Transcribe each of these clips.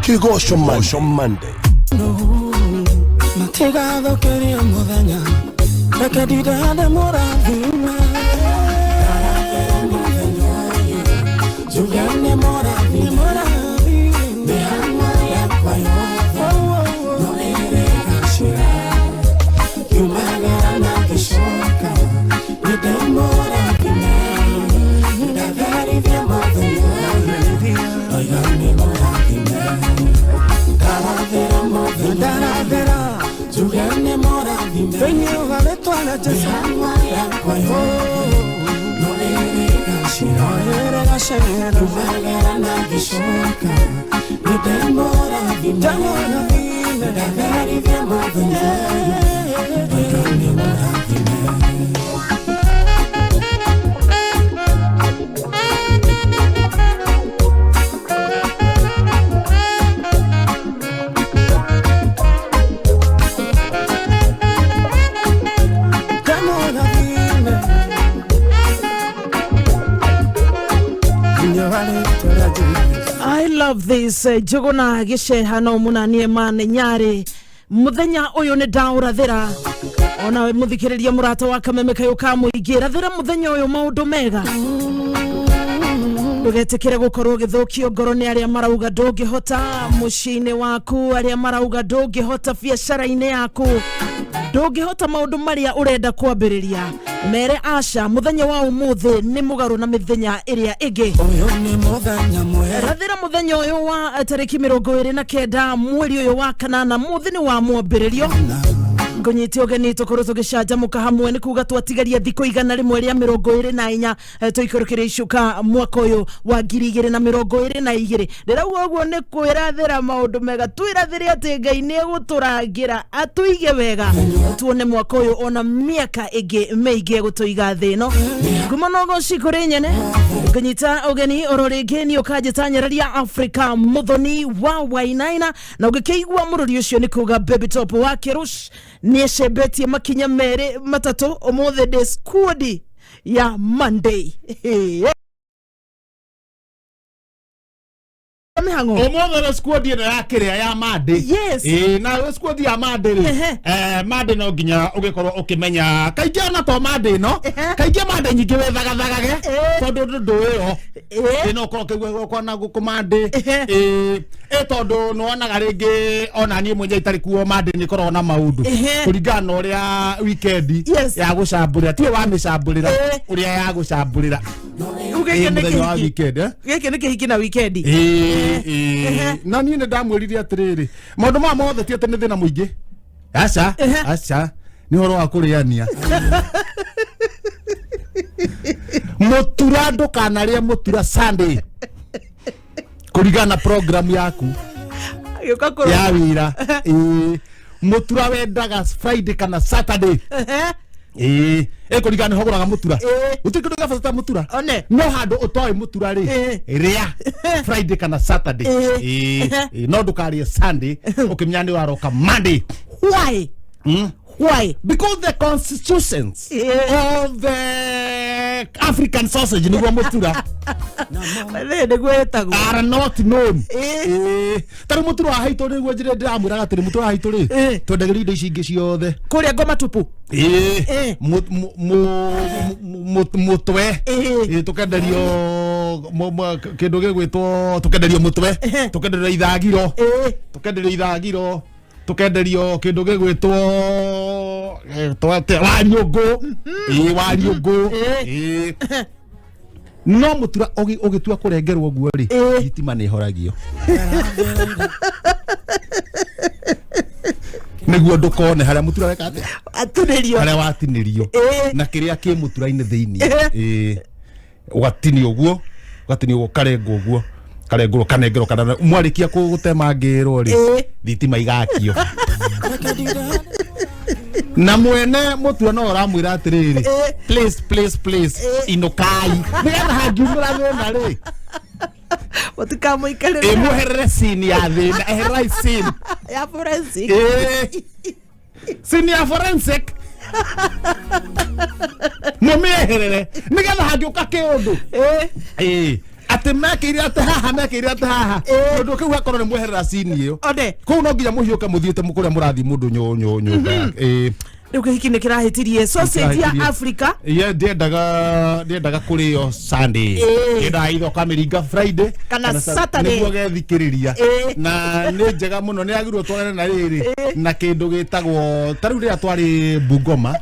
Kĩgoco Monday. Matigathũkĩria mũthenya, reke ndindane mũrathime. Njuge nĩ mũrathime, mĩhang'o yakwa yothe no ĩrĩgacĩra. Ngiumagara na ngĩcoka, nĩ ndĩmũrathime. Ndatherithia mũthenya ũyũ, ndoiga nĩ mũrathime. Ndarathĩra mũthenya, ndarathĩra, njuge nĩ mũrathime. Thĩinĩ wa rĩtwa rĩa Jesũ, mĩhang'o yakwa yothe no ĩrĩgacĩra. Ĩrĩgacĩra. Ngiumagara na ngĩcoka, nĩ ndĩmũrathime. Ndatherithia mũthenya ũyũ, ndoiga nĩ mũrathime. Ndĩmũrathime. Thĩinĩ wa rĩtwa rĩa Jesũ. I love this. Njũgũna gĩceha no mũnanie mane nyarĩ mũthenya ũyũ nĩ ndaũrathĩra onawe mũthikĩrĩria mũrata wa kameme kayũ ka mũingĩ rathĩra mũthenya ũyũ maũndũ mega ndũgetĩkĩre gũkorwo ũgĩthũkio ngoro nĩ arĩa marauga ndũngĩhota mũciĩ-inĩ waku, arĩa marauga ndũngĩhota biacara-inĩ yaku, ndũngĩhota maũndũ marĩa ũrenda kwambĩrĩria. Mere aca, mũthenya wa ũmũthĩ nĩ mũgarũ na mĩthenya ĩrĩa ĩngĩ. Ũyũ nĩ mũthenya mwega. Rathĩra mũthenya ũyũ wa tarĩki 29 mweri ũyũ wa kanana, mũthĩ nĩ wa mwambĩrĩrio. Ngũnyite ũgeni tũkorwo tũgĩcanjamũka hamwe nĩ kuga twatigaria thikũ 124 tũikũrũkĩre icuka mwaka ũyũ wa 2022. Ndĩrauga ũguo nĩ kwĩrathĩra maũndũ mega, twĩrathĩre atĩ Ngai nĩ egũtũrangĩra atũige wega tuone mwaka ũyũ ona mĩaka ĩngĩ mĩingĩ egũtũiga thĩ ĩno. Nguma no goci kũrĩ nyene ngũnyita ũgeni oro rĩngĩ niĩ ũkanjĩta Nyeraria Africa Mũthoni wa Wainaina, na ũngĩkĩigua mũrũri ũcio nĩ kuga Baby Top wa Kĩrush nĩ ecembetie makinya merĩ matatũ. Ũmũthĩ ndĩ squad ya Monday mĩhang'o. Ũmũthĩ nĩ squad ĩno ya kĩrĩa ya Monday. Yes. Ĩĩ, na squad ya Monday rĩ, Monday no nginya ũgĩkorwo ũkĩmenya kaingĩ ona to Monday ĩno, kaingĩ Monday nyingĩ wĩthagathagage tondũ ũndũ ndũĩo. Ĩĩ, no ũkorwo ũkĩigua gwakwa na gũkũ Monday. Ĩĩ, ĩ tondũ nĩwonaga rĩngĩ ona niĩ mwenyewe itarĩ kuo Monday nĩ ĩkoragwo na maũndũ kũringana na ũrĩa weekend ya gũcambũrĩra tiwe wamĩcambũrĩra, ũrĩa ya gũcambũrĩra. Rĩu gĩkĩ Ĩĩ, nĩ mũthenya wa kĩhiki. weekend, eh? Gĩkĩ nĩ kĩhiki na weekend. Ĩĩ, ĩĩ. Na niĩ nĩ ndamwĩrire atĩrĩrĩ, maũndũ maya mothe ti atĩ nĩ thĩna mũingĩ, aca, aca, nĩ ũhoro wa kũrĩania mũtura. Ndũkanarĩe mũtura Sunday kũringana na program yaku Gĩũka kũrora. ya wĩra. Ĩĩ, mũtura wendaga Friday kana Saturday. Ĩĩ, ĩkũringana nĩ hogũraga mũtura. Gũtirĩ kĩndũ gĩa bata ta mũtura. One. No handũ ũtoĩ mũtura rĩ, rĩa Friday kana Saturday. Ĩĩ, ĩĩ, no ndũkarĩe Sunday ũkĩmenya nĩ ũraroka Monday. Why? Why? Because the constitutions of the African sausage nĩguo mũtura Nĩ nĩguo ĩtagwo. are not known. Ĩĩ. Ta rĩu mũtura wa haitũ nĩguo njĩra ndĩramwĩraga atĩrĩ, mũtura wa haitũ rĩ, twendagĩrio indo ici ingĩ ciothe. Kũrĩa ngoma tupu. Ĩĩ. Mũtwe. Ĩĩ, tũkenderio kĩndũ gĩgwĩtwo, tũkenderio mũtwe, tũkenderio ithagiro, tũkenderio ithagiro, tũkenderio kĩndũ gĩgwĩtwo wariũngũ. Ĩĩ, wariũngũ. Ĩĩ, no mũtura ũgĩtua kũrengerwo ũguo rĩ, thitima nĩ ĩhoragio nĩguo ndũkone harĩa mũtura weka atĩa. Atunĩrio. Harĩa watinĩrio na kĩrĩa kĩ mũtura-inĩ thĩinĩ. Ĩĩ, ũgatinio ũguo, ũgatinio ũguo, ũkarengwo ũguo, karengwo, kanengerwo kana mwarĩkia gũtemangĩrwo rĩ, thitima igakio na mwene mũtua no ũramwĩra atĩrĩrĩ, "Please, please, please, inũkai," nĩgetha hangiumĩra thĩna rĩ, Mũtikamũikarĩre. Ĩ, mweherere scene ya thĩna, ehererai scene ya forensic. Ĩ, scene ya forensic mũmĩeherere nĩgetha hangĩũka kĩũndũ. Ĩĩ. Atä mekä ire atä haha mekä ire atä haha å ndå kä u hakorwo nä mweherera cini ä yo One. kå u no nginya må hiå ke må thiä te kå rä a må rathiä må ndå nyå Rĩu kĩhiki nĩ kĩrahĩtirie sausage ya Kĩrahĩtirie. Africa. Ye ndiendaga kũrĩo Sunday. Ndiendaga ithe ũkamĩringa Friday Kana Saturday. nĩguo gethikĩrĩria. Na nĩ njega mũno nĩ yagĩrĩirwo twarane na rĩrĩ na kĩndũ gĩtagwo ta rĩu rĩrĩa twarĩ Bungoma,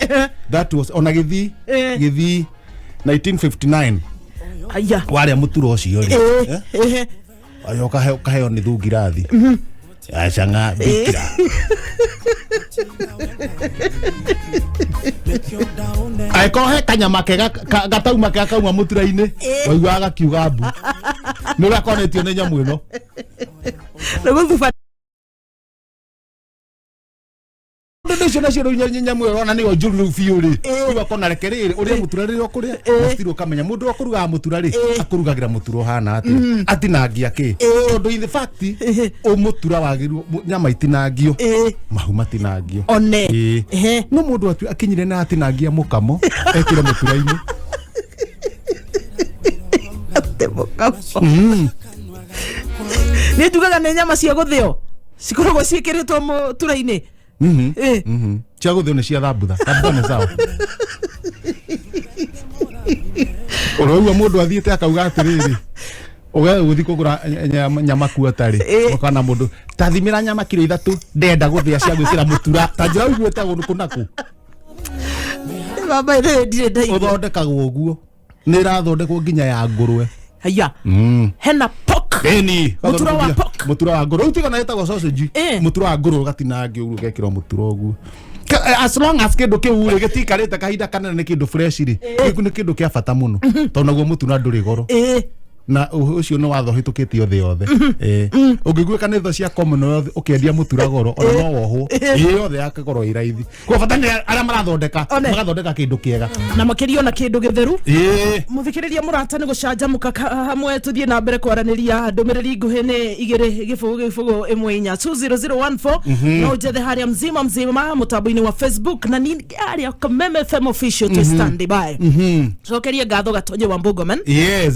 that was ona gĩthii. Gĩthii 1959. Aya. Warĩa mũtura ũcio rĩ, ayo ũkaheo nĩ thungirathi acang'a bikira. Angĩkorwo he kanyama kega gatauma kega kauma mũtura-inĩ, waiguaga gakiuga mbu nĩ ũrĩa konetio nĩ nyamũ ĩno. Nĩ gũthuba. Ndũ icio nacio rĩu nyamũ ĩyo ona nĩyo njũru rĩu biũ rĩ, rĩu akona reke rĩrĩ ũrĩe mũtura rĩrĩa ũkũrĩa na still ũkamenya mũndũ ũrĩa ũkũrugaga mũtura rĩ akũrugagĩra mũtura ũhana atĩa, atinangia kĩ, tondũ in the fact mũtura wagĩrĩirwo nyama itinangio, mahu matinangio. One. No mũndũ akinyire na atinangia mũkamo ekĩre mũtura-inĩ. Ate mũkamo. Nĩ njugaga nĩ nyama cia gũthĩo cikoragwo ciĩkĩrĩtwo mũtura-inĩ. Cia gũthĩo nĩ cia thambutha, thambutha nĩ sawa. Ũraigua mũndũ athiĩte akauga atĩrĩrĩ, ũgũthiĩ kũgũra nyama kuota rĩ, ũkona mũndũ ta thimĩra nyama kiro 3 ndenda gũthĩa cia gwĩkĩra mũtura, ta njĩra ũiguĩte kũ nakũ. Baba ĩrĩ ndirĩ ndaigua. Ũthondekagwo ũguo, nĩ ĩrathondekwo nginya ya ngũrwe. Haya. Hena pork. Ĩni. Mũtura wa pork. Mũtura wa ngũrwe rĩu tigana ĩtagwo sausage. Mũtura wa ngũrwe ũgatinangio ũguo ũgekĩrwo mũtura ũguo. As long as kĩndũ kĩu rĩ gĩtikarĩte kahinda kanene nĩ kĩndũ fresh rĩ, gĩkũ nĩ kĩndũ kĩa bata mũno tondũ naguo mũtura ndũrĩ goro. Na ũcio nĩ watho ũhĩtũkĩtio thĩ yothe. Ũngĩguĩka nĩ tho cia Commonwealth ũkĩendia mũtura goro ona no wohwo ĩ yothe yakakorwo ĩ raithi kwa bata nĩ arĩa marathondeka magathondeka kĩndũ kĩega Na makĩria ona kĩndũ gĩtheru. Mũthikĩrĩria mũrata nĩ gũcanjamũka hamwe tũthiĩ na mbere kwaranĩria ndũmĩrĩri nguhĩ nĩ 2 0 0 1 4 1 20014 no njethe harĩa mzima mzima mũtambo-inĩ wa Facebook na ni harĩa Kameme FM official to stand by. Cokerie ngatho Gatonye wa Mbugomen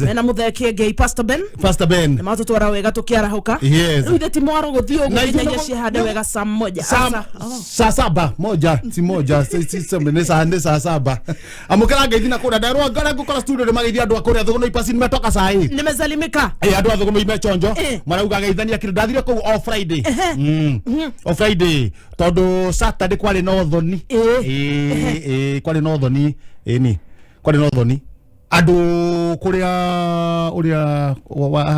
mena mũthee Kĩengei Pastor Ben. Pastor Ben. Nĩ matũtwara wega tũkĩarahũka. Rĩu ithe ti mwaro gũthiĩ ũguo nginyagia cihande wega saa moja. Saa saba moja si moja nĩ saa saba amũkĩra ngeithi na kũrĩa nderwo ngara ngũkora studio nĩ mageithia andũ a kũrĩa Thũgũnũ Ipasi nimetoka saa hii. Nimesalimika. Andũ a Thũgũnũ ime chonjo marauga geithania kĩndũ ndathire kũu o Friday. O Friday tondũ Saturday kwarĩ na ũthoni. Kwarĩ na ũthoni ĩni kwarĩ na ũthoni andũ kũrĩa ũrĩa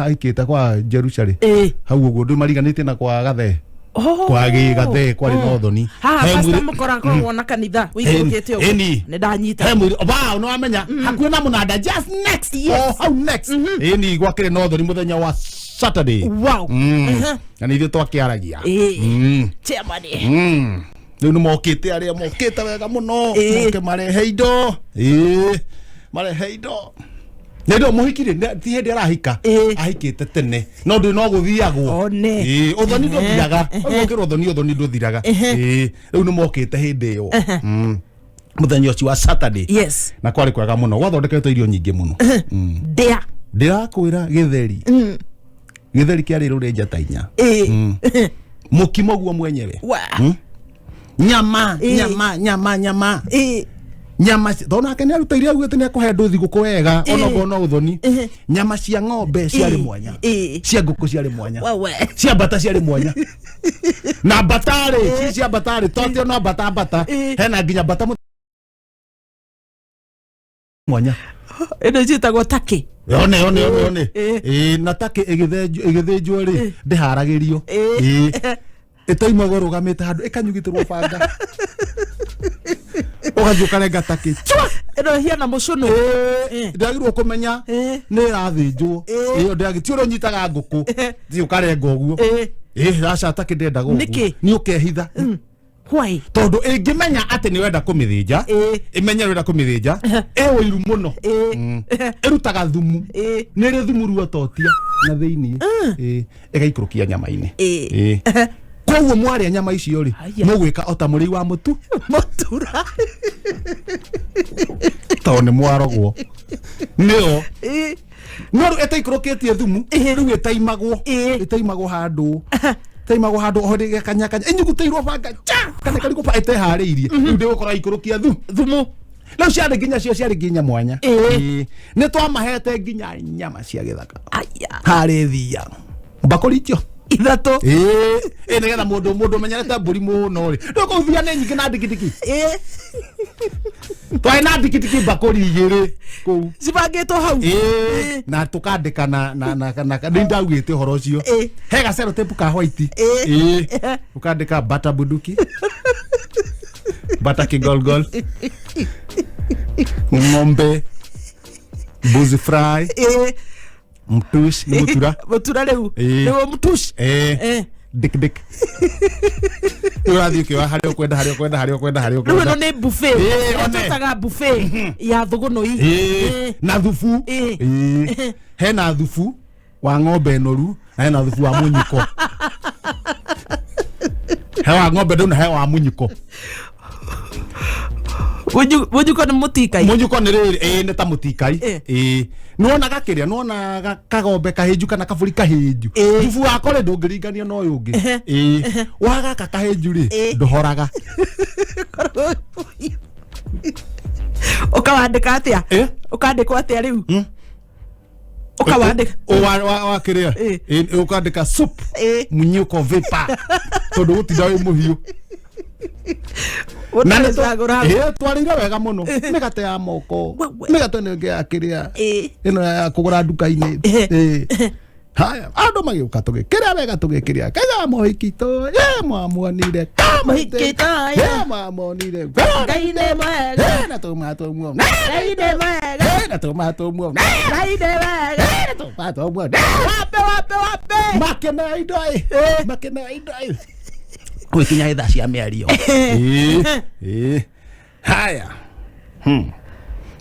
aikĩte kwa Jerusalem hau ũguo ndũ mariganĩtie na kwa Gathee. Kwa Gĩgathee kwarĩ na ũthoni. Haha pastor mũkora korwo na kanitha wĩikũrũkĩte ũguo. Nĩ ndanyita. He mwĩrĩ wow nĩ wamenya hakuhĩ na mũnanda just next o hau next ĩni gwakĩrĩ na ũthoni mũthenya wa Saturday. Wow. Na nĩ ithuĩ twakĩaragia. Chairman. Rĩu nĩ mokĩte arĩa mokĩte wega mũno moke marehe indo. Marehe indo nä ndå må hiki rä ti hä ndä arahika ahikĩte tene no ndå no gũthiagwo ũthoni ndũthiraga ũkĩrwo ũthoni ũthoni ndũthiraga rĩu nĩ mokĩte hĩndĩ ĩyo mũthenya ũcio wa Saturday. Yes. Na kwarĩ kwega mũno gwathondeketwo irio nyingĩ mũno. Ndĩa. Ndĩrakwĩra gĩtheri gĩtheri kĩarĩ rũrĩ njata inya mũkimo guo mwenyewe. Nyama nyama nyama nyama nyama tondũ nake nĩ aruta iria augĩte nĩ akũhe andũ thigũkũ wega onokorwo no ũthoni. Nyama cia ng'ombe ciarĩ mwanya, cia ngũkũ ciarĩ mwanya, cia mbata ciarĩ mwanya na mbata rĩ cia mbata rĩ to atĩ no mbata mbata hena nginya mbata mwanya ĩno ciĩtagwo turkey. One one one one na turkey ĩgĩthĩnjwo rĩ ndĩharagĩrio ĩtaimagwo ĩrũgamĩte handũ ĩkanyugitĩrwo banga ũgathiĩ ũkarenga turkey ĩno hiana mũcũnũ. Ndĩagĩrĩirwo kũmenya nĩ ĩrathĩnjwo ĩyo ndĩagĩ ti ũrĩa ũnyitaga ngũkũ thiĩ ũkarenga ũguo aca turkey ndĩendaga ũguo nĩ ũkehitha. Why? Tondũ ĩngĩmenya atĩ nĩ wenda kũmĩthĩnja ĩmenye nĩ wenda kũmĩthĩnja ĩ ũiru mũno ĩrutaga thumu nĩ ĩrĩ thumu ruototia na thĩinĩ ĩgaikũrũkia nyama-inĩ. Koguo mwarĩa nyama icio rĩ mũgwĩka o ta mũrĩi wa mũtu mũtura tondũ nĩ mwarogwo nĩo. No rĩu ĩtaikũrũkĩtie thumu Ĩĩ. rĩu ĩtaimagwo. Ĩĩ. Ĩtaimagwo handũ, ĩtaimagwo handũ o rĩgĩa kanyakanya ĩnyugutĩirwo banga cha kana karigũ pa ĩteharĩirie rĩu ndĩgũkorwo ikũrũkia thumu. Thumu. Rĩu ciarĩ nginya cio ciarĩ nginya mwanya. Ĩĩ. Ĩĩ. Nĩ twamahete nginya nyama cia gĩthaka. Aya. Harĩ thia mbakũri icio ithatũ. Ĩĩ ĩ nĩgetha mũndũ ũmenyerete mbũri mũno rĩ rĩu kũu thia nĩ nyingĩ na ndikitiki. Ĩĩ. Twarĩ na ndikitiki mbakũri igĩrĩ kũu. Cibangĩtwo hau. Ĩĩ, na tukandĩka na nĩ ndaugĩte ũhoro ũcio. Ĩĩ. He gacerotepu ka white. Ĩĩ. Ĩĩ, ũkandĩka bata bunduki, bata kigolgol, ng'ombe, mbuzi fry. Ĩĩ. Mtush nĩ mũtura. Mũtura rĩu. Ĩĩ. Rĩu mũtush. Ĩĩ. Ĩĩ. Dik dik ũrathiĩ ũkĩoya harĩa ũkwenda, harĩa ũkwenda, harĩa ũkwenda, harĩa Rĩu ĩno ũkwenda. nĩ buffet. Ĩĩ, one. Twĩtaga buffet ya thũgũnũi. Ĩĩ, na thubu. Ĩĩ. Ĩĩ. Hena thubu wa ng'ombe noru na hena thubu wa mũnyuko, he wa ng'ombe ndau na he wa mũnyuko. Mũnyuko nĩ mũtikai. Mũnyuko nĩ rĩrĩ, ĩĩ, nĩ ta mũtikai. Ĩĩ. Ĩĩ, nĩwonaga kĩrĩa, nĩwonaga kagombe kahĩnju kana kabũri kahĩnju. Ĩĩ. Thubu wako rĩ ndũngĩringania na ũyũ ũngĩ. Ĩĩ, wa gaka kahĩnju rĩ Ĩĩ. ndũhoraga. Ũkawandĩka atĩa? Ĩ? Ũkandĩkwo atĩa rĩu? Ũkawandĩka. Wa kĩrĩa? Ĩĩ. Ĩĩ, ũkandĩka soup Ĩĩ. mũnyuko vapor tondũ gũtinda wĩ mũhiũ. Na nĩ Ũtagũra hau. Ĩĩ, twarĩire wega mũno, mĩgate ya moko. Wewe. Mĩgate ĩno ĩngĩ ya kĩrĩa Ĩĩ. ĩno ya kũgũra nduka-inĩ. Ĩĩ. Ĩĩ. Haya, andũ magĩũka tũgĩkĩrĩa wega, tũgĩkĩrĩa kaiga mohiki tũ ĩ mwamuonire. Mohiki tũ, ĩ mwamuonire. Ngai nĩ mwega. Ĩ, na tũma tũmuo. Ngai nĩ mwega. Ĩ, na tũma tũmuo. Ngai nĩ mwega. Ĩ, na tũma tũmuo. Wape wape wape. Makena indo ĩ, makena indo ĩ gwĩkinya thaa cia mĩario. Ĩĩ, ĩĩ. Haya.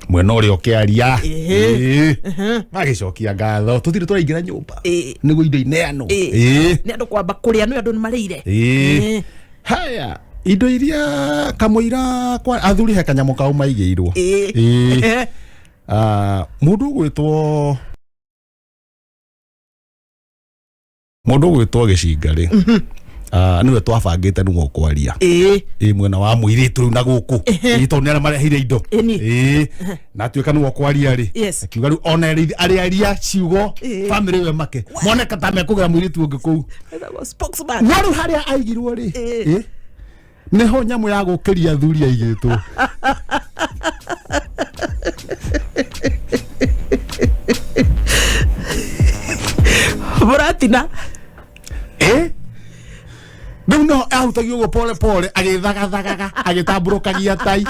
Mwena ũrĩa ũkĩaria. Ĩĩ. Ĩĩ. Magĩcokia ngatho tũtirĩ tũraingĩra nyũmba Ĩĩ. nĩguo indo ineanwo. Ĩĩ. Ĩĩ. Nĩ andũ kwamba kũrĩa, nĩ andũ nĩ marĩire. Ĩĩ. Haya, indo iria kamũira kwa athuri he kanyamũ kau maigĩirwo. Ĩĩ. Ĩĩ. Ah, mũndũ ũgwĩtwo gĩcinga rĩ, ah, nĩwe twabangĩte nĩwe ũkwaria. Ĩĩ. Ĩ mwena wa mũirĩtu rĩu na gũkũ. Ĩ, tondũ nĩ arĩa marehire indo. Ĩni. Ĩ, na atuĩka nĩwe ũkwaria rĩ, akiuga rĩu ona arĩaria ciugo Ĩĩ. bamĩrĩ ĩyo make moneka ta mekũgĩra mũirĩtu ũngĩ kũu. Etagwo spokesman. No rĩu harĩa aigirwo rĩ, Ĩĩ. ĩ, nĩho nyamũ ya gũkĩria athuri aigĩtwo. Mũratina. Ĩ, rĩu no ahutagia ũguo pole pole agĩthagathagaga agĩtambũrũkagia tai.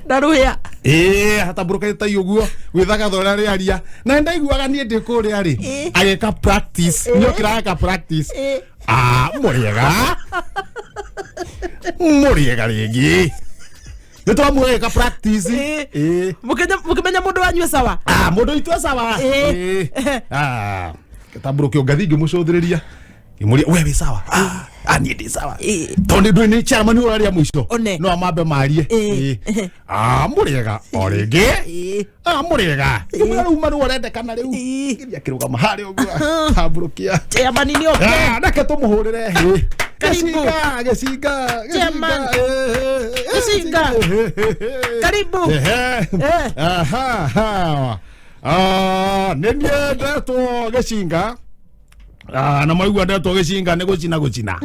Na rũhĩa. Ĩĩ, atambũrũkagia tai ũguo gwĩthagatha ũrĩa rĩaria na nĩndaiguaga niĩ ndĩ kũrĩa rĩ Ĩĩ. agĩka practice. Ĩĩ. Nĩ okĩra ageka practice. Ĩĩ. Ah, mũrĩega, mũrĩega rĩngĩ, nĩ twamuona agĩka practice. Ĩĩ. Ĩĩ. Mũkĩmenya mũndũ wanyu e sawa. Ah, mũndũ witũ e sawa. Ĩĩ. Ĩĩ. Ah, gĩtambũrũkio ngathi ngĩmũcũthĩrĩria ngĩmũria, we wĩ sawa? Ah, ah, niĩ ndĩ sawa. Ĩĩ. Tondũ ndũĩ nĩ chairman ũraria mũico. One. No amambe marie. Ĩĩ. Ĩĩ. Ah, mũrĩega o rĩngĩ. Ĩĩ. Ah, mũrĩega, ngĩmwĩra rĩu marũa ũrendekana rĩu. Ĩĩ. Ngĩthiĩ akĩrũgama harĩa ũguo tambũrũkia. Chairman nĩ oke. Ah, reke tũmũhũrĩre hĩ. Karibu. Gĩcinga, gĩcinga, Chairman. gĩcinga, ĩ, ĩ, Gĩcinga. ĩ, ĩ, ĩ. Karibu. Ehe. Eh. Aha, ha. Ah, nĩ niĩ ndetwo gĩcinga. Ah, na maigua ndetwo gĩcinga nĩ gũcina gũcina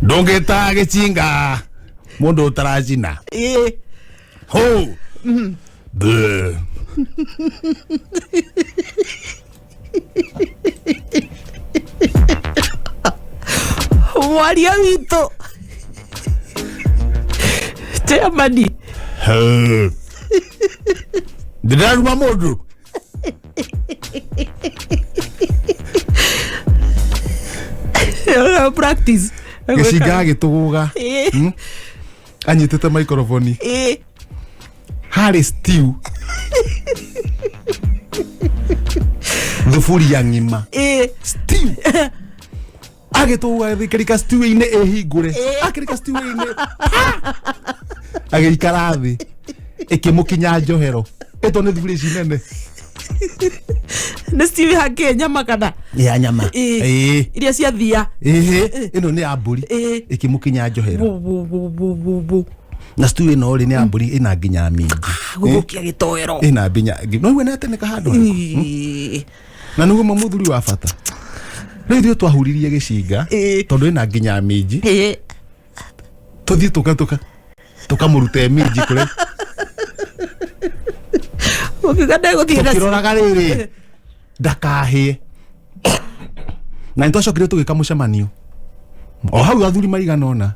ndũngĩta gĩcinga mũndũ ũtaracina. Ĩĩ. Ho. Bĩ. Mwaria witũ chairman. He. Ndĩraruma mũndũ. Practice. Gĩcinga agĩtũgũga. Ĩĩ. Anyitĩte microphone. Ĩĩ. Harĩ stew thuburia ng'ima. Ĩĩ. Stew agĩtũgũga agĩkĩrika stew-inĩ ĩhingũre. Ĩĩ. Akĩrika stew-inĩ agĩikara thĩ. Ĩkĩmũkinya njohero. Ĩto nĩ thuburia ici nene. Nĩ stew hake nyama kana? Ya nyama. Ĩĩ. Ĩĩ. Iria cia thia. Ĩhĩ, ĩno nĩ ya mbũri. Ĩĩ. Ĩkĩmũkinya njohero. Wo, wo, wo, wo, wo, wo. Na stew ĩno rĩ, nĩ ya mbũri, ĩna nginya minji. Gũthũkia gĩtoero. Ĩna mbinya no iwe nĩ handũ harĩkũ? Ĩĩ. Na nĩguo ma mũthuri wa bata rĩu ithuĩ twahuririe gĩcinga. Ĩĩ. Tondũ ĩna nginya minji. Ĩĩ. Tũthiĩ tũka tũkamũruta minji kũrĩa. Ũkiuga ndegũthiĩ na Tũkĩroraga rĩrĩ ndakahĩe, na nĩ twacokire tũgĩka mũcemanio o hau, athuri maigana ũna,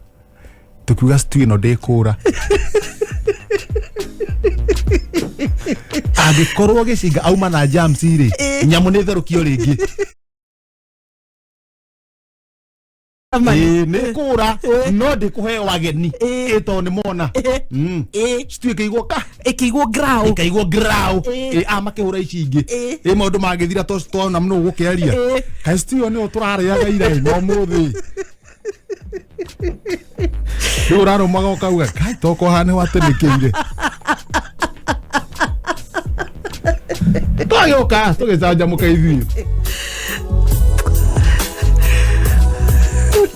tũkiuga stew ĩno ndĩkũra angĩkorwo gĩcinga auma na jams rĩ, nyamũ nĩ therũkio rĩngĩ. Ĩĩ, nĩ kũra no ndĩkũheo ageni ĩ tondũ nĩ mona. Stew ĩkĩigwo ka Ĩkĩigwo grau. Ĩkaigwo grau. Ĩĩ. Ĩ a makĩhũra ici ingĩ. Ĩĩ. Ĩ maũndũ mangĩthira twona nũ gũkĩaria. Ĩĩ. Kaĩ stew ĩyo nĩyo tũrarĩaga ira ĩ, no mũthĩ rĩu ũrarũmaga ũkauga kai toko haha nĩ watĩnĩkĩire. Twagĩũka tũgĩcanjamũka ithuĩ.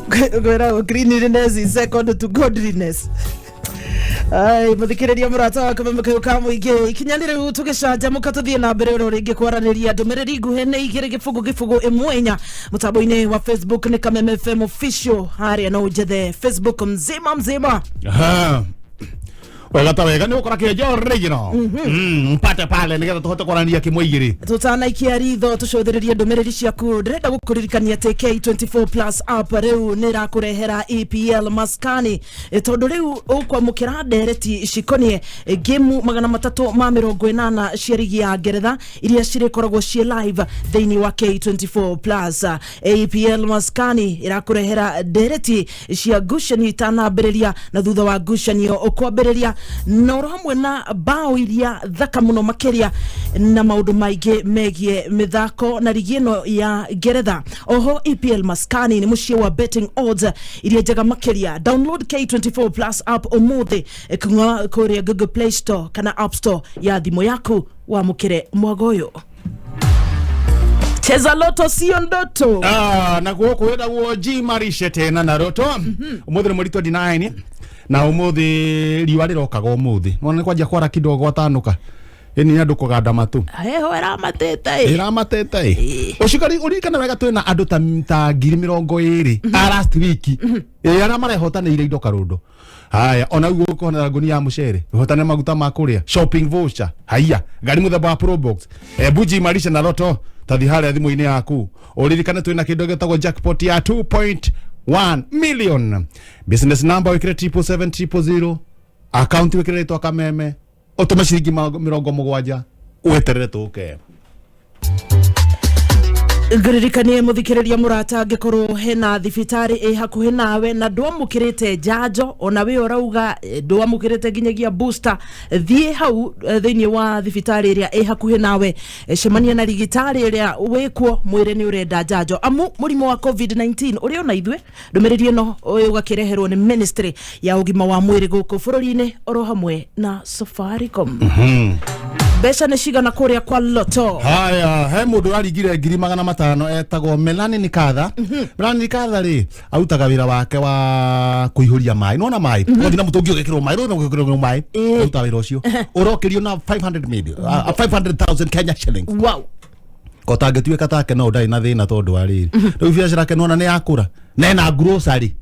Ngwĩra cleanliness is second to godliness. Ai, muthikiriria murata wa kameme kayo ka muingi, ikinya nĩ rĩu tũgĩcanjamũka, tũthiĩ na mbere oro rĩngĩ kwaranĩria. Ndũmĩrĩri nguhĩ nĩ 2 0 0 1 inya. Mũtambo-inĩ wa Facebook nĩ Kameme FM Official, harĩa no ũnjethe Facebook mzima mzima. Aha. Wega ta wega nĩ gũkora kĩenjo original. Mpate pale nĩgetha tũhote kwaranĩria kĩmwe igĩrĩ. Tũtanaikia ritho tũcũthĩrĩrie ndũmĩrĩri ciaku, ndĩrenda gũkũririkania atĩ K24 Plus app rĩu nĩ ĩrakũrehera EPL Maskani. Tondũ rĩu ũkwamũkĩra ndereti cikonie ngĩmu 380 cia rigi ya Ngeretha iria cirĩkoragwo ciĩ live thĩinĩ wa K24 Plus. EPL Maskani ĩrakũrehera ndereti cia ngucanio itanambĩrĩria na thutha wa ngucanio kwambĩrĩria, na oro hamwe na bao iria thaka mũno makĩria na maũndũ maingĩ megiĩ mĩthako na rigi ĩno ya Ngeretha. Oho EPL Maskani nĩ mũciĩ wa betting odds iria njega makĩria. Download K24 Plus app ũmũthĩ kuma kũrĩa Google Play Store kana App Store ya thimũ yaku, wamũkĩre mwago ũyũ. Cheza Loto, sio ndoto. Ah, na gũkũ wĩtagwo G Marishe tena na Roto. Ũmũthĩ nĩ mweri 29 na ũmũthĩ riũa rĩrokaga ũmũthĩ. Nona nĩ kwanjia kwara kidogo gwatanuka. Ĩni nĩ andũ kũganda matũ. Heho ĩramatĩte ĩ. Ĩramatete ĩ. Ũcikari ũririkana wega twĩna andũ ta 20,000 a last week. Ĩ arĩa marehotanĩire indo karũndo. Haya, ona ũguo ũkũhonera ngũnia ya mũcere, ũhotane maguta ma kũrĩa, shopping voucher, haiya, ngari mũthemba wa Probox. Buji Marisha na Roto, tathi harĩa thimũ-inĩ yaku. Ũririkane twĩna kĩndũ gĩtagwo jackpot ya 2.1 million. Business number wĩkĩre 777 000, account wĩkĩre rĩtwa Kameme, ũtũme ciringi 70 weterere tũke. Ngũririkanie mũthikĩrĩria mũrata, angĩkorwo hena thibitarĩ ĩ hakuhĩ nawe na ndwamũkĩrĩte njanjo, ona wĩ ũrauga ndwamũkĩrĩte nginyagia booster, thiĩ hau thĩinĩ wa thibitarĩ ĩrĩa ĩ hakuhĩ nawe, cemania na rigitari ĩrĩa wĩkuo, mwĩre nĩ ũrenda njanjo, amu mũrimũ wa COVID-19 ũrĩ ona ithuĩ. Ndũmĩrĩri ĩno ũgakĩreherwo nĩ Ministry ya ũgima wa mwĩrĩ gũkũ bũrũri-inĩ oro hamwe na Safaricom. Mbeca nĩ cigana kũrĩa kwa Loto? Haya, he mũndũ ũraringire 500,000 etagwo Melani Nikatha. Melani Nikatha rĩ, arutaga wĩra wake wa kũihũria maĩ, nona maĩ ũgathiĩ na mũtũngi ũgekĩrwo maĩ, rũĩ ũgekĩrwo maĩ. Arutaga wĩra ũcio, ũrokĩrio na 500 million, 500,000 Kenya shillings. Kotangĩtuĩka take no ndarĩ na thĩna, tondũ wa rĩrĩ, rĩu biacara yake nona nĩ yakũra na ena grocery.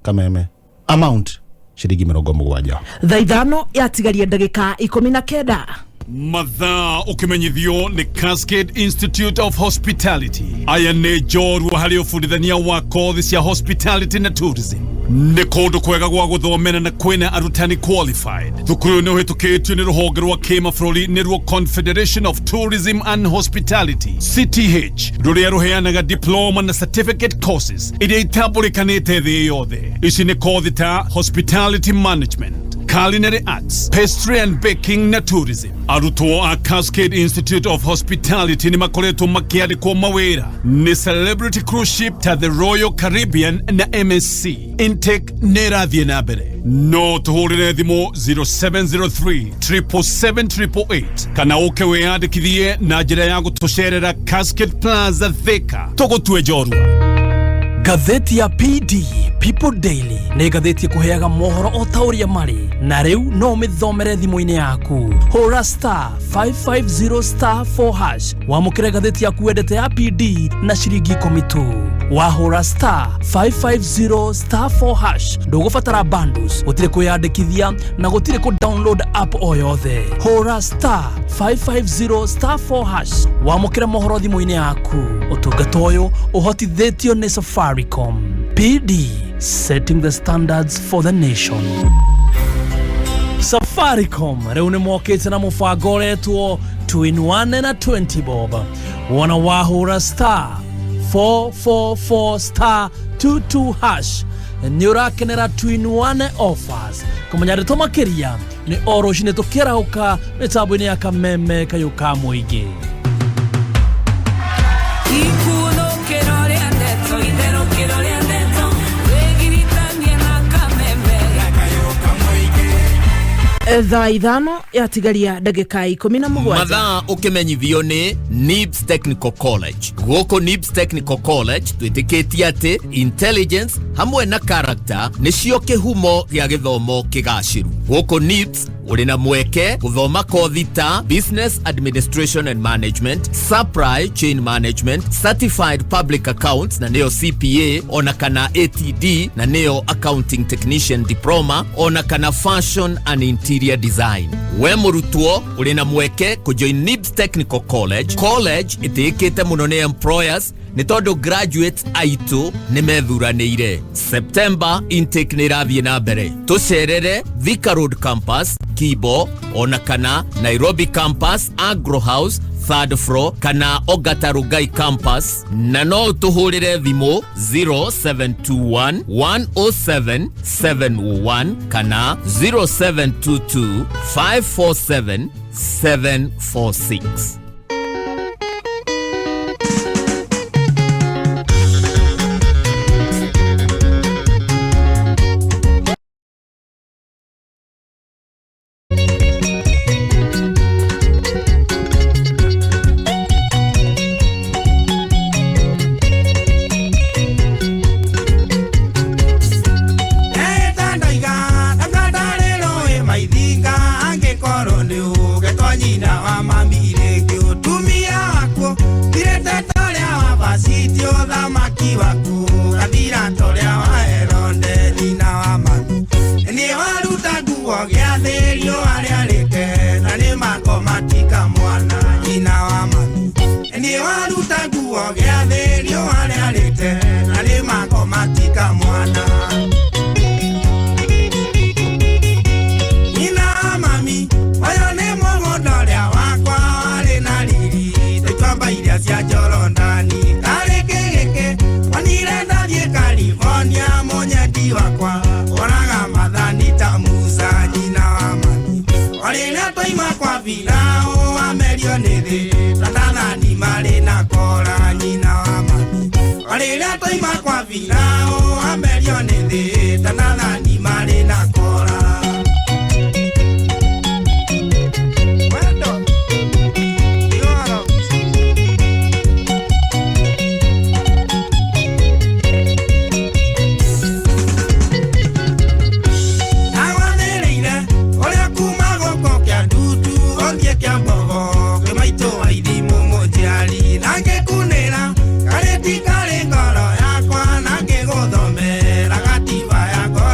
Kameme amount ciringi 70. Thaa 5 yatigaria ndagĩka 19. Mathaa ũkĩmenyithio nĩ Cascade Institute of Hospitality. Aya nĩ njorua harĩ ũbundithania wa kothi cia hospitality na tourism. Nĩ kũndũ kwega gwa gũthomera na kwĩna arutani qualified. Thukuru ũyũ nĩ ũhĩtũkĩtio nĩ rũhonge rwa kĩmabũrũri, nĩruo Confederation of Tourism and Hospitality, CTH, rũrĩa rũheanaga diploma na certificate courses iria itambũrĩkanĩte thĩ yothe. Ici nĩ kothi ta hospitality management. Culinary Arts, Pastry and Baking na Tourism. Arutwo a Cascade Institute of Hospitality nĩ makoretwo makĩandĩkwo mawĩra nĩ Celebrity Cruise Ship ta the Royal Caribbean na MSC. Intake nĩ ĩrathiĩ na mbere. No tũhũrĩre thimũ 0703 777 kana ũke wĩyandĩkithie na njĩra ya gũtũcerera Cascade Plaza, Thika. Tũgũtue njorua. Ngathĩti ya PD, People Daily, nĩ ngathĩti ĩkũheaga mohoro o ta ũrĩa marĩ, na rĩu no ũmĩthomere thimũ-inĩ yaku. Hũra *550*4# wamũkĩre ngathĩti yaku wendete ya PD na ciringi 10 tu. Wahũra *550*4# ndũgũbatara bundles, gũtirĩ kwĩyandĩkithia na gũtirĩ kũ download app o yothe. Hũra *550*4# wamũkĩre mohoro thimũ-inĩ yaku. Ũtungata ũyũ ũhotithĩtio nĩ Safaricom. PD, setting the standards for the nation. Safaricom rĩu nĩ mokĩte na mũbango ũretwo 2 in 1 na 20 bob. Wona wahũra *444*22# nĩ ũrakenera 2 in 1 offers. Kũmenya ndeto makĩria nĩ o rũcinĩ tũkĩarahũka mĩtambo-inĩ ya Kameme Kayũ ka Mũingĩ. Ikunũkĩro rĩa ndeto, itherũkĩro rĩa ndeto, wĩgiritanie na Kameme. Thaa 5 yatigaria ndagĩka 17. Mathaa ũkĩmenyithio nĩ NIBS Technical College. Gũkũ NIBS Technical College twĩtĩkĩtie atĩ intelligence hamwe na character nĩcio kĩhumo gĩa gĩthomo kĩgacĩru. Gũkũ NIBS ũrĩ na mweke gũthoma kothi ta Business Administration and Management, Supply Chain Management, Certified Public Accounts na nĩyo CPA, ona kana ATD na nĩyo Accounting Technician Diploma, ona kana Fashion and Interior Design. We mũrutwo ũrĩ na mweke kũjoin NIBS Technical College, college ĩtĩĩkĩte mũno nĩ employers nĩ tondũ graduates aitũ nĩ methuranĩire. September intake nĩ ĩrathiĩ na mbere. Tũcerere Thika Road Campus, Kibo, ona kana Nairobi Campus, Agro House third floor, kana Ongata Rongai Campus, na no tũhũrĩre thimũ 0721 107 701 kana 0722 547 746. Ngoro yakwa na ngĩgũthomera gatiba ya ngoro.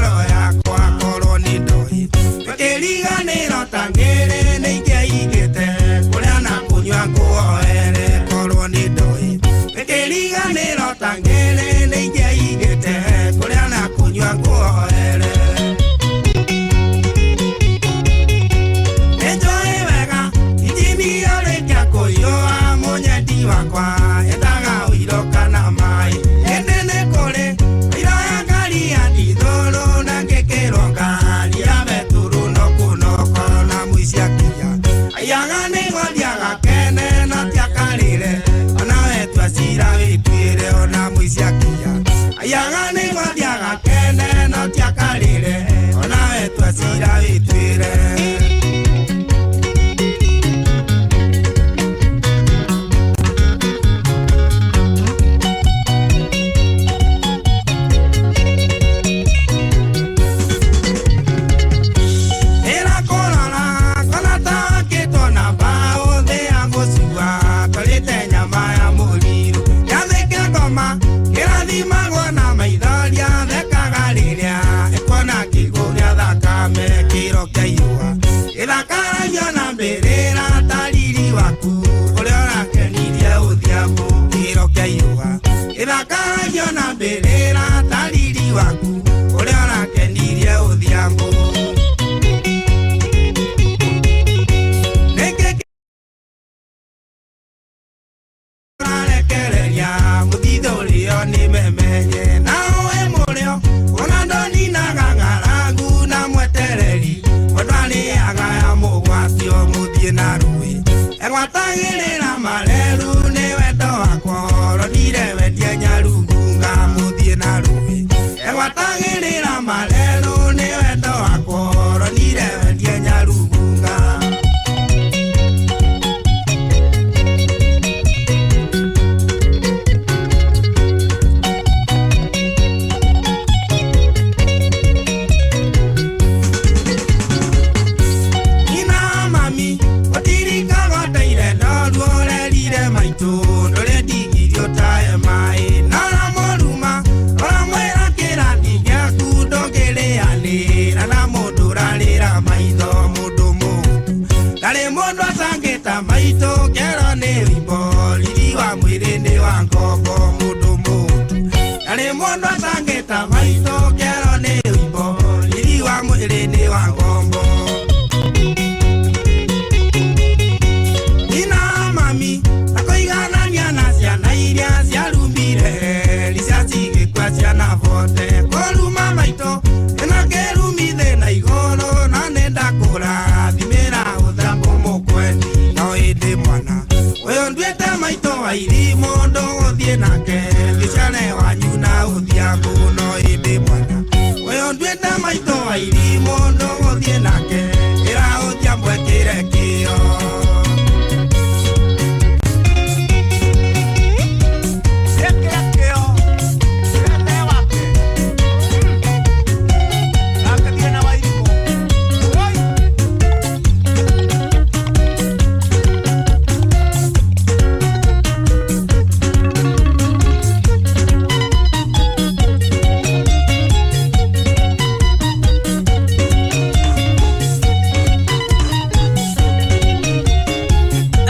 Ayaga nĩ gwathiaga kene na tiakarĩre onawe tua cira wĩtuĩre ona mũici akinya. Ayaga nĩ gwathiaga kene na tiakarĩre onawe tua cira wĩtuĩre.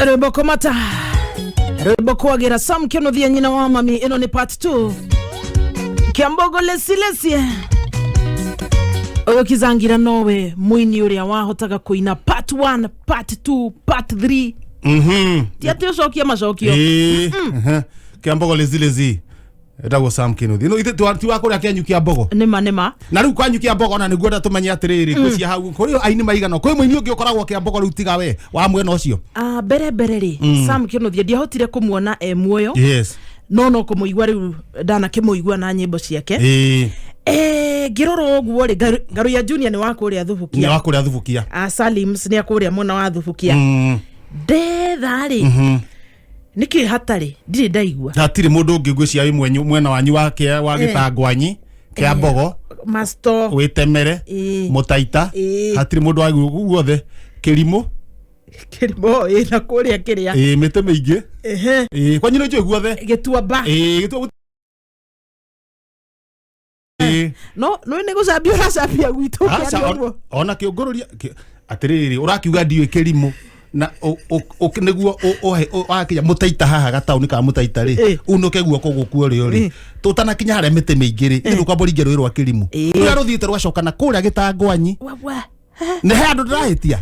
Rwimbo komata rwimbo kwagira Sam Kinuthia nyina wa mami. Ino ni part 2 Kiambogo lesilesie uyu kizangira nowe muini uria wahotaga kuina part 1 part 2 part 3. Ti ati ucokie macokio. Kiambogo lezilezi etagwo Sam Kinuthia. No ithe ti wa kuria kianyu Kiambogo. Nima nima. Na riu kwanyu Kiambogo na niguo ndatumenye atiriri kwicia hau kuri aini maigana kwi muini ungi ukoragwo Kiambogo riu tiga we wa mwena ucio. Mbere mbere ri Sam Kinuthia ndiahotire kumuona e muoyo. Yes. No kumuigua riu ndanakimuigua na nyimbo ciake. Ngirora uguo ri Ngaruiya Junior ni wa kuria Thubukia. Ni wa kuria Thubukia. Salims ni akuria mwena wa Thubukia. Ndetha ri niki hatari ndiri ndaigua hatiri mundu ungi ngwicia wi mwenyu mwena wanyu wa kia wa gitangwanyi kia mbogo masto witemere mutaita hatiri mundu wa guothe kirimo kirimo na kuria kiria mite miingi kwanyu ni njui guothe gituamba gituamba no no ni gucambia uracambia gwitu kiaria ona kiungururia atiriri urakiuga ndiui kirimo na niguo wakinya mutaita haha gatauni ka mutaita ri unuke guoko gukuo ri ri tutanakinya haria miti miingi ri ni kwamba ringe rwi rwa kirimu ruria ruthiite rwacoka na kuria gitangwanyi ni he andu ndirahitia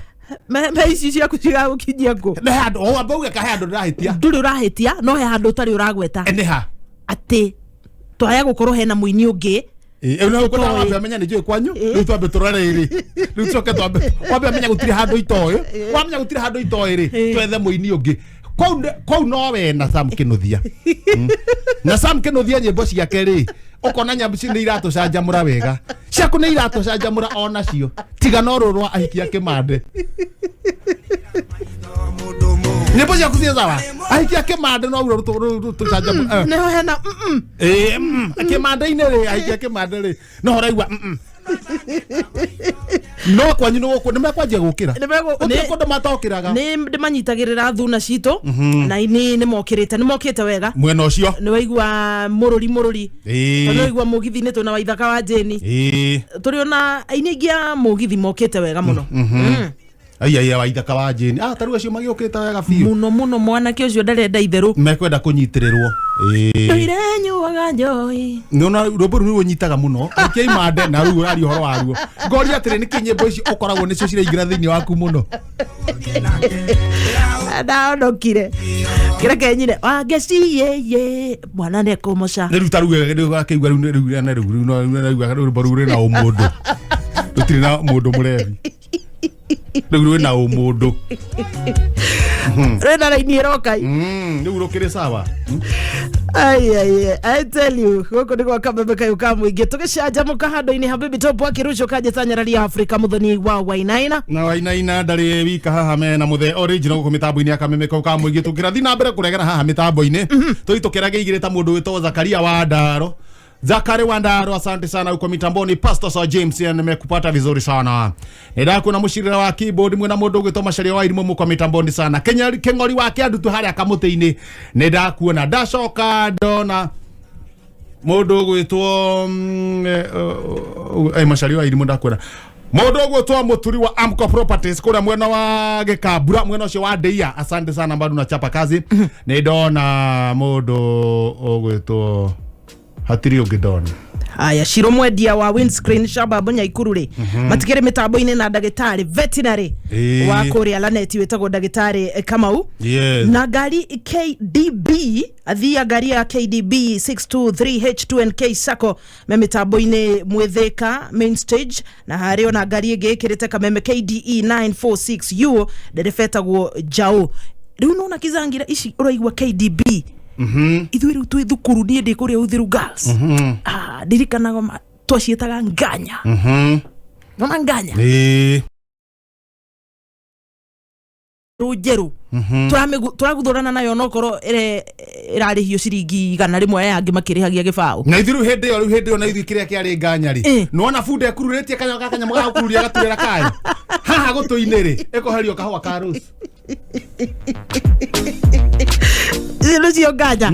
me ici ciaku cigagukinyia ngũ ni he andu o amba uge ka he andu ndirahitia nduri urahitia no he handu utari uragweta ni ha ati twaya gukorwo hena muini ungi Ĩĩ, no kwenda wambe amenya nĩ njũĩ kwanyu, rĩu twambe tũrore ĩrĩ, rĩu tũcoke twambe wambe amenya gũtirĩ handũ itoĩ, wamenya gũtirĩ handũ itoĩ rĩ, twethe mũini ũngĩ. Kũu no we na Sam Kĩnũthia. Na Sam Kĩnũthia nyĩmbo ciake rĩ, ũkona nyambo ici nĩ iratũcanjamũra wega, ciaku nĩ iratũcanjamũra onacio, tiga no rũrũ rwa ahikia kĩmande. Nyĩmbo ciaku ciĩ sawa, ahikia kĩmande no ruo rũtũcanjamũra. Nĩho hena Ĩĩ, kĩmande-inĩ rĩ, ahikia kĩmande rĩ, no ũraigua No kwanyu nĩ gũkũ nĩ mekwanjia gũkĩra. Gũtirĩ kũndũ matokĩraga. Nĩ ndĩmanyitagĩrĩra thuna citũ na nĩ nĩmokĩrĩte, nĩmokĩte wega. Mwena ũcio. Nĩ waigua mũrũri mũrũri. Tondũ waigua mũgithi-inĩ twĩna Waithaka wa Jane. Tũrĩ ona aini aingĩ a mũgithi mokĩte wega mũno. Ai ai, Waithaka wa Jane, ah, tarĩu acio magĩũkĩte wega biũ. Mũno mũno, mwanake ũcio ndarenda itherũ. Mekwenda kũnyitĩrĩrwo. Ndũire nyuaga njohi. Nona rwĩmbo rũu rũnyitaga mũno akia imande, na rĩu ũraria ũhoro waruo, ngoria atĩrĩ, nĩkĩ nyĩmbo icio ũkoragwo nĩcio ciraingĩra thĩinĩ waku mũno? Ndahonokire kĩreke nyine wangeciyeye mwana nĩekũmoca. Nĩ rĩu ta rĩu rĩu akĩigua rĩu rĩu rĩu rĩu rĩu rĩu rwĩmbo rũu rwĩna ũmũndũ, rũtirĩ na mũndũ mũrebi, rĩu rwĩna ũmũndũ. Rwĩna raini ĩroka. Rĩu rũkĩrĩ sawa. Ai ai, I tell you, gũkũ nĩ gwa Kameme kayũ ka mũingĩ, tũgĩcanjamũka handũ-inĩ habibi top akĩrucwo kanjĩta nyarari ya Afrika, mũthoni wa Wainaina. Na Wainaina ndarĩ wika haha, mena mũthee original gũkũ mĩtambo-inĩ ya Kameme kau ka mũingĩ. Tũkĩrathiĩ na mbere kũregera haha mĩtambo-inĩ, tũitũkĩraga igĩrĩ ta mũndũ wĩtwo Zakaria wa Ndaro, Zakari wa Ndaro, asante sana uko mitamboni. Pastor Sir James, nimekupata vizuri sana. Nĩndakuna mũcirĩra wa keyboard mwena mũndũ ũgwĩtwo Macharia wa Irimũ, mũko mitamboni sana. Keng'ori wa Kĩandutu harĩa kamũtĩ-inĩ, nĩndakuona. Ndacoka ndona mũndũ ũgwĩtwo Macharia wa Irimũ, ndakuona mũndũ ũgwĩtwo Mũturi wa Amco Properties kũrĩa mwena wa Gĩkambura, mwena ũcio wa Ndeia, asante sana, bado nachapa kazi. Nĩ ndona mũndũ ũgwĩtwo, hatirĩ ũngĩ ndona. Aya, Ciro mwendia wa windscreen Shabab Nyaikuru rĩ, matikĩrĩ mĩtambo-inĩ, na ndagĩtarĩ veterinary wa kũrĩa Laneti wĩtagwo ndagĩtarĩ Kamau. Na ngari KDB athia, ngari ya KDB 623H2NK Sacco me mĩtambo-inĩ Mwĩthĩka main stage, na harĩ ona ngari ĩngĩ ĩkĩrĩte Kameme KDE 946U, ndereba etagwo Jao. Rĩu nona kizangira ici ũraigua KDB, ithuĩ rĩu twĩ thukuru, niĩ ndĩ kũrĩa Uthiru Girls. Ah, ndirikanaga twaciĩtaga nganya. Nona nganya rũ njerũ tũraguthũrana nayo, nokorwo ĩrarĩhio ciringi 100, aya angĩ makĩrĩhagia gĩbaũ. Na ithuĩ rĩu hĩndĩ ĩyo, rĩu hĩndĩ ĩyo na ithuĩ kĩrĩa kĩarĩ nganya rĩ, nĩwona bunda ĩkururĩtie kanyamũ ga kanyamũ ga gũkururia gaturĩra kayo haha gũtũ-inĩ rĩ, ĩkoherio kahũa ka rose. Icio nĩcio nganya.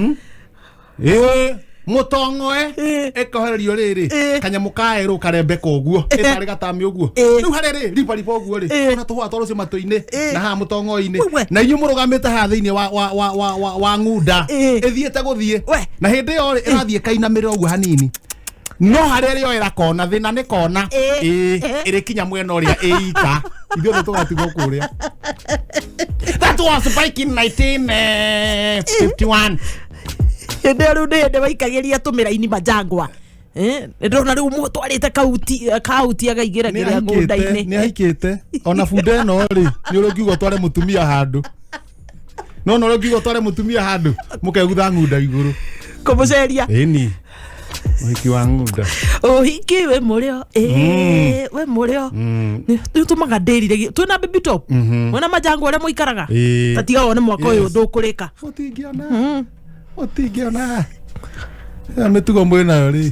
Ĩĩ, mũtong'oe ĩkohererio rĩrĩ kanyamũ ka erũ karembeka ũguo, ĩtarĩ gatami ũguo. Rĩu harĩa rĩ ribariba ũguo rĩ, ona tũhũa twa rũcio matũ-inĩ na haha mũtong'oe-inĩ. Wewe. Na inyuĩ mũrũgamĩte haha thĩinĩ wa ng'unda ĩthiĩte gũthiĩ. Na hĩndĩ ĩyo rĩ, ĩrathiĩ ĩkainamĩrĩra ũguo hanini, no harĩa rĩoera kona, thĩna nĩ kona. Ĩĩ, ĩrĩkinya mwena ũrĩa ĩika, ithuothe tũgatigwo kũrĩa. That was back in 1951. Hĩndĩ ĩyo rĩu nĩ hĩndĩ waikagĩria tũmĩraini majangwa. Nĩ ndĩrona rĩu mũtwarĩte kauti kauti akaingĩra kĩrĩa ngũnda-inĩ. Nĩ ahikĩte. Ona bunda ĩno rĩ, nĩ ũrĩa ũngiuga ũtware mũtumia handũ, no ũrĩa ũngiuga ũtware mũtumia handũ mũkegutha ng'unda igũrũ. Kũmũceria. Ĩni ũhiki wa ng'unda. Ũhiki wĩ mũrĩo, ĩĩ, wĩ mũrĩo. Nĩ ũtũmaga ndĩrire twĩna baby top mwena majangwa ũrĩa mũikaraga. Ta tiga wone mwaka ũyũ ndũkũrĩka. Mũtingĩona, mũtingĩona. Ĩyo mĩtugo mwĩnayo rĩ.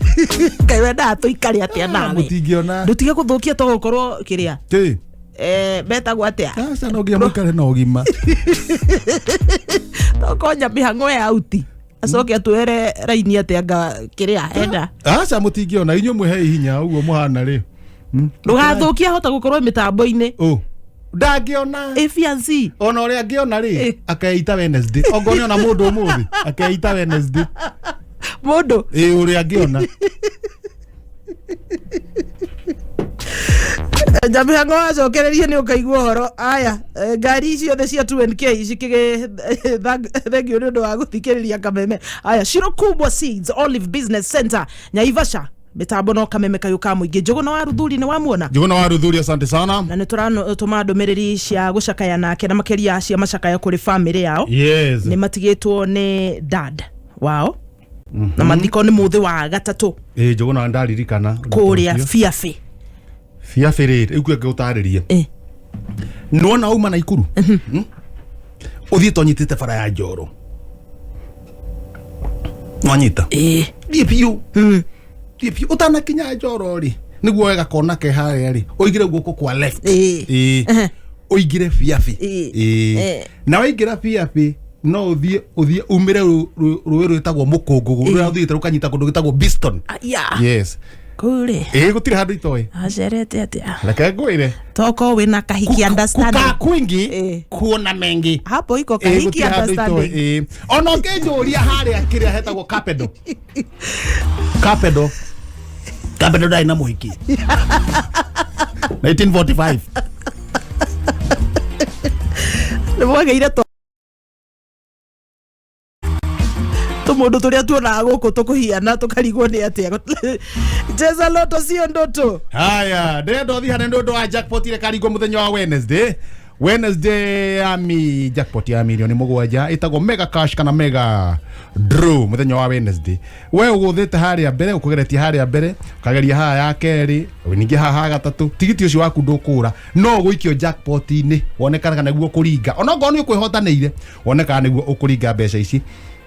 Ngai wendaga tũikare atĩa nawe? Mũtingĩona. Ndũtige gũthũkia to gũkorwo kĩrĩa Kĩ? Betagwo atĩa? Aca, no nginya mũikare na ũgima. Tokonya mĩhang'o ya auti acoke atwere raini atĩa nga kĩrĩa enda. Aca, mũtingĩona, inyuĩ mwĩhei hinya ũguo mũhana rĩ. Ndũgathũkie, hota gũkorwo mĩtambo-inĩ. Ũ ndangĩona. Fiancé. Ona ũrĩa angĩona rĩ, akeita Wednesday, ongorwo nĩ ona mũndũ ũmũthĩ akeita Wednesday. Mũndũ. Ĩ, ũrĩa angĩona. Njamĩhang'o wacokererie nĩ ũkaigua ũhoro. Aya, ngari ciothe cia 2NK cikĩgĩ thengio nĩ ũndũ wa gũthikĩrĩria Kameme. Aya, Shiro Kubwa Seeds Olive Business Center Nyaivasha. Mitambo no kameme kayo ka muingi. Njũgũna wa Ruthuri nĩ wamuona? Njũgũna wa Ruthuri, asante sana. Na nĩ tũratũma ndũmĩrĩri cia gũcakaya nake na makĩria cia macakaya kũrĩ famĩlĩ yao. Yes. Nĩ matigĩtwo nĩ dad wao na mathiko nĩ mũthĩ wa gatatũ. Ĩ Njũgũna ndaririkana kũrĩa Fiafi. Fiafi rĩ, rĩu ngũtarĩrie. Nĩwona wauma Naikuru ũthiĩte ũnyitĩte bara ya Njoro, nwanyita thiĩ biũ, thiĩ biũ ũtanakinya Njoro rĩ, nĩguo wega kona ke harĩa rĩ, ũingĩre guoko kwa left, ĩĩ ũingĩre Fiafi, ĩĩ na waingĩra Fiafi no ũthiĩ umĩre rũĩ rwĩtagwo Mũkũngũgũ, rũrĩa ũthiĩte rũkanyita kũndũ gwĩtagwo Biston. Yes. Kũu rĩ ĩĩ gũtirĩ handũ itoĩ. Acerete atĩa? Reke ngwĩre. Toko wĩna kahiki understanding. Kukaa kwingi kuona mengi. Hapo iko kahiki understanding. Ona ũkĩnjũria harĩa kĩrĩa hetagwo Kapedo. Kapedo. Kapedo ndarĩ na mũhiki. 1945. Nĩ mwagĩire to tũmũndũ tũrĩa tuonaga gũkũ tũkũhiana tũkarigwo nĩ atĩa. Cheza loto sio ndoto. Haya, ndĩrenda ũthiĩ harĩa nĩ ũndũ wa jackpot ĩrĩa ĩkaringwo mũthenya wa Wednesday. Wednesday ya mi jackpot ya milioni 7 ĩtagwo mega cash kana mega draw mũthenya wa Wednesday. We ũgũthĩte harĩa mbere, ũkũgeretie harĩa mbere, ũkageria haha ya kerĩ, ningĩ haha gatatũ, tigiti ũcio waku ndũkũra, no ũgũikio jackpot-inĩ wonekana kana nĩguo ũkũringa. Onokorwo nĩ ũkwĩhotanĩire, wonekana nĩguo ũkũringa mbeca ici.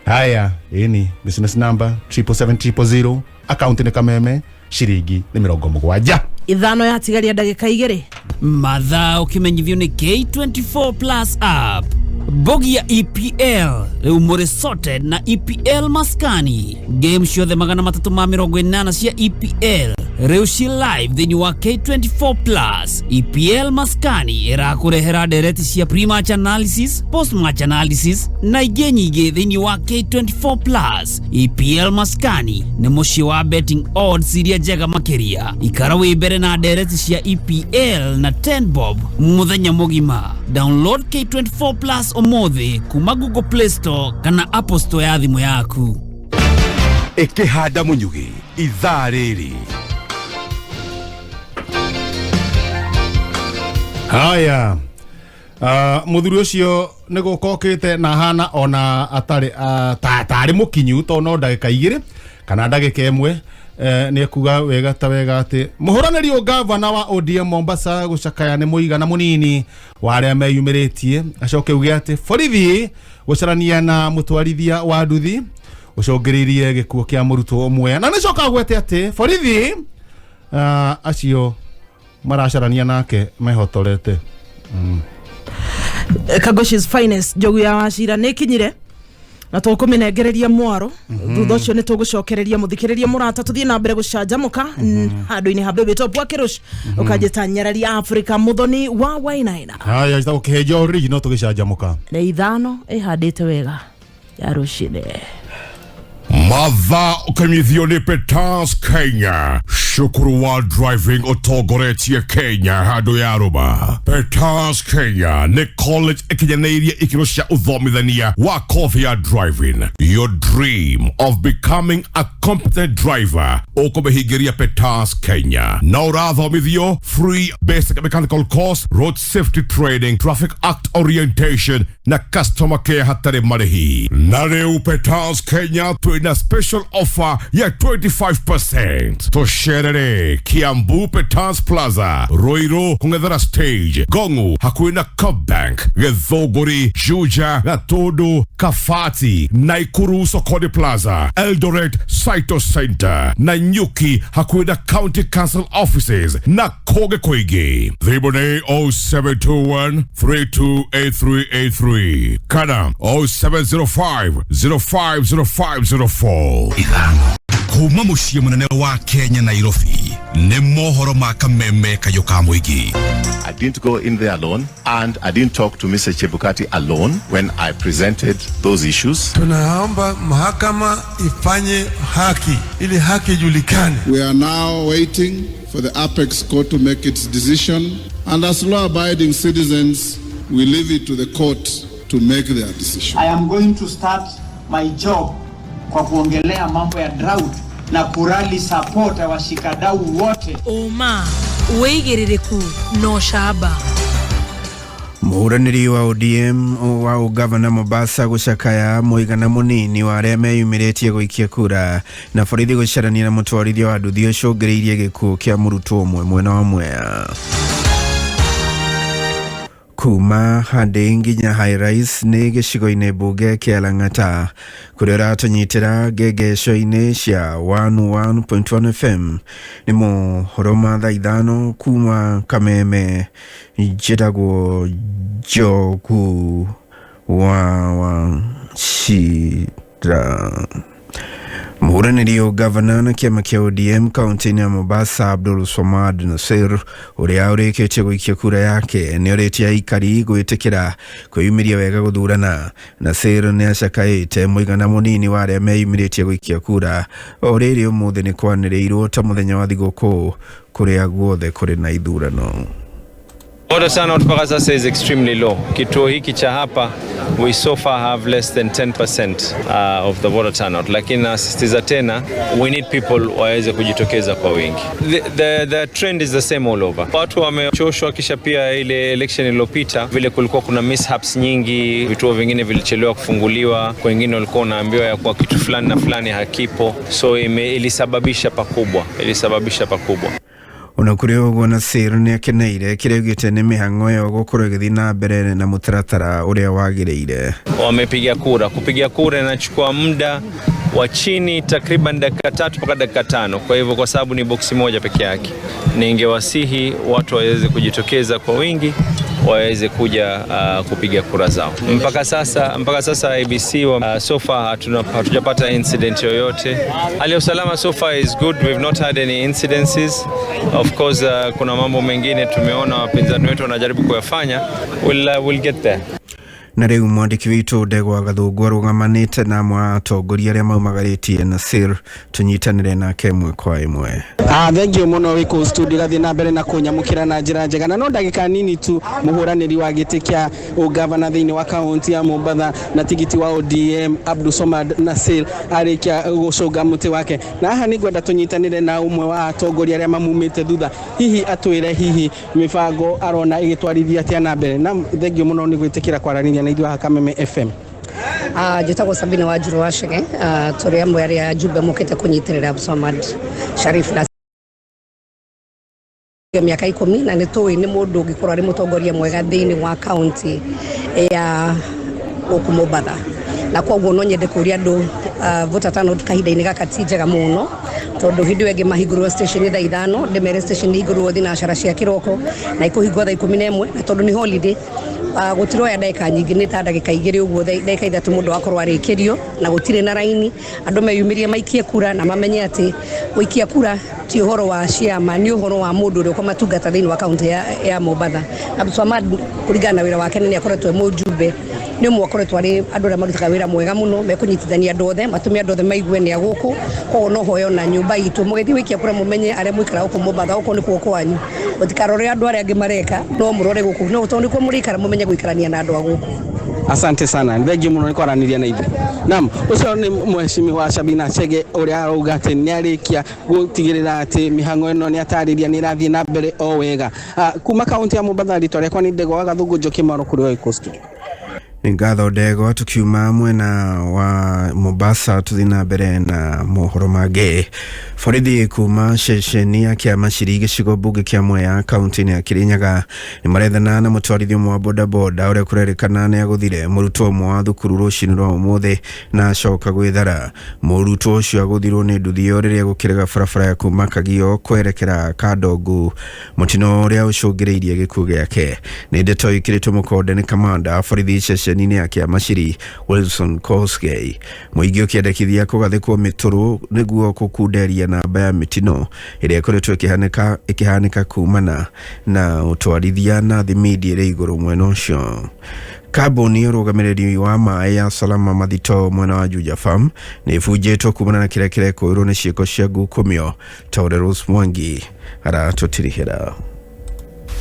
Haya, ini business number 777 000, account nĩ Kameme, ciringi nĩ 70. Ithano yatigaria ndagĩka 2. Mathaa ũkĩmenyithio nĩ K24 Plus app. Bogi ya EPL rĩu mũrĩ sorted na EPL maskani. Game ciothe 380 cia EPL rĩu ci live thĩinĩ wa K24 Plus. EPL maskani ĩrakũrehera ndereti cia pre-match analysis, post-match analysis na ingĩ nyingĩ thĩinĩ wa K24 Plus. EPL maskani nĩ mũciĩ wa betting odds iria njega makĩria. Ikara wĩ mbere na ndereti cia EPL na 10 bob mũthenya mũgima. Download K24 Plus ũmũthĩ kuma Google Play Store kana Apple Store ya thimũ yaku. Ĩkĩhanda mũnyugĩ ithaa rĩrĩ. Haya, mũthuri ũcio nĩ gũkokĩte na hana ona atarĩ tarĩ mũkinyu tondũ no ndagĩka 2 kana ndagĩka 1. Nĩ ekuga wega ta wega atĩ mũhũranĩri ũgavana wa ODM Mombasa gũcakaya nĩ mũigana mũnini wa arĩa meyumĩrĩtie. Acoke uge atĩ borithi gũcarania na mũtwarithia wa nduthi ũcũngĩrĩirie gĩkuũ kĩa mũrutwo ũmwe, na nĩcoka agwete atĩ borithi acio maracarania nake mehotorete. Kagoshi's finest njogu ya Wachira nĩ ikinyire na tũkũmĩnengereria mwaro. Thutha ũcio nĩ tũgũcokereria mũthikĩrĩria mũrata tũthiĩ na mbere gũcanjamũka handũ-inĩ ha Baby Top wa Kĩrũci ũkanjĩta Nyarari Africa mũthoni wa Wainaina. Haya, njĩtagwo Kĩhĩnjo original tũgĩcanjamũka. Nĩ ithano ĩhandĩte wega ya rũcinĩ. Mathaa ũkĩmenyithio nĩ Peters Kenya, cukuru wa driving ũtongoretie Kenya handũ ya rũma. Peters Kenya nĩ college ĩkinyanĩirie ikĩro cia ũthomithania wa kothi ya driving. Your dream of becoming a competent driver ũkũmĩhingĩria Peters Kenya. Na ũrathomithio free basic mechanical course, road safety training, traffic act orientation na customer care hatarĩ marĩhi. Na rĩu Peters Kenya twĩna special offer ya 25%. Tũcerere Kiambu Peters Plaza, Ruiru kũng'ethera stage, Gongu hakuhĩ na Cobank, Gĩthũngũri, Juja, Gatundu, Kafati, Naikuru Sokoni Plaza, Eldoret Saito Center, Nanyuki hakuhĩ na County Council offices na kũngĩ kũingĩ. Thimũ nĩ 0721 328383 kana 0705 050504. Ithano kuma mũciĩ mũnene wa Kenya Nairobi nĩ mohoro ma Kameme kayũ ka mũingĩ. I didn't go in there alone, and I didn't talk to Mr. Chebukati alone when I presented those issues. Tunaomba mahakama ifanye haki ili haki ijulikane. We are now waiting for the Apex Court to make its decision, and as law-abiding citizens, we leave it to the court to make their decision. I am going to start my job kwa kuongelea mambo ya drought Na kurali support ya washikadau wote. Ũma, wĩigĩrĩrĩku na ũcamba. Mũhũranĩri wa ODM wa ũgavana Mombasa gũcakaya mũigana mũnini wa arĩa meyumĩrĩtie gũikia kura, na borithi gũcarania na mũtwarithia wa nduthi ũcũngĩrĩirie gĩkuũ kĩa mũrutwo ũmwe mwena wa Mwea. Kuma Handĩ nginya High Rise nĩ gĩcigo-inĩ mbunge kĩa Lang'ata, kũrĩa ũratũnyitĩra ngengesho-inĩ cia 101.1 FM. Nĩ mohoro ma thaa 5 kuma Kameme. Njĩtagwo Njogu wa Wachira. Mũhũranĩri ũgavana na kĩama kĩa ODM kaunti-inĩ ya Mombasa Abdul Swamad Nasir, ũrĩa ũrĩkĩtie gũikia kura yake, nĩ orĩtie aikari gwĩtĩkĩra kwĩyumĩria wega gũthurana. Nasir nĩ acakaĩte mũigana mũnini wa arĩa meyumĩrĩtie gũikia kura, o rĩrĩ ũmũthĩ nĩ kwanĩrĩirwo ta mũthenya wa thigũkũ kũrĩa guothe kũrĩ na ithurano. Voter turnout mpaka sasa is extremely low. Kituo hiki cha hapa we so far have less than 10% of the voter turnout, lakini nasisitiza tena we need people waweze kujitokeza kwa wingi. The trend is the same all over. Watu wamechoshwa, kisha pia ile election iliyopita vile kulikuwa kuna mishaps nyingi, vituo vingine vilichelewa kufunguliwa, wengine walikuwa wanaambiwa ya kuwa kitu fulani na fulani hakipo, so ilisababisha pakubwa, ilisababisha pakubwa. Ona kũrĩ ũguo, Nasir nĩ akeneire kĩrĩa augĩte nĩ mĩhang'o ĩyo gũkorwo ĩgĩthiĩ na mbere na mũtaratara ũrĩa wagĩrĩire. Wamepiga kura. Kupiga kura inachukua muda wa chini takriban dakika 3 mpaka dakika 5. Kwa hivyo, kwa sababu ni boksi moja peke yake, ningewasihi watu waweze kujitokeza kwa wingi, waweze kuja kupiga kura zao. Mpaka sasa IEBC so far hatujapata incident yoyote. Hali ya usalama so far is good, we've not had any incidences. Of course kuna mambo mengine tumeona wapinzani wetu wanajaribu kuyafanya. We'll get there. Na rĩu mwandĩki witũ Ndegwa Gathũngũ arũgamanĩte na amwe a atongoria arĩa maumagarĩtie Nasir, tũnyitanĩre nake ĩmwe kwa ĩmwe. Thengiũ mũno wĩ kũu studio, gathiĩ na mbere na kũnyamũkĩra na njĩra njega, na no ndagĩka nini tu mũhũranĩri wa gĩtĩ kĩa ũgavana thĩinĩ wa kaunti ya Mombatha na tigiti wa ODM Abdul Somad Nasir arĩkia gũcũnga mũtĩ wake, na haha nĩ ngwenda tũnyitanĩre na ũmwe wa atongoria arĩa mamumĩte thutha, hihi atwĩre hihi mĩbango arona ĩgĩtwarithia atĩa na mbere. Na thengiũ mũno nĩ gwĩtĩkĩra kwaranĩria na ithuĩ haha Kameme FM. Njĩtagwo Sabina Wanjiru Wachege. Tũrĩ amwe arĩa njumbe mokĩte kũnyitĩrĩra Abdulswamad Sharif na mĩaka 10, na nĩ tũĩ nĩ mũndũ ũngĩkorwo arĩ mũtongoria mwega thĩinĩ wa kaunti ya gũkũ Mombatha, na koguo no nyende kũria andũ, voter turnout kahinda-inĩ gaka ti njega mũno, tondũ hĩndĩ ĩyo ĩngĩ mahingũrwo station thaa 5, ndĩmere station ihingũrwo thinacara cia kĩroko na ikũhingwo thaa 11, na tondũ nĩ holiday gũtiroya ndagĩka nyingĩ, nĩ ta ndagĩka 2 ũguo, ndagĩka 3 mũndũ akorwo arĩkĩrio, na gũtirĩ na raini. Andũ meyumĩrie maikie kura na mamenye atĩ gũikia kura ti ũhoro wa ciama, nĩ ũhoro wa mũndũ ũrĩa ũkũmatungata thĩinĩ wa kaunti ya Mombatha. Abdulswamad kũringana na wĩra wake nĩ akoretwo e mũjumbe, nĩ ũmwe akoretwo arĩ andũ arĩa marutaga wĩra mwega mũno, mekũnyitithania andũ othe, matũme andũ othe maigue nĩ a gũkũ. Koguo no hoyo na nyũmba itũ mũgĩthiĩ gũikia kura mũmenye arĩa mũikaraga gũkũ Mombatha, gũkũ nĩkuo kwanyu, mũtikarore andũ arĩa angĩ mareka, no mũrore gũkũ, no tondũ nĩkuo mũrĩikara, mũmenye gũikarania na andũ a gũkũ. Asante sana, thengiũ mũno nĩ kwaranĩria na ithuĩ. Naam, ũcio nĩ mheshimiwa Sabina Chege ũrĩa arauga atĩ nĩ arĩkia gũtigĩrĩra atĩ mĩhang'o ĩno nĩ atarĩria nĩ ĩrathiĩ na mbere o wega. Kuma kaunti ya Mombatha, rĩtwa rĩakwa nĩ Ndegwa wa Gathũngũ Njoki Maro kũrĩ Oikos Studio. Nĩ ngatho Ndegwa. Tukiuma mwena wa Mombasa tuthiĩ na mbere na mohoro mangĩ. Borithi kuma ceceni ya kĩama ciri gĩcigo mbunge kĩa Mwea kaunti-inĩ ya Kirinyaga nĩ marethana na mũtwarithia ũmwe wa bodaboda ũrĩa kũrerĩkana nĩ agũthire mũrutwo ũmwe wa thukuru rũcinĩ rwa ũmũthĩ na acoka gwĩthara. Mũrutwo ũcio agũthirwo nĩ nduthi ĩyo rĩrĩa gũkĩrĩga barabara ya kuma Kagio kwerekera Kandongu, mũtino ũrĩa ũcũngĩrĩirie gĩkuũ gĩake. Nĩ ndeto ĩkĩrĩtwo mũkonde nĩ kamanda borithi ceceni-inĩ ya Kĩamaciri Wilson Kosgei. Mũingĩ ũkĩendekithia kũgathĩkwo mĩtũrũ nĩguo kũkunderia namba ya mĩtino ĩrĩa ĩkoretwo ĩkĩhanĩka kumana na ũtwarithia na thimindi ĩrĩ igũrũ mwena ũcio. Kambuni ya ũrũgamĩrĩri wa maĩ ya Salama Mathito mwena wa Juja Farm nĩ ĩbunjĩtwo kumana na kĩrĩa kĩrekũĩrwo nĩ ciĩko cia ngukumio, ta ũrĩa Rose Mwangi aratũtirihĩra.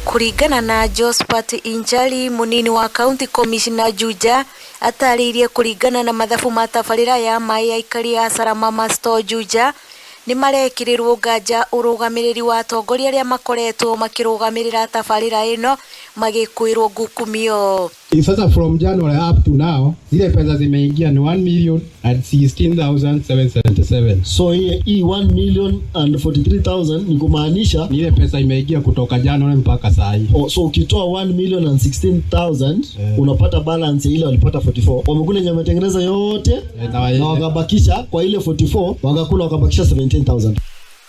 Kũringana na Josphat Injali, munini wa county commissioner Juja, atarĩirie kũringana na mathabu ma tabarĩra ya maĩ aikari a Salama Masto Juja Nĩ marekĩrĩrwo nganja ũrũgamĩrĩri wa atongoria arĩa makoretwo makĩrũgamĩrĩra tabarĩra ĩno magĩkwĩrwo ngukumio. Sasa from January up to now zile pesa zimeingia ni 1 million and 16,777. So hii hii 1 million and 43,000 ni kumaanisha ni ile pesa imeingia kutoka January mpaka saa hii. Oh, so ukitoa 1 million and 16,000 unapata balance ile walipata 44. Wamekula yenye wametengeneza yote na wakabakisha kwa ile 44 wakakula wakabakisha 17,000.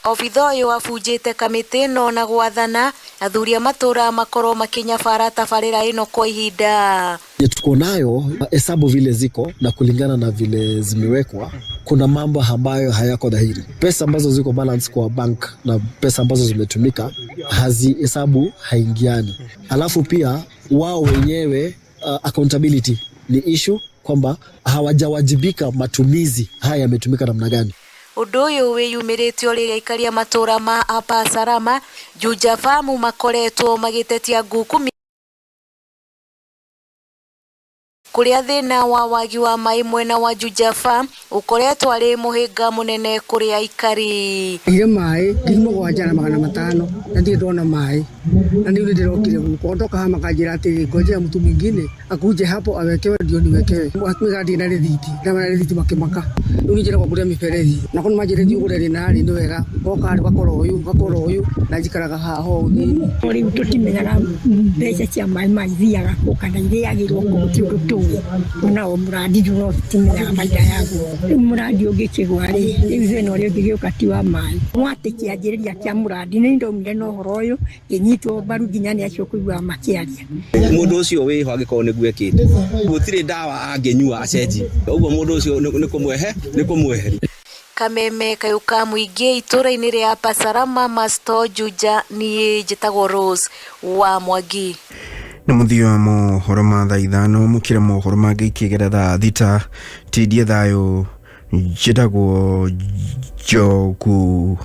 Obitha ũyũ abunjĩte kamĩtĩ ĩno na gwathana athuri a matũra makorwo makĩnyabara tabarĩra ĩno kwa ihinda. Yenye tuko nayo hesabu vile ziko na kulingana na vile zimewekwa, kuna mambo ambayo hayako dhahiri. Pesa ambazo ziko balance kwa bank na pesa ambazo zimetumika hazihesabu, haingiani. Alafu pia wao wenyewe accountability ni issue kwamba hawajawajibika matumizi haya yametumika namna gani. Ũndũ ũyũ wĩyumĩrĩtio rĩrĩa aikari a matũra ma Upper Salama Juja Farm makoretwo magĩtetia ngukumi kũrĩa thĩna wa wagi wa maĩ mwena wa Juja Farm ũkoretwo arĩ mũhĩnga mũnene kũrĩ aikari. Ire maĩ 7,500 na ndirĩ ndona maĩ na nĩ ndĩrokire gũkũ ndoka haha makanjĩra atĩrĩ ngojea mtu mwingine akuje hapo awekewe ndio niwekewe atuĩka ndirĩ na rĩthiti ndamera rĩthiti makĩmaka rĩu niĩ njĩragwo ngũre mĩberethi na korwo nĩmanjĩrĩtie ũgũre rĩ na rĩ nĩ wega woka rĩ ũgakora ũyũ ũgakora ũyũ na njikaraga haha ho thĩinĩ. Rĩu tũtimenyaga mbeca cia maĩ ma ithiaga kũ kana irĩagĩrwo kũ gũtirĩ ũndũ tũĩ ona o mũrandi rĩu no tũtimenyaga baida yaguo rĩu mũrandi ũngĩkĩgwa rĩ rĩu thĩna ũrĩa ũngĩgĩũka ti wa maĩ mwatĩ kĩanjĩrĩria kĩa mũrandi nĩ ndaumire na ũhoro ũyũ ngĩnyitwo mbaru nginya nĩ acio kũiguaga makĩaria. Mundu ucio wiho angikorwo niguo ekite gutiri ndawa anginyua acenjie uguo mundu ucio ni kumwehe ni kumweheria. Kameme kayũ ka mũingĩ itũra-inĩ rĩa Upper Salama Masto Juja niĩ njĩtagwo Rose wa Mwangi. Nĩ mũthia wa mohoro ma thaa 5 mũkĩre mohoro mangĩ ikĩgera thaa 6 tindie thayũ njĩtagwo Njogu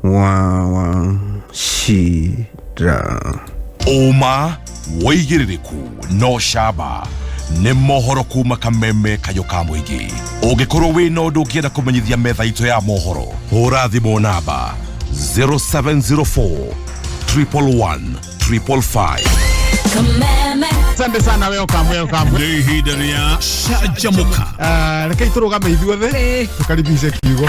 wa Wachira. Ũma wĩigĩrĩrĩku no camba nĩ mohoro kuma kameme kayũ ka mũingĩ. Ũngĩkorwo wĩna ũndũ ũngĩenda kũmenyithia metha itũ ya mohoro, hũra thimũ namba 0704 111 555. Kameme. Asante sana, welcome, welcome. Nĩ ihinda rĩa canjamũka. Reke itũrũgame ithuothe tũkaribishe kiugo.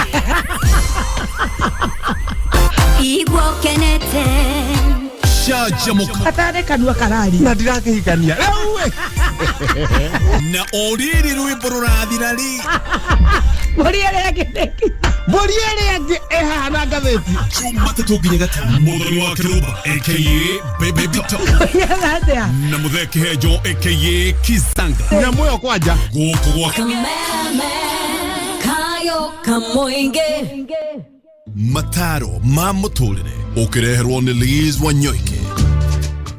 Igua ũkenete. Canjamũka. Atarĩ kanua karari. Na ndirakĩhikania. Rĩu we. Na o rĩrĩ rwĩmbo rũrathira rĩ. Mbũri ĩrĩa ĩngĩ nĩkĩ? Mbũri ĩrĩa ĩngĩ ĩhaha na ngathĩti. Jumatatũ nginya Gatano. Mũthoni wa Kĩrũmba aka Baby Doctor. Ũigaga atĩa? Na Mũthee Kĩhenjo aka Kizanga. Nyamũ ĩyo kwanja. Gũkũ gwa Kameme kayo kamũingĩ. Mataro ma mũtũrĩre ũkĩreherwo nĩ Liz Wanyoike.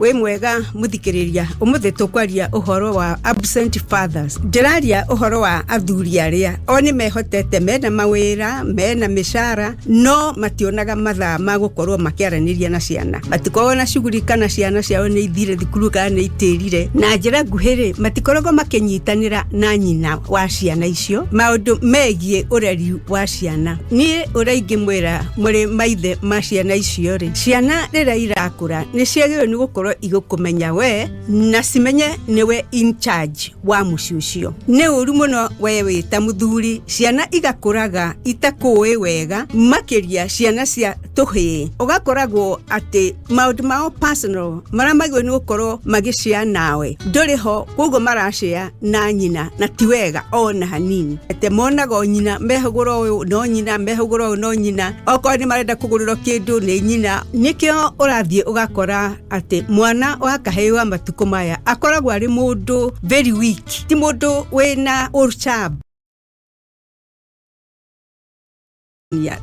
Wĩ mwega mũthikĩrĩria ũmũthĩ tũkwaria ũhoro wa absent fathers. Ndĩraria ũhoro wa athuri arĩa o nĩ mehotete mena mawĩra mena mĩcara no mationaga mathaa ma gũkorwo makĩaranĩria na ciana, matikoragwo na shughuli kana ciana ciao nĩ ithire thukuru kana nĩ itĩrire. Na njĩra nguhĩ rĩ, matikoragwo makĩnyitanĩra na nyina wa ciana icio maũndũ megiĩ ũreri wa ciana. Niĩ ũrĩa ingĩmwĩra mũrĩ maithe ma ciana icio rĩ, ciana rĩrĩa irakũra nĩ ciagĩrĩirwo nĩ gũkorwo igũkũmenya we na cimenye nĩwe in charge wa mũciĩ ũcio. Nĩ ũru mũno we wĩ ta mũthuri ciana igakũraga itakũĩ wega, makĩria ciana cia tũhĩĩ. Ũgakoragwo atĩ maũndũ mao personal marĩa magĩrĩirwo nĩ gũkorwo magĩcea nawe ndũrĩ ho, koguo maracea na nyina na ti wega ona hanini. Ate monaga o nyina mehũgũra ũyũ no nyina, mehũgũra ũyũ no nyina, okorwo nĩ marenda kũgũrĩrwo kĩndũ nĩ nyina. Nĩkĩo ũrathiĩ ũgakora atĩ mwana wa kahĩĩ wa matukũ maya akoragwo arĩ mũndũ very weak, ti mũndũ wĩna ũcamba.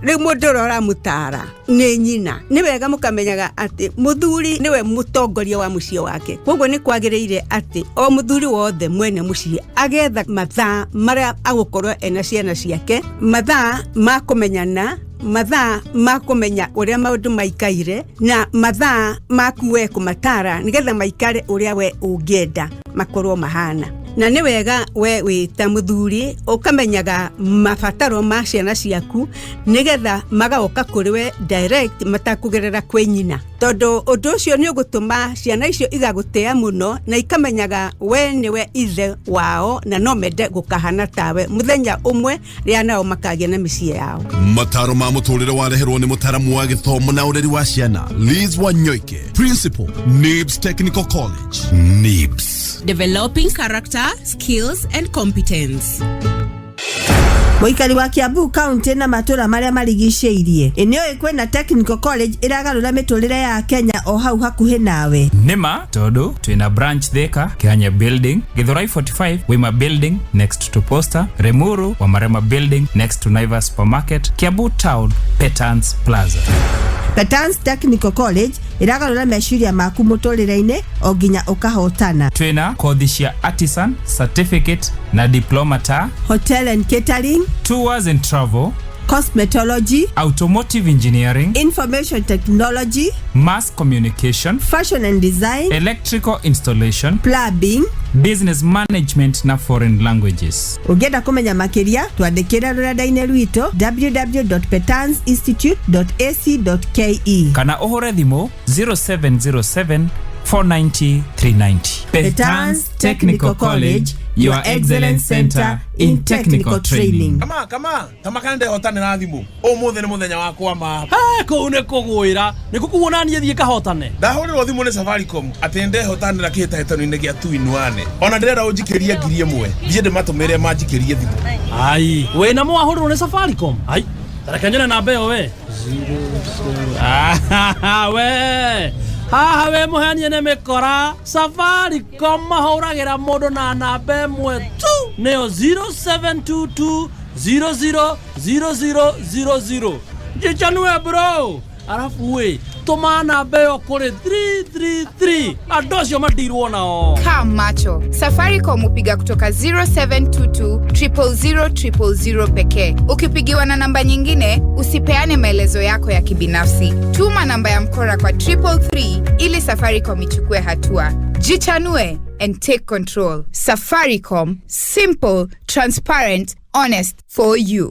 Rĩu mũndũ ũrĩa ũramũtara nĩ nyina. Nĩ wega mũkamenyaga atĩ mũthuri nĩwe mũtongoria wa mũciĩ wake, koguo nĩ kwagĩrĩire atĩ o mũthuri wothe mwene mũciĩ agetha mathaa marĩa agũkorwo ena ciana ciake, mathaa ma kũmenyana, mathaa ma kũmenya ũrĩa maũndũ maikaire, na mathaa maku we kũmatara nĩgetha maikare ũrĩa we ũngĩenda makorwo mahana. Na nĩ wega we wĩ ta mũthuri ũkamenyaga mabataro ma ciana ciaku nĩgetha magoka kũrĩ we direct matakũgerera kwĩ nyina, tondũ ũndũ ũcio nĩ ũgũtũma ciana icio igagũtĩa mũno na ikamenyaga we nĩwe ithe wao, na no mende gũkahana tawe mũthenya ũmwe rĩrĩa nao makagĩa na mĩciĩ yao. Mataro ma mũtũrĩre wareherwo nĩ mũtaramu wa gĩthomo na ũreri wa ciana Liz Wanyoike, Principal, NIBS Technical College. NIBS. Developing character, skills, and competence. Mũikari wa Kiambu County na matũra marĩa marigicĩirie, ĩ nĩũĩ kwĩna Technical College ĩragarũra mĩtũrĩre ya Kenya o hau hakuhĩ nawe? Nĩma tondũ twĩna branch Thika, Kihanya building, Githurai 45, Wima building next to Posta, Remuru, Wamarema building next to Naivas supermarket, Kiambu town, Petans Plaza. Petans Technical College ĩragarũra meciria maku mũtũrĩre-inĩ o nginya ũkahotana. Twĩna kothi cia artisan, certificate na diploma ta Hotel and Catering, Tours and Travel, Cosmetology, Automotive Engineering, Information Technology, Mass Communication, Fashion and Design, Electrical Installation, Plumbing, Business Management na Foreign Languages. Ũngĩenda kũmenya makĩria, twandĩkĩre rũrenda-inĩ rwitũ www.petansinstitute.ac.ke kana ũhũre thimũ 0707 490 390. Petans Technical College, your excellence center in technical training. Kama kama kama kana ndehotanĩra thimũ ũmũthĩ nĩ mũthenya wakwa ma. Kũu nĩ kũgwĩra nĩ kũkuona niĩ thiĩ kahotane. Ndahũrĩrwo thimũ nĩ Safaricom atĩ ndehotanĩra kĩhĩtahĩtano-inĩ gĩa tuinuane, ona ndĩrenda ũnjikĩrie 1000 thiĩ ndĩmatũmĩre manjikĩrie thimũ. Ai, wĩna mo wahũrĩrwo nĩ Safaricom? Ai, tareke nyone namba ĩyo we. We haha we mũhenie nĩ mĩkora. Safaricom mahũragĩra mũndũ na namba ĩmwe tu, nĩyo 0722 000000. Jichanue bro, arafu we tũma namba ĩyo kũrĩ 333, andũ acio matirwo nao. Kaa macho. Safaricom hupiga kutoka 0722 000 000 pekee. Ukipigiwa na namba nyingine, usipeane maelezo yako ya kibinafsi. Tuma namba ya mkora kwa 333 ili Safaricom ichukue hatua. Jichanue and take control. Safaricom, simple, transparent, honest for you.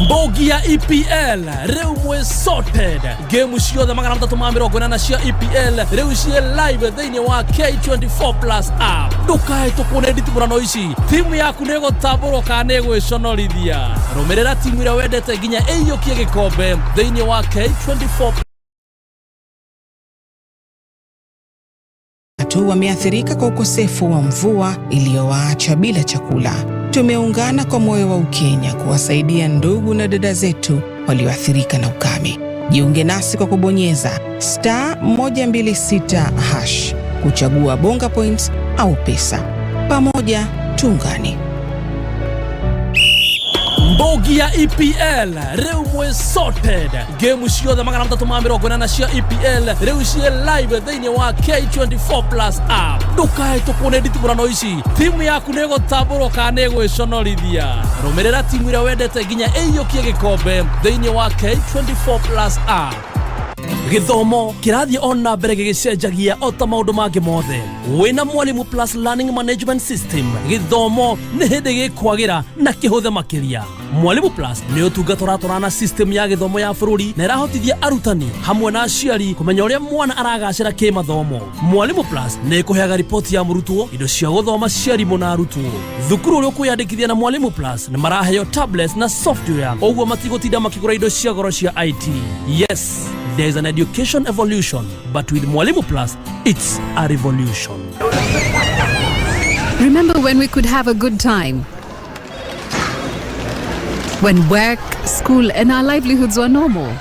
Mbogi ya EPL rĩu mwĩ sorted. Game ciothe 380 cia EPL rĩu ciĩ live thĩinĩ wa K24 Plus app. Ndũkahĩtũkwo nĩ nditimũrano ici, timu yaku nĩ ĩgũtambũrwo kana nĩ ĩgwĩconorithia. Rũmĩrĩra timu ĩrĩa wendete nginya ĩiyũkie gĩkombe thĩinĩ wa K24. Watu wameathirika kwa ukosefu wa mvua iliyowaacha bila chakula. Tumeungana kwa moyo wa Ukenya kuwasaidia ndugu na dada zetu walioathirika na ukame. Jiunge nasi kwa kubonyeza star 126 hash kuchagua Bonga Points au pesa. Pamoja tuungane. Mbogi ya EPL rĩu mwĩ sorted. Game ciothe 380 cia EPL rĩu ciĩ live thĩinĩ wa K24 Plus app. Ndũkahĩtũkwo nĩ nditimũrano ici, timu yaku nĩ ĩgũtambũrwo kana nĩ ĩgwĩconorithia. Rũmĩrĩra timu ĩrĩa wendete nginya ĩiyũkie gĩkombe thĩinĩ wa K24 Plus app. Gĩthomo kĩrathiĩ o na mbere gĩgĩcenjagia o ta maũndũ mangĩ mothe. Wĩna Mwalimu Plus Learning Management System, gĩthomo nĩ hĩndĩ gĩkwagĩra na kĩhũthe makĩria. Mwalimu Plus nĩ ũtungata ũratwarana na system ya gĩthomo ya bũrũri na ĩrahotithia arutani hamwe na aciari kũmenya ũrĩa mwana aragacĩra kĩmathomo. Mwalimu Plus nĩ ĩkũheaga riboti ya mũrutwo, indo cia gũthoma cia arimũ na arutwo. Thukuru ũrĩa ũkwĩyandĩkithia na Mwalimu Plus nĩ maraheo tablets na software, ũguo matigũtinda makĩgũra indo cia goro cia IT. Yes, there is an education evolution, but with Mwalimu Plus, it's a revolution. Remember when we could have a good time? When work, school, and our livelihoods were normal?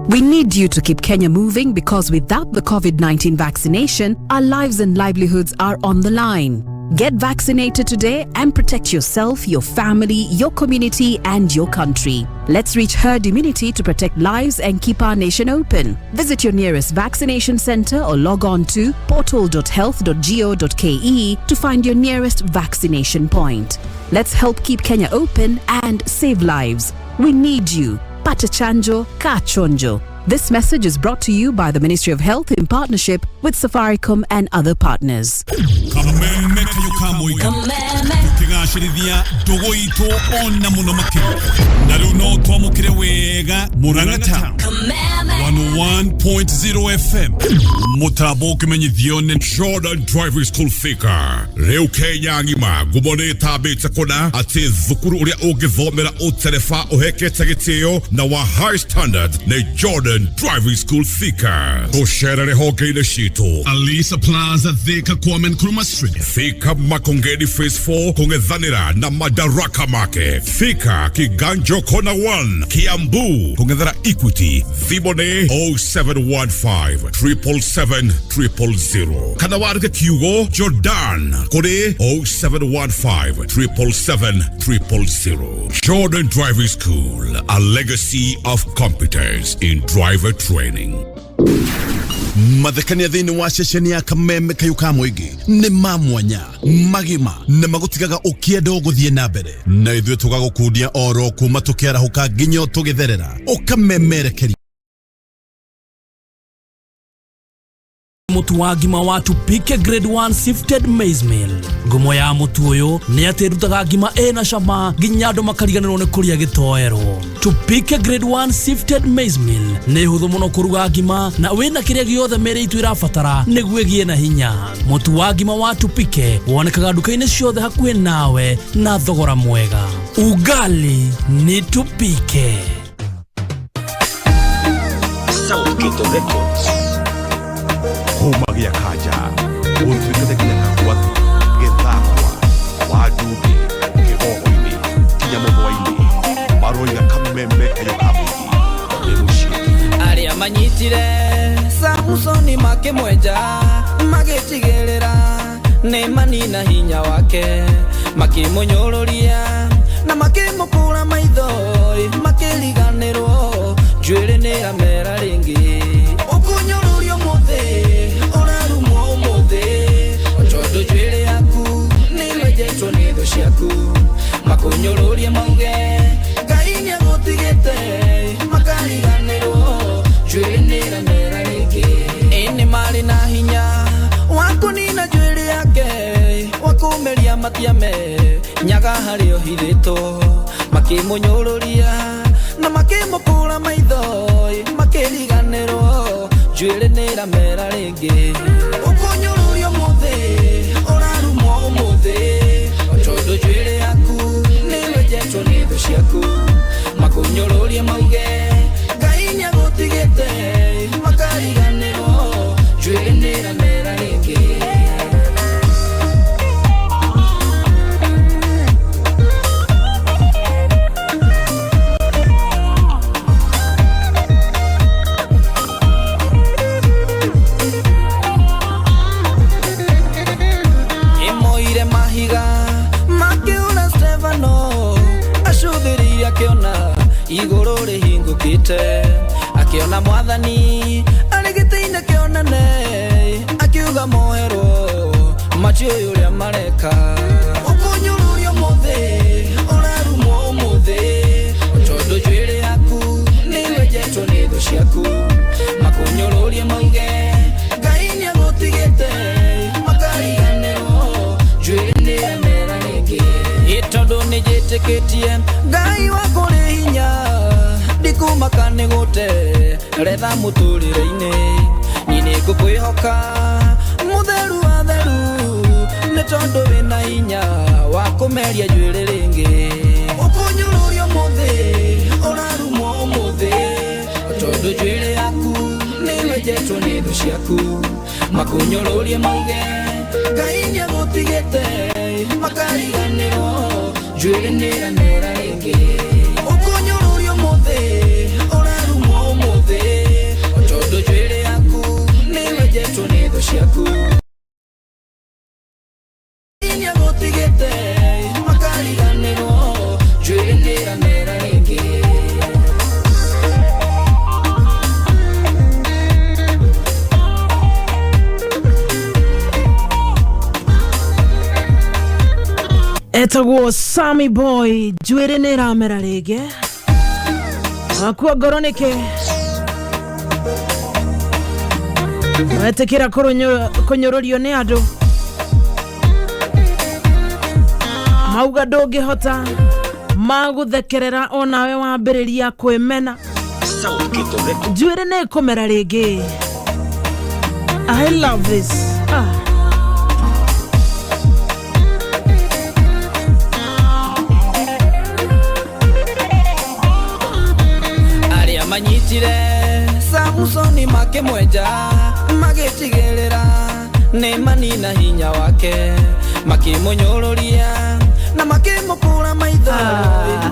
We need you to keep Kenya moving because without the COVID-19 vaccination, our lives and livelihoods are on the line. Get vaccinated today and protect yourself, your family, your community, and your country. Let's reach herd immunity to protect lives and keep our nation open. Visit your nearest vaccination center or log on to portal.health.go.ke to find your nearest vaccination point. Let's help keep Kenya open and save lives. We need you. Pata chanjo, ka chonjo. This message is brought to you by the Ministry of Health in partnership with Safaricom and other partners. Kameme kayo ka mũingĩ tũkĩgacĩrithia ndũgũ itũ ona mũno makĩria na rĩu no twamũkĩre wega Murang'a Town 101.0 FM mũtambo ũkĩmenyithio nĩ Jordan Driving School Thika rĩu Kenya ng'ima ngumo nĩ ĩtambĩte kũna atĩ thukuru ũrĩa ũngĩthomera ũtereba ũhekete gĩtĩo na wa high standard nĩ Jordan Driving School Thika. Tũcerere honge-inĩ citũ Alisa Plaza Thika Kwame Nkrumah Street, Thika Makongeni Phase 4 kũng'ethanĩra na Madaraka Market, Thika Kiganjo Corner 1 Kiambu kũng'ethera Equity. Thimũ nĩ 0715 777 000 kana wandĩke kiugo Jordan kũrĩ 0715 777 000. Jordan Driving School, a legacy of competence in driver training. Mathekania thĩinĩ wa ceceni ya Kameme kayũ ka mũingĩ nĩ ma mwanya magima na magũtigaga ũkĩenda ũgũthiĩ na mbere na ithuĩ tũgagũkundia oro kuma tũkĩarahũka nginya tũgĩtherera ũkamemerekeria. Mũtu wa ngima wa Tupike Grade 1 Sifted Maize Meal. Ngumo ya mũtu ũyũ nĩ atĩ ĩrutaga ngima ĩna cama nginya andũ makariganĩrwo nĩ kũrĩa gĩtoero. Tupike Grade 1 Sifted Maize Meal nĩ hũthũ mũno kũruga ngima na wĩna kĩrĩa gĩothe mĩĩrĩ itũ ĩrabatara nĩguo ĩgĩe na hinya. Mũtu wa ngima wa Tupike wonekaga nduka-inĩ ciothe hakuhĩ nawe na thogora mwega. Ugali ni Tupike. Southgate Records. Kũmagia kanja gũtuĩkĩte gĩthaka gwa gĩthakwa wa ndumbi kĩgogo-inĩ kinya mũthũa-inĩ maroiga Kameme kayo ka mũingĩ nĩ mũciĩ. Arĩa manyitire Samusoni makĩmwenja magĩtigĩrĩra nĩ manina hinya wake makĩmũnyũrũria na makĩmũkũra maitho makĩriganĩrwo njuĩrĩ nĩ ĩramera rĩngĩ. Ũkũnyũrũrio ũmũthĩ ũrarumwo ũmũthĩ tondũ njuĩrĩ yaku nĩ wenjetwo nĩ thũ ciaku makũnyũrũrie mauge Ngai nĩagũtigĩte makariganĩrwo njuĩrĩ nĩ ĩramera rĩngĩ. Ĩ nĩ marĩ na hinya wa kũnina njuĩrĩ yake wa kũmeria matiame nyaga harĩ ohithĩtwo makĩmũnyũrũria na makĩmũkũra maitho makĩriganĩrwo njuĩrĩ nĩ ĩramera rĩngĩ. Ũkũnyũrũrio ũmũthĩ ũrarumwo ũmũthĩ tondũ njuĩrĩ yaku nĩ wenjetwo nĩ thũ ciaku makũnyũrũrie mauge Ngai nĩagũtigĩte makariganĩrwo njuĩrĩ nĩ ĩramera rĩngĩ. Ĩmoire mahiga makĩũra Stefano acũthĩrĩirie akĩona igũrũ rĩhingũkĩte akĩona mwathani arĩ gĩtĩ-inĩ kĩonene akiuga moherwo matiũĩ ũrĩa mareka. Ũkũnyũrũrio ũmũthĩ ũrarumwo ũmũthĩ tondũ njuĩrĩ yaku nĩ wenjetwo nĩ thũ ciaku makũnyũrũrie mauge Ngai nĩagũtigĩte makariganĩrwo njuĩrĩ nĩ ĩramera rĩngĩ. Ĩ tondũ nĩnjĩtĩkĩtie Ngai wakwa ũrĩ hinya ndikũmaka nĩ gũte retha mũtũrĩre-inĩ niĩ nĩngũkwĩhoka mũtheru wa theru nĩ tondũ wĩna hinya wa kũmeria njuĩrĩ rĩngĩ. Ũkũnyũrũrio ũmũthĩ ũrarumwo ũmũthĩ tondũ njuĩrĩ yaku nĩ wenjetwo nĩ thũ ciaku makũnyũrũrie mauge Ngai nĩagũtigĩte makariganĩrwo njuĩrĩ nĩ ĩramera rĩngĩ. Ũkũnyũrũrio ũmũthĩ ũrarumwo ũmũthĩ tondũ njuĩrĩ yaku nĩ wenjetwo nĩ thũ ciaku nĩagũtigĩte makariganĩrwo njuĩrĩ nĩ ĩramera rĩngĩ. Etagwo Sammy Boy njuĩrĩ nĩ ĩramera rĩngĩ akua ngoro nĩkĩ. Wetikira kunyururio ni andu mauga ndungihota maguthekerera onawe wambiriria kwimena njuiri ni ikumera ringi. I love this. Aria manyitire Samusoni makimwenja magitigirira ni manina hinya wake makimunyururia na makimukura maitho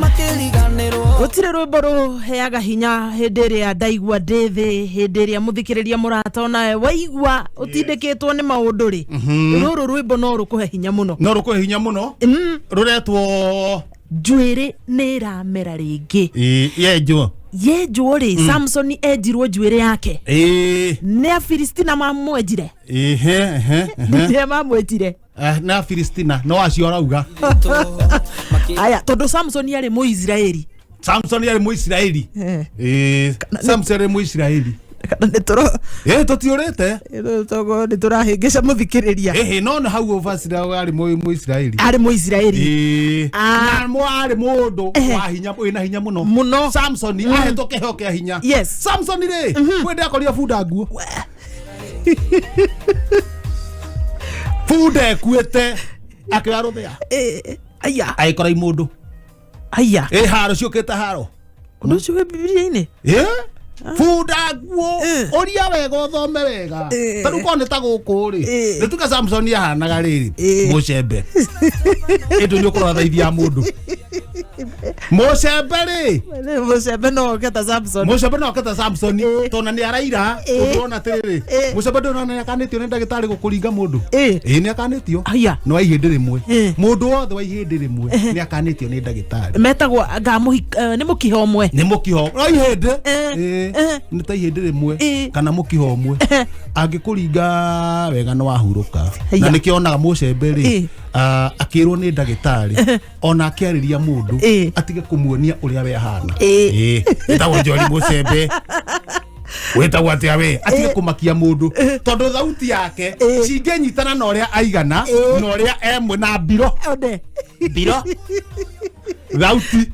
makiriganirwo. Gutire rwimbo ruheaga hinya hindi iria ndaigua ndi thi, hindi iria muthikiriria murata onawe waigua utindikitwo ni maundu ri, ruru rwimbo no rukuhe hinya muno, no rukuhe hinya muno. Ruretwo njuiri ni iramera ringi. Yenjwo yenjwo ri, Samson enjirwo njuiri yake ni Afilistina mamwenjire. Ni mamwenjire na Afilistina no acio arauga. Aya, tondu Samson ari Muisraeli. Samson ari Muisraeli. Samson ari Muisraeli. Kana tutiurite ni turahingisha muthikiriria. No na hau obasira ari Muisraeli. Ari Muisraeli. Na mo ari mundu wa hinya wina hinya muno muno. Samson ahetwo kiheo kia hinya. Yes. Samson ri kwenda akoria bunda nguo. Bunda ekuite akioya ruthia. Aya. Aikora imundu. Aya. Haro ciukite haro. Undu ucio wi Bibilia-ini? Bunda nguo uria wega uthome wega. Taru ko ni ta guku ri. Nituka Samson ahanaga riri mucembe. Indu ni ukurora thaithi ya mundu. Mucembe ri. Mucembe no oke ta Samson. Mucembe no oke ta Samson tona ni araira urona atiriri. Mucembe ndona ni akanitio ni ndagitari gukuringa mundu. Ni akanitio. No wa ihindi rimwe. Mundu wothe wa ihindi rimwe ni akanitio ni ndagitari. Metagwo ni mukiho umwe. Ni mukiho. No ihindi. Ni ta ihindi rimwe kana mukiho umwe. Angikuringa wega no wahuruka. Na nikionaga mucembe ri akirwo ni ndagitari ona akiariria mundu atige kumuonia uria we ahana. Witagwo Njori mucembe. Witagwo atia we atige kumakia mundu tondu thauti yake cingenyitana na uria aigana na uria emwe na mbiro mbiro thauti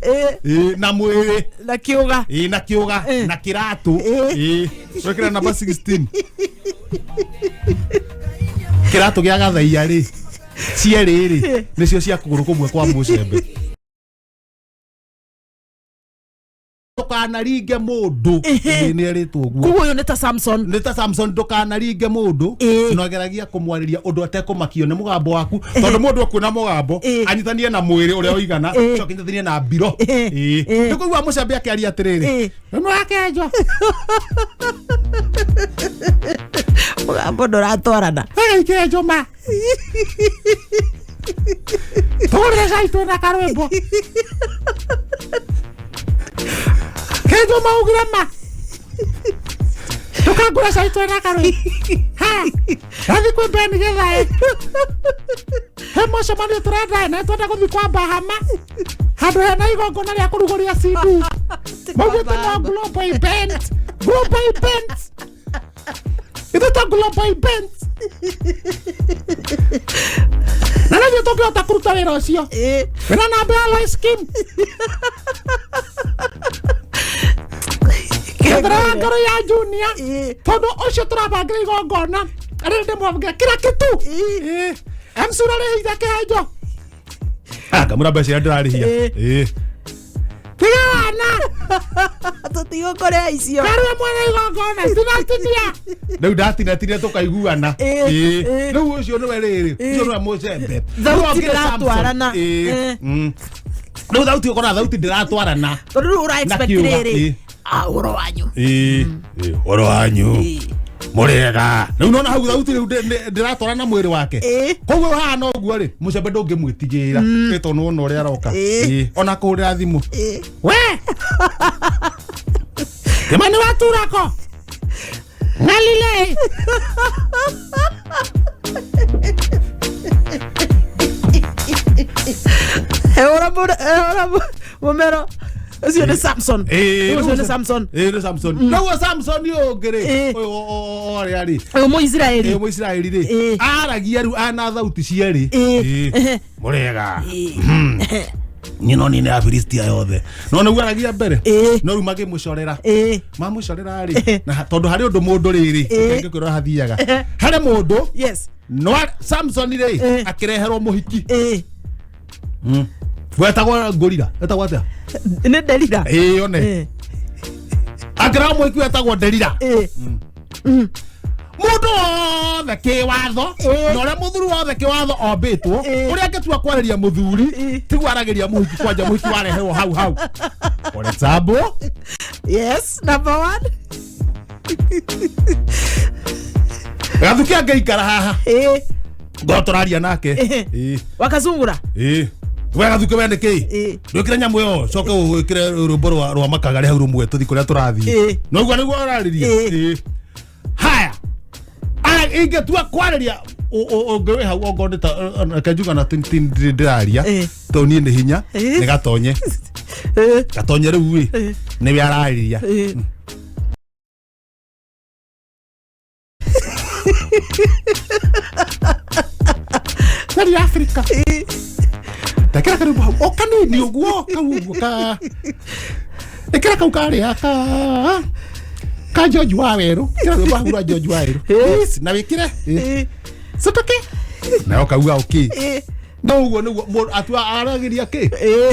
na mwiri na kiuga na kiuga na kiratu wekira namba 16 kiratu gia gathaia ri cierĩ rĩ nicio cia kũgũrũ kũmwe kwa mucembe. Ndũkanaringe mũndũ. Nĩ erĩtwo ũguo. Koguo ũyũ nĩ ta Samson. Nĩ ta Samson, ndũkanaringe mũndũ no geragia kũmwarĩria ũndũ atekũmakio nĩ mũgambo waku tondũ mũndũ akuona mũgambo anyitanie na mwĩrĩ ũrĩa ũigana coke anyitanie na mbiro. Nĩ kũigua mũcembe akĩaria atĩrĩrĩ nĩmũrakenjwo mũgambo ndũratwarana. Agaikĩenjwo ma tũgũrĩre cai twĩna karwĩmbo. Kenjo maugire ma tukagura cai twĩna karwĩmbo. Ha rathi kwĩ Ben gethae he mũcemanio tũrenda na twenda gũthiĩ kwa Bahama handũ hena igongona rĩa kũrugũria CD maugĩte no global event, global event ithe global event na nĩguo tũngĩhota kũruta wĩra ũcio wĩna namba ya Lois Kim kethera ngoro ya Junior tondu ucio turabangira igongona ari ndimwabangire kila kitu MC urarĩhia kĩhenjo ngamũra mbeca iria ndĩrarĩhia tigana tũtigũkũrĩa icio karĩa mwene igongona tinatinia rĩu ndatinatinia tũkaiguana rĩu ũcio nĩwe rĩrĩ ũcio nĩwe mũcembe. Thauti ndĩratwarana. Rĩu thauti ũkona thauti ndĩratwarana tondũ rĩu ũra expect rĩrĩ ũhoro wanyu ũhoro wanyu mũrĩega rĩu nona hau thauti rĩu ndĩratwarana mwĩrĩ wake koguo hana ũguo rĩ mũcembe ndũngĩmwĩtigĩra tondũ nĩwona ũrĩa aroka ona kũhũrĩra thimũ we kĩmani waturako ng'alile Ehora mumero. Ũcio nĩ Samson. Ũcio nĩ Samson. Nĩ Samson. Naguo Samson ũngĩ rĩ, ũyũ ũrĩa rĩ, Ũyũ Mũisiraeli. Ũyũ Mũisiraeli rĩ, aragia rĩu ana thauti cierĩ. Mũrega niĩ no nine Afilistia yothe, no nĩguo aragia mbere, no rĩu makĩmũcorera, mamũcorera rĩ, na tondũ harĩ ũndũ mũndũ rĩrĩ ngĩkwĩra hathiaga harĩ mũndũ. Yes. No Samson rĩ akĩreherwo mũhiki wetagwo ngũrira, wetagwo atĩa? Nĩ Delila. Ĩĩ, one akĩreherwo mũhiki wetagwo Delila. Mũndũ wothe kĩwatho na ũrĩa mũthuri wothe kĩwatho ombĩtwo, ũrĩa angĩtua kwarĩria mũthuri tiguo aragĩria mũhiki, kwanja mũhiki wareherwo hau hau. For example, Yes, number one. Gathuki angĩikara haha ngorwo tũraria nake. Ĩĩ. Wakazungura. Ĩĩ, we Gathuki, we nĩkĩ ndwĩkĩre nyamũ ĩyo, coke wĩkĩre rwĩmbo rwa makagari hau rũmwe tũthi kũrĩa tũrathiĩ. Noguo nĩguo ũrarĩria. Ĩĩ. Haya, ingĩtua kwarĩria ũngĩ wĩ hau ongorwo nĩ ta reke njuga na ndĩraria tondũ niĩ nĩ hinya nĩ gatonye gatonye rĩu ĩ nĩwe ararĩria. Nari Afrika tekera karibu hau o kanini ũguo kau ũguo ka ĩkĩra kau karĩa ka George wa Werũ, ĩkĩra rwĩmbo hau rwa George wa Werũ. Yes, na wĩkĩre cotoke nayo kauga okay. No ũguo nĩguo mũndũ atua aragĩria kĩ,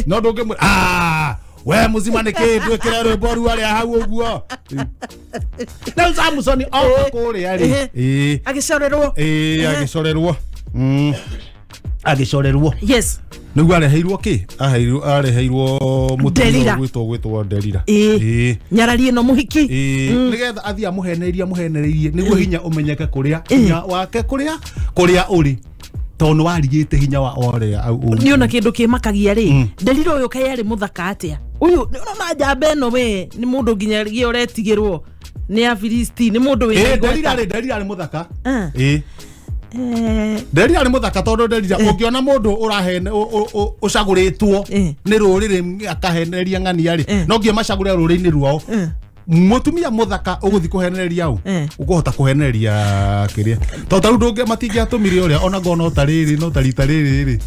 no ndũngĩmwĩra "Ah, we mũcima nĩ kĩ twĩkĩre rwĩmbo rua rĩa hau ũguo." Rĩu Samson oka kũrĩa rĩ, ĩĩ, Agĩcorerwo. Ĩĩ, agĩcorerwo. Agĩcorerwo. Yes. Nĩguo areheirwo kĩ, aheirwo areheirwo mũtumia Delila. ũgwĩtwo Delila. Ĩĩ. Nyarari ĩno mũhiki. Ĩĩ, nĩgetha athiĩ amũhenererie amũhenereirie nĩguo hinya ũmenyeke kũrĩa hinya wake kũrĩa kũrĩa ũrĩ, tondũ nĩ warigĩte hinya wa ũrĩa Nĩ ona kĩndũ kĩmakagia rĩ, Delila ũyũ kaĩ arĩ mũthaka atĩa ũyũ? Nĩ ũrona njamba ĩno we nĩ mũndũ nginya ũretigĩrwo nĩ Afilisti, nĩ mũndũ wĩna Ĩĩ, igweta. Delila rĩ, Delila nĩ mũthaka. Ĩĩ, Delila nĩ mũthaka tondũ Delila ũngĩona mũndũ ũrahene ũcagũrĩtwo nĩ rũrĩrĩ akahenereria ng'ania rĩ, no nginya macagũre rũrĩrĩ-inĩ rwao mũtumia mũthaka ũgũthiĩ kũhenereria ũ ũkũhota kũhenereria kĩrĩa, tondũ tarĩu ndũngĩ matingĩatũmire ũrĩa ona ngona no ta rĩrĩ no ta rita rĩrĩ rĩ.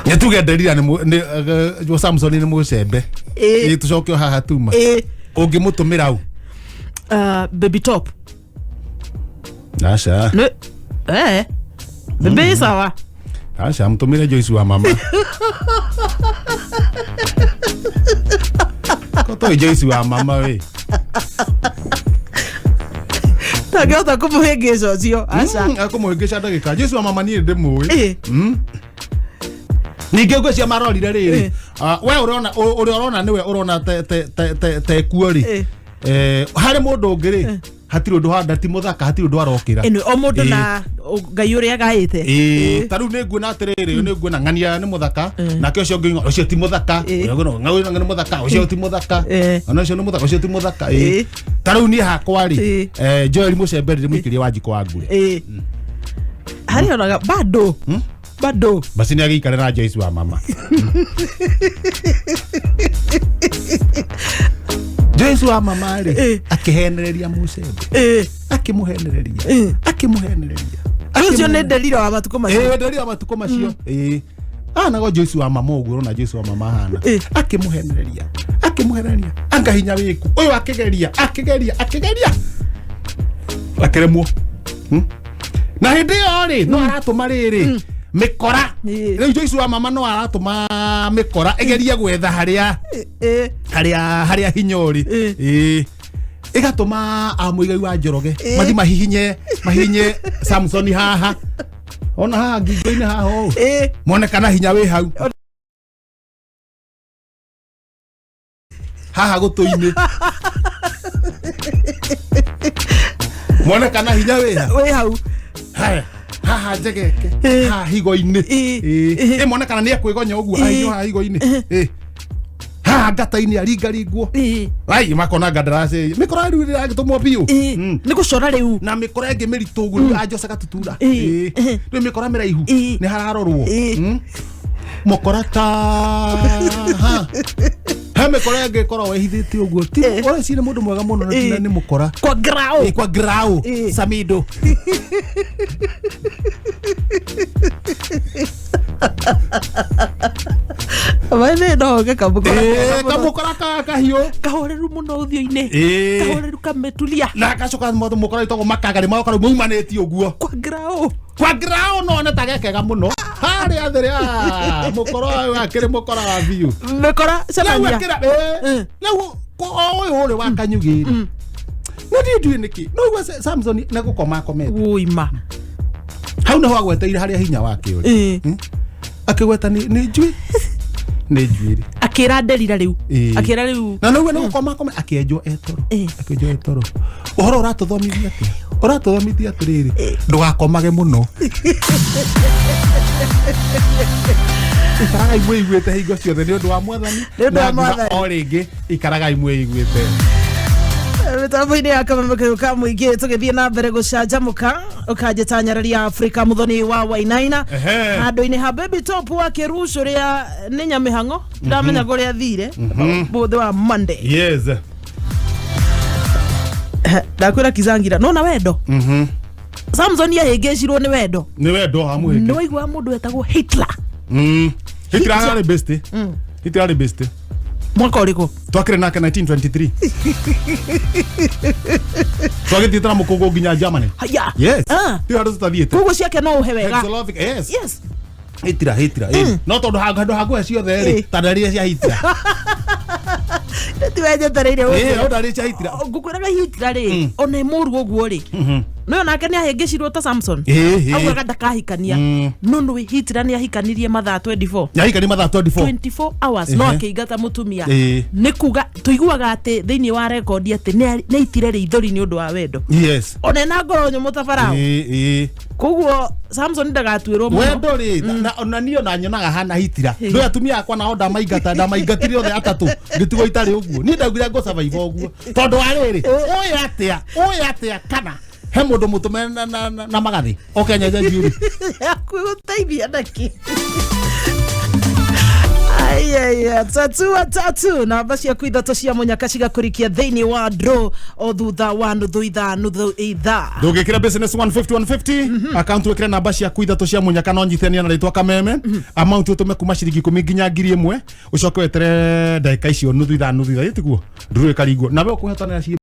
Nĩ tuge Delila nĩ Samson nĩ mũcembe. Ĩĩ, tũcoke o haha tuma ũngĩmũtũmĩra ũ? Baby top. Aca. Nĩ bebe sawa. Aca, mũtũmĩre Joyce wa mama. Kotoĩ Joyce wa mama we. Ndangĩhota kũmũhĩngĩca ũcio, aca. Akũmũhĩngĩca ndagĩka. Joyce wa mama niĩ ndĩmũĩ. Ningĩ ngwĩcia marorire rĩrĩ, we ũrona ũrĩa ũrona nĩwe ũrona te kuo rĩ, harĩ mũndũ ũngĩ rĩ, hatirĩ ũndũ handa ti mũthaka, hatirĩ ũndũ arokĩra. Ĩno o mũndũ na Ngai ũrĩa agaĩte. Ĩĩ, ta rĩu nĩ nguona atĩrĩrĩ, nĩ nguona ng'ania nĩ mũthaka, nake ũcio ũngĩ ũcio ti mũthaka, ũrĩa ũngĩ ng'ania nĩ mũthaka, ũcio ti mũthaka, ona ũcio nĩ mũthaka, ũcio ti mũthaka. Ĩĩ, ta rĩu niĩ hakwa rĩ, Joel Mũcembe ndĩmũikĩrie wa njiko wa ngure. Harĩ onaga bado bado. Basi nĩ agĩikare na Joyce wa mama. Joyce wa mama rĩ akĩhenereria Mũcembe, akĩmũhenereria, akĩmũhenereria. Ũcio nĩ Delila wa matukũ macio. Ĩĩ, Delila wa matukũ macio. Ĩĩ, anago Joyce wa mama ũguo ũrona Joyce wa mama ahana, akĩmũhenereria akĩmũhenereria, anga hinya wĩku ũyũ, akĩgeria akĩgeria akĩgeria akĩremwo. Na hĩndĩ ĩyo rĩ no aratũma rĩrĩ mĩkora rĩu Joyce wa mama no aratũma mĩkora ĩgerie gwetha harĩa harĩa harĩa hinya ũrĩ. Ĩĩ, ĩgatũma amũigai wa Njoroge mathi mahihinye mahihinye Samson haha, ona haha ngingo-inĩ haha ũũ, mone kana hinya wĩ hau haha gũtũ-inĩ, mone kana hinya wĩ ha wĩ hau. Haya, haha njegeke haha higo-inĩ. Ĩĩ, mone kana nĩ ekwĩgonya ũguo ahinywo haha higo-inĩ. Ĩĩ. Haha ngata-inĩ aringaringwo. Ai makona ngandarasi mĩkora rĩu ĩragĩtũmwo biũ. Nĩ gũcora rĩu. Na mĩkora ĩngĩ mĩritũ ũguo rĩu anjoca gatutura. Rĩu mĩkora mĩraihu nĩ hararorwo. Mũkora ta ha. He mĩkora ĩngĩ ĩkoragwo ĩhithĩte ũguo. Ti ũreciria mũndũ mwega mũno na nĩ mũkora. Kwa grau. Kwa grau. Samido. Maithe no oke kamũkora. Kamũkora kahiũ. Kahoreru mũno ũthiũ-inĩ. Kahoreru kametulia. Na gacoka mũkora wĩtagwo makaga nĩ magoka rĩu maumanĩtie ũguo. Kwa grau. Kwa grau no one ta gekega mũno. Harĩa thĩ rĩ mũkora ũyũ akĩrĩ mũkora wa biũ. Mĩkora cemania. Rĩu o ũyũ ũrĩ wa Kanyugĩ. No ndiĩ nĩkĩ. No ũguo Samson nĩ gũkoma akomete. Ũima. Hau nĩho agweteire harĩa hinya wake ũrĩ. Akĩgweta nĩ njuĩ. Nĩ njuĩrĩ. Akĩra Delila rĩu. Akĩra rĩu. Na nĩguo nĩ gũkoma akome akĩenjwo etoro. Akĩenjwo etoro. Ũhoro ũratũthomithia atĩa? Ũratũthomithia atĩrĩrĩ, ndũgakomage mũno. Ikaragai mwĩiguĩte hingo ciothe nĩ ũndũ wa Mwathani. Nĩ ũndũ wa Mwathani. O rĩngĩ ikaragai mwĩiguĩte. Mitambo-inĩ ya kameme ka mũingĩ tũgĩthiĩ na mbere gũcanjamũka ũkanjĩta nyarari ya Afrika mũthoni wa Wainaina handũ-inĩ ha Baby Top wa Kĩrucu ũrĩa nĩ Nyamĩhang'o ndamenya kũrĩa athire mũthĩ wa Monday. Yes. Ndakwĩra Kizangira nona wendo. Samson yahĩngĩcirwo nĩ wendo. Nĩ wendo hamũhĩngĩ. Nĩ waigua mũndũ wetagwo Hitler. Hitler arĩ best. Hitler arĩ best. Mwaka ũrĩkũ? Twakĩrĩ nake 1923. Twagĩthiĩte na mũkũngũ nginya Germany. Haya. Yes. Ti handũ tũtathiĩte. Koguo ciake no ũhe wega. Yes. Yes. Hitler. No tondũ handũ hakuhe ciothe rĩ, ta ndarire cia Hitler. Ti wenjetereire ũguo. Ndarire cia Hitler. Ngũkwĩraga Hitler rĩ, ona ĩ mũru ũguo rĩ. No nake nĩ ahĩngĩcirwo ta Samson. Augaga ndakahikania. No nĩ Hitler nĩ ahikanirie mathaa 24. Ahikanirie mathaa 24. 24 hours no akĩingata mũtumia. Nĩ kuga tũiguaga atĩ thĩinĩ wa rekondi atĩ nĩ aitire rĩithori nĩ ũndũ wa wendo. Yes. Ona ena ngoro nyũmũ ta Farao. Koguo Samson ndagatuĩrwo mũno. Wendo rĩ, na niĩ ona nyonaga hana Hitler. Ndũĩ atumia akwa nao ndamaingata, ndamaingatire othe atatũ ngĩtigwo itarĩ ũguo. Niĩ ndaugire ngũ survive ũguo. Tondũ wa rĩrĩ, ũĩ atĩa kana he mũndũ mũtũme na magathĩ oke nyenje njuĩrĩ. Akwĩgũteithia nakĩ? Aya, 3 3 namba ciaku ithatũ cia mũnyaka cigakũrikia thĩinĩ wa draw o thutha wa nuthu ithaa nuthu ithaa. Ndũngĩkĩra business 150 150 account wĩkĩre namba ciaku ithatũ cia mũnyaka no nyitithania na rĩtwa Kameme. Amount ũtũme kuma ciringi 10 nginya 1000 ũcoke wetere ndagĩka icio nuthu ithaa nuthu ithaa tiguo nduru ĩkaringwo nawe ũkũhotanĩra ci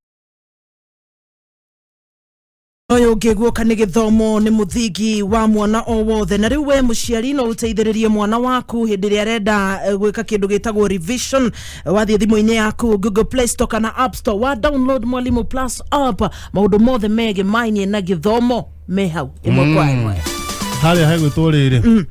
Ũyũ ũngĩ guoka nĩ gĩthomo nĩ mũthingi wa mwana o wothe na rĩu we mũciari no ũteithĩrĩrie mwana waku hĩndĩ ĩrĩa arenda gwĩka kĩndũ gĩtagwo revision. Wathiĩ thimũ-inĩ yaku Google Play Store kana App Store wa download Mwalimu Plus app, maũndũ mothe megemainie na gĩthomo me hau ĩmwe kwa ĩmwe. Harĩa hegwĩtwo rĩrĩ,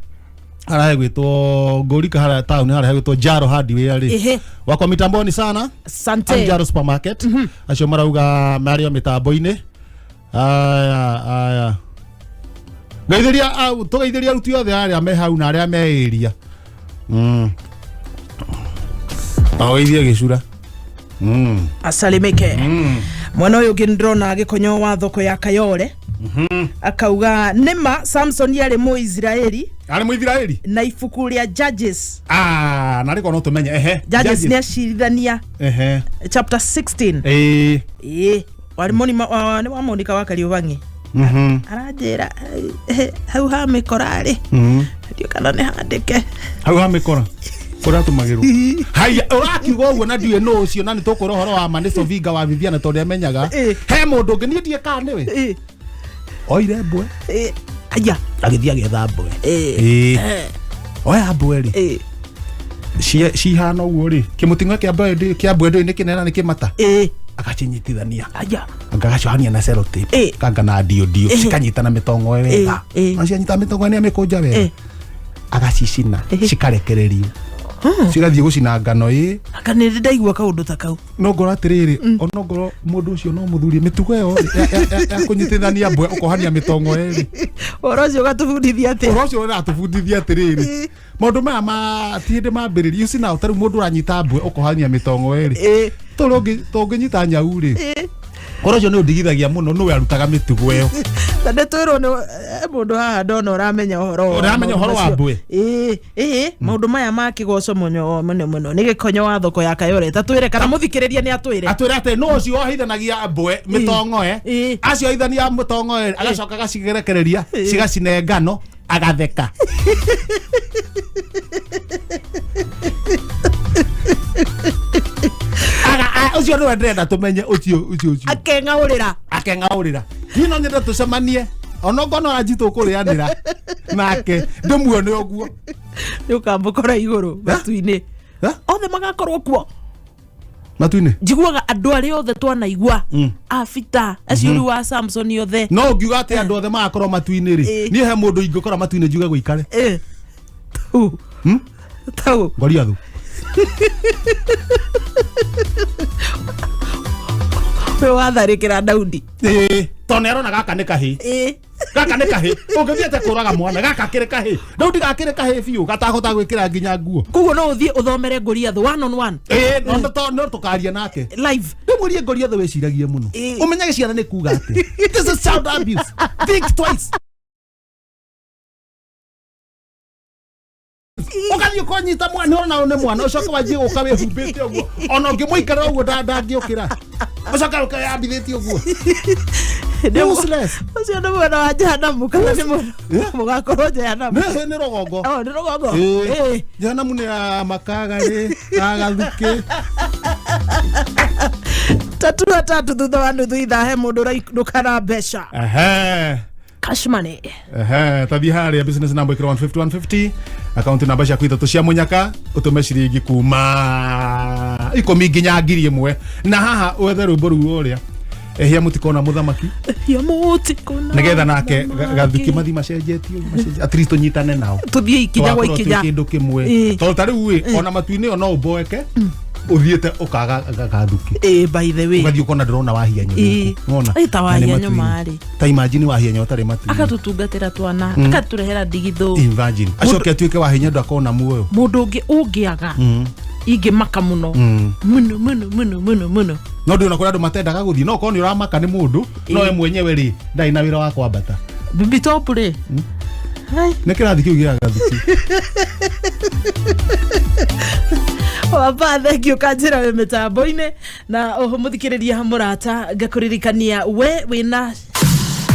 harĩa hegwĩtwo Ngũrika, harĩa town, harĩa hegwĩtwo Jaro Hardware rĩ, wakwa mitamboni sana. Asante. Jaro Supermarket acio marauga marĩ o mĩtambo-inĩ. Aya ngeithĩria tũgeithĩria aruti othe arĩa me hau na arĩa me area. Ageithie gĩcura. Asalimike. Mwana ũyũ ũngĩ ndĩrona gĩkonyo wa thoko ya Kayole. Akauga nĩma Samson arĩ Mũisiraeli. Arĩ Mũisiraeli? Na ibuku rĩa Judges. Na rĩko no tũmenye. Ehe. Judges nĩ acirithania. Ehe. Chapter 16. Ĩĩ. Wari nĩ wa Monica wa Kariũbangi. Aranjĩra hau ha mĩkora rĩ, ndiũ kana nĩ handĩke hau ha mĩkora ũratũmagĩrwo. Haya, ũrakiuga ũguo na ndiũĩ nũ ũcio na nĩ tũkwĩra ũhoro wa ma nĩ Sovinga wa Viviana tondũ amenyaga. He mũndũ ũngĩ niĩ ndiĩ kana nĩwe. Oire mbwe. Aya. Agĩthiĩ agĩetha mbwe. Oya mbwe rĩ. Cihana ũguo rĩ, kĩmũting'o kĩa mbwe ndũĩ nĩ kĩnene na nĩ kĩmata. Akacinyitithania. Aya. Agagacohania na sellotape. Kanga na ndio cikanyitana mĩtongo wega. Na cianyita mĩtongo nĩ amĩkũnja wega. Agacicina cikarekererio. Cigathiĩ gũcina ngano ĩ. Anga nĩ ndĩ ndaigua kaũndũ ta kau. No ngorwo atĩrĩrĩ, ona ngorwo mũndũ ũcio no mũthuri, mĩtugo ĩyo rĩ, ya kũnyitithania mbwe ũkohania mĩtongo ĩrĩ. Ũhoro ũcio ũgatũbundithia atĩa? Ũhoro ũcio ũratũbundithia atĩrĩrĩ, maũndũ maya ma ti hĩndĩ mambĩrĩria. You see now, tarĩu mũndũ ũranyita mbwe ũkohania mĩtongo ĩrĩ, tũrĩa tũngĩnyita nyau rĩ, ũhoro ũcio nĩ ũndigithagia mũno nũwe arutaga mĩtugo ĩyo. Na nĩ twĩrwo nĩ mũndũ haha ndona ũramenya ũhoro wa Ũramenya ũhoro wa maũndũ mbwe? Ĩĩ, ĩĩ, maũndũ maya ma kĩgoco mũno mũno mũno nĩ gĩkonyo wa thoko ya Kayore. Ta twĩre kana mũthikĩrĩria nĩ atwĩre. Atwĩre atĩ no ũcio ohithanagia mbwe mĩtongo e acio ohithania mũtongo e agacoka agacigerekereria cigacine ngano agatheka. Ũcio nĩwe ndĩrenda tũmenye ũcio ũcio ũcio. Akeng'aũrĩra. Akeng'aũrĩra. Niĩ no nyende tũcemanie ona ngona ũranjita ũkũrĩanĩra nake ndĩmuone ũguo. Nĩ ũkamũkora igũrũ matu-inĩ. Othe magakorwo kuo. Matu-inĩ. Njiguaga andũ arĩa othe twanaigua abita acio rĩu wa Samson othe. No ũngiuga atĩ andũ othe magakorwo matu-inĩ rĩ, niĩ he mũndũ ingĩkora matu-inĩ njuge gũikare. Tau. Tau. Goliathu. We watharĩkĩra Daudi. Ĩĩ, tondũ nĩ arona gaka nĩ kahĩ. Gaka nĩ kahĩ. Ũngĩthiĩte kũraga mwana gaka kĩrĩ kahĩ. Daudi gakĩrĩ kahĩ biũ gatahota gwĩkĩra nginya nguo. Koguo no ũthiĩ ũthomere Goliathu one on one. Ĩĩ, no tũkaria nake. Live. Ndĩmũrie Goliathu wĩciragie mũno. Ũmenyage ciana nĩ kuga atĩ. This is child abuse. Think twice. Ũgathiĩ ũkonyita mwana ona nĩ mwana ũcoke wanjie gũka wĩhumbĩte ũguo ona ũngĩmũikarĩra ũguo ndangĩũkĩra ũcoke ũkeyambithĩtie ũguo. Useless. Ũcio nĩ mwena wa Jehanamu kana nĩ mwena mũgakorwo Jehanamu? Nĩ rũgongo. Oh, nĩ rũgongo. Ĩĩ. Jehanamu nĩ ya makagarĩ ya gathukĩ. Tatua tatu thutha wa nuthu ithaa he mũndũ ũrainũka na mbeca. Ehe. Cash money. Ehe, tathi harĩa business number ĩkĩra 150 150 akaunti namba ciaku ithatũ cia mũnyaka ũtũme ciringi kuma 10 nginya 1000 na haha wethe rwĩmbo rũu ũrĩa ehia mũtikona mũthamaki Ehia mũtikona nĩgetha nake gathuki mathi macenjetio at least tũnyitane nao tũthiĩ ikinya gwa Tũgakorwo twĩ ikinya. kĩndũ kĩmwe tondũ ta rĩu ĩ ona matu-inĩ ĩyo no ũmboeke ũthiĩte ũkaga gathuki. Ĩĩ, by the way. Ũgathiĩ ũkona ndĩrona wahianyo Ĩĩ. gũkũ wona Ĩ, ta Na nĩ wahianyo matu-inĩ. marĩ. Ta imagine wahianyo ũtarĩ matu-inĩ. Akatũtungatĩra twana akatũrehera ndigithũ. Imagine acoke atuĩke wahinya ndakona muoyo. Mũndũ ũngĩ ũngĩaga ingĩmaka mũno mũno mũno mũno mũno mũno. No ndĩona kũrĩ andũ matendaga gũthiĩ no korwo nĩ ũramaka nĩ mũndũ no we mwenyewe rĩ ndarĩ na wĩra wa kwambata. Bibi top rĩ. Hai. Nĩ kĩrathi kĩu gĩa gathuki. Waba thengio kanjĩra wĩ mĩtambo-inĩ na oho mũthikĩrĩria mũrata ngakũririkania we wĩna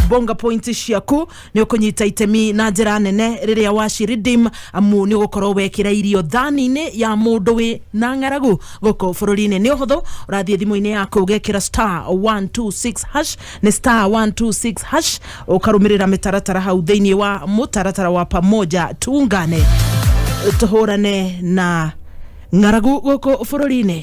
bonga point ciaku nĩ ũkũnyita itemi na njĩra nene rĩrĩa waci redeem amu nĩ ũgũkorwo wekĩra irio thani-inĩ ya mũndũ wĩ na ng'aragu gũkũ bũrũri-inĩ. Nĩ ũhũthũ, ũrathiĩ thimũ-inĩ yaku ũgekĩra star 126 hash, nĩ star 126 hash, ũkarũmĩrĩra mĩtaratara hau thĩinĩ wa mũtaratara wa pamoja tuungane tũhũrane na ng'aragu gũkũ bũrũri-inĩ.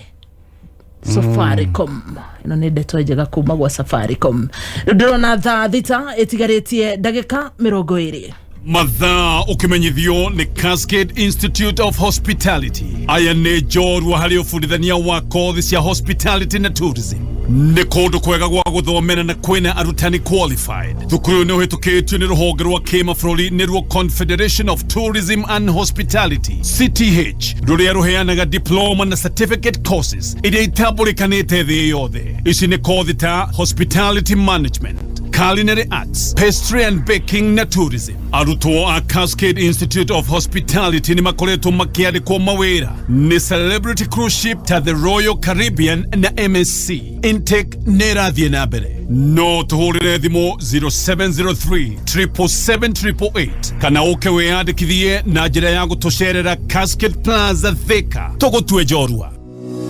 Safaricom ĩno nĩ ndeto njega kuma gwa Safaricom. Rĩu ndĩrona thaa 6 ĩtigarĩtie ndagĩka 20. Mathaa ũkĩmenyithio nĩ Cascade Institute of Hospitality. Aya nĩ njorua harĩ ũbundithania wa kothi cia hospitality na tourism. Nĩ kũndũ kwega gwa gũthomera na kwĩna arutani qualified. Thukuru ũyũ nĩ ũhĩtũkĩtio nĩ rũhonge rwa kĩmabũrũri nĩruo Confederation of Tourism and Hospitality CTH rũrĩa rũheanaga diploma na certificate courses iria itambũrĩkanĩte thĩ yothe. Ici nĩ kothi ta hospitality management, culinary arts, pastry and baking na tourism. Arutwo a Cascade Institute of Hospitality nĩ makoretwo makĩandĩkwo mawĩra nĩ celebrity cruise ship ta the Royal Caribbean na MSC. Intake nĩ ĩrathiĩ na mbere. No tũhũrĩre thimũ 0703 777 kana ũke wĩyandĩkithie na njĩra ya gũtũcerera Cascade Plaza Thika. Tũgũtue njorua.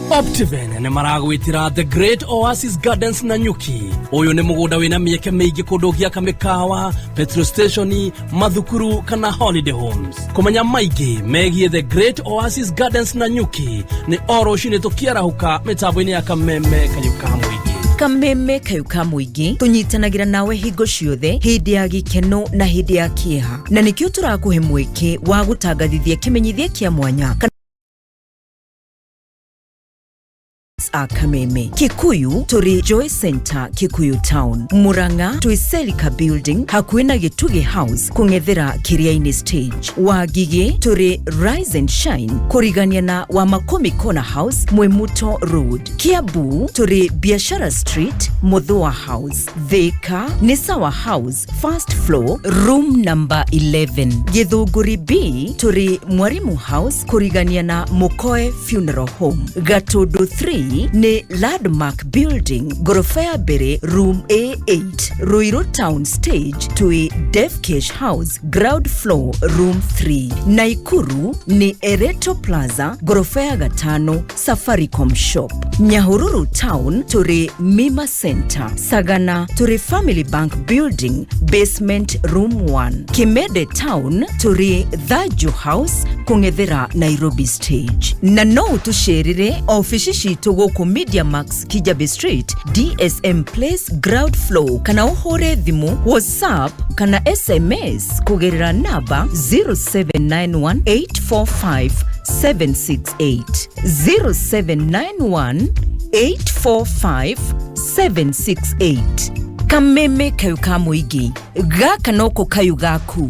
Optiven nĩ maragwĩtĩra The Great Oasis Gardens na Nyuki. Ũyũ nĩ mũgũnda wĩna mĩeke mĩingĩ kũndũ ũngĩaka mĩkawa, petrol station, mathukuru kana holiday homes. Kũmenya maingĩ megiĩ The Great Oasis Gardens na Nyuki nĩ o rũcinĩ tũkĩarahũka mĩtambo-inĩ ya Kameme Kayũ ka Mũingĩ. Kameme Kayũ ka Mũingĩ tũnyitanagĩra nawe hingo ciothe hĩndĩ ya gĩkeno na hĩndĩ ya kĩeha, na nĩkĩo tũrakũhe mweke wa gũtangathithia kĩmenyithia kĩa mwanya. Offices a Kameme. Kikuyu tũrĩ Joy Center Kikuyu Town. Murang'a twĩ Selika Building hakuhĩ na Gĩtugĩ House kũng'ethera Kĩrĩa-inĩ stage. Wangigĩ tũrĩ Rise and Shine kũrigania na Wamakomi Corner House Mwimuto Road. Kiambu tũrĩ Biashara Street Muthua House. Thika nĩ Sawa House first floor room number 11. Gĩthũngũri B tũrĩ Mwarimu House kũrigania na Mukoe Funeral Home. Gatundu 3 nĩ Landmark Building ngoroba ya mbere room A8. Ruiru Town Stage twĩ Devcash House ground floor room 3. Naikuru nĩ Ereto Plaza ngoroba ya gatano Safaricom shop. Nyahururu Town tũrĩ Mima Center. Sagana tũrĩ Family Bank Building basement room 1. Kimede Town tũrĩ Thaju House kũng'ethera Nairobi Stage. Na no ũtũcerere ofici citũ gũkũ Media Max Kijabe Street DSM Place ground floor kana ũhũre thimũ WhatsApp kana SMS kũgerera namba 0791 845 768, 0791 845 768. Kameme kayu ka mũingĩ gaka noko kayu gaku.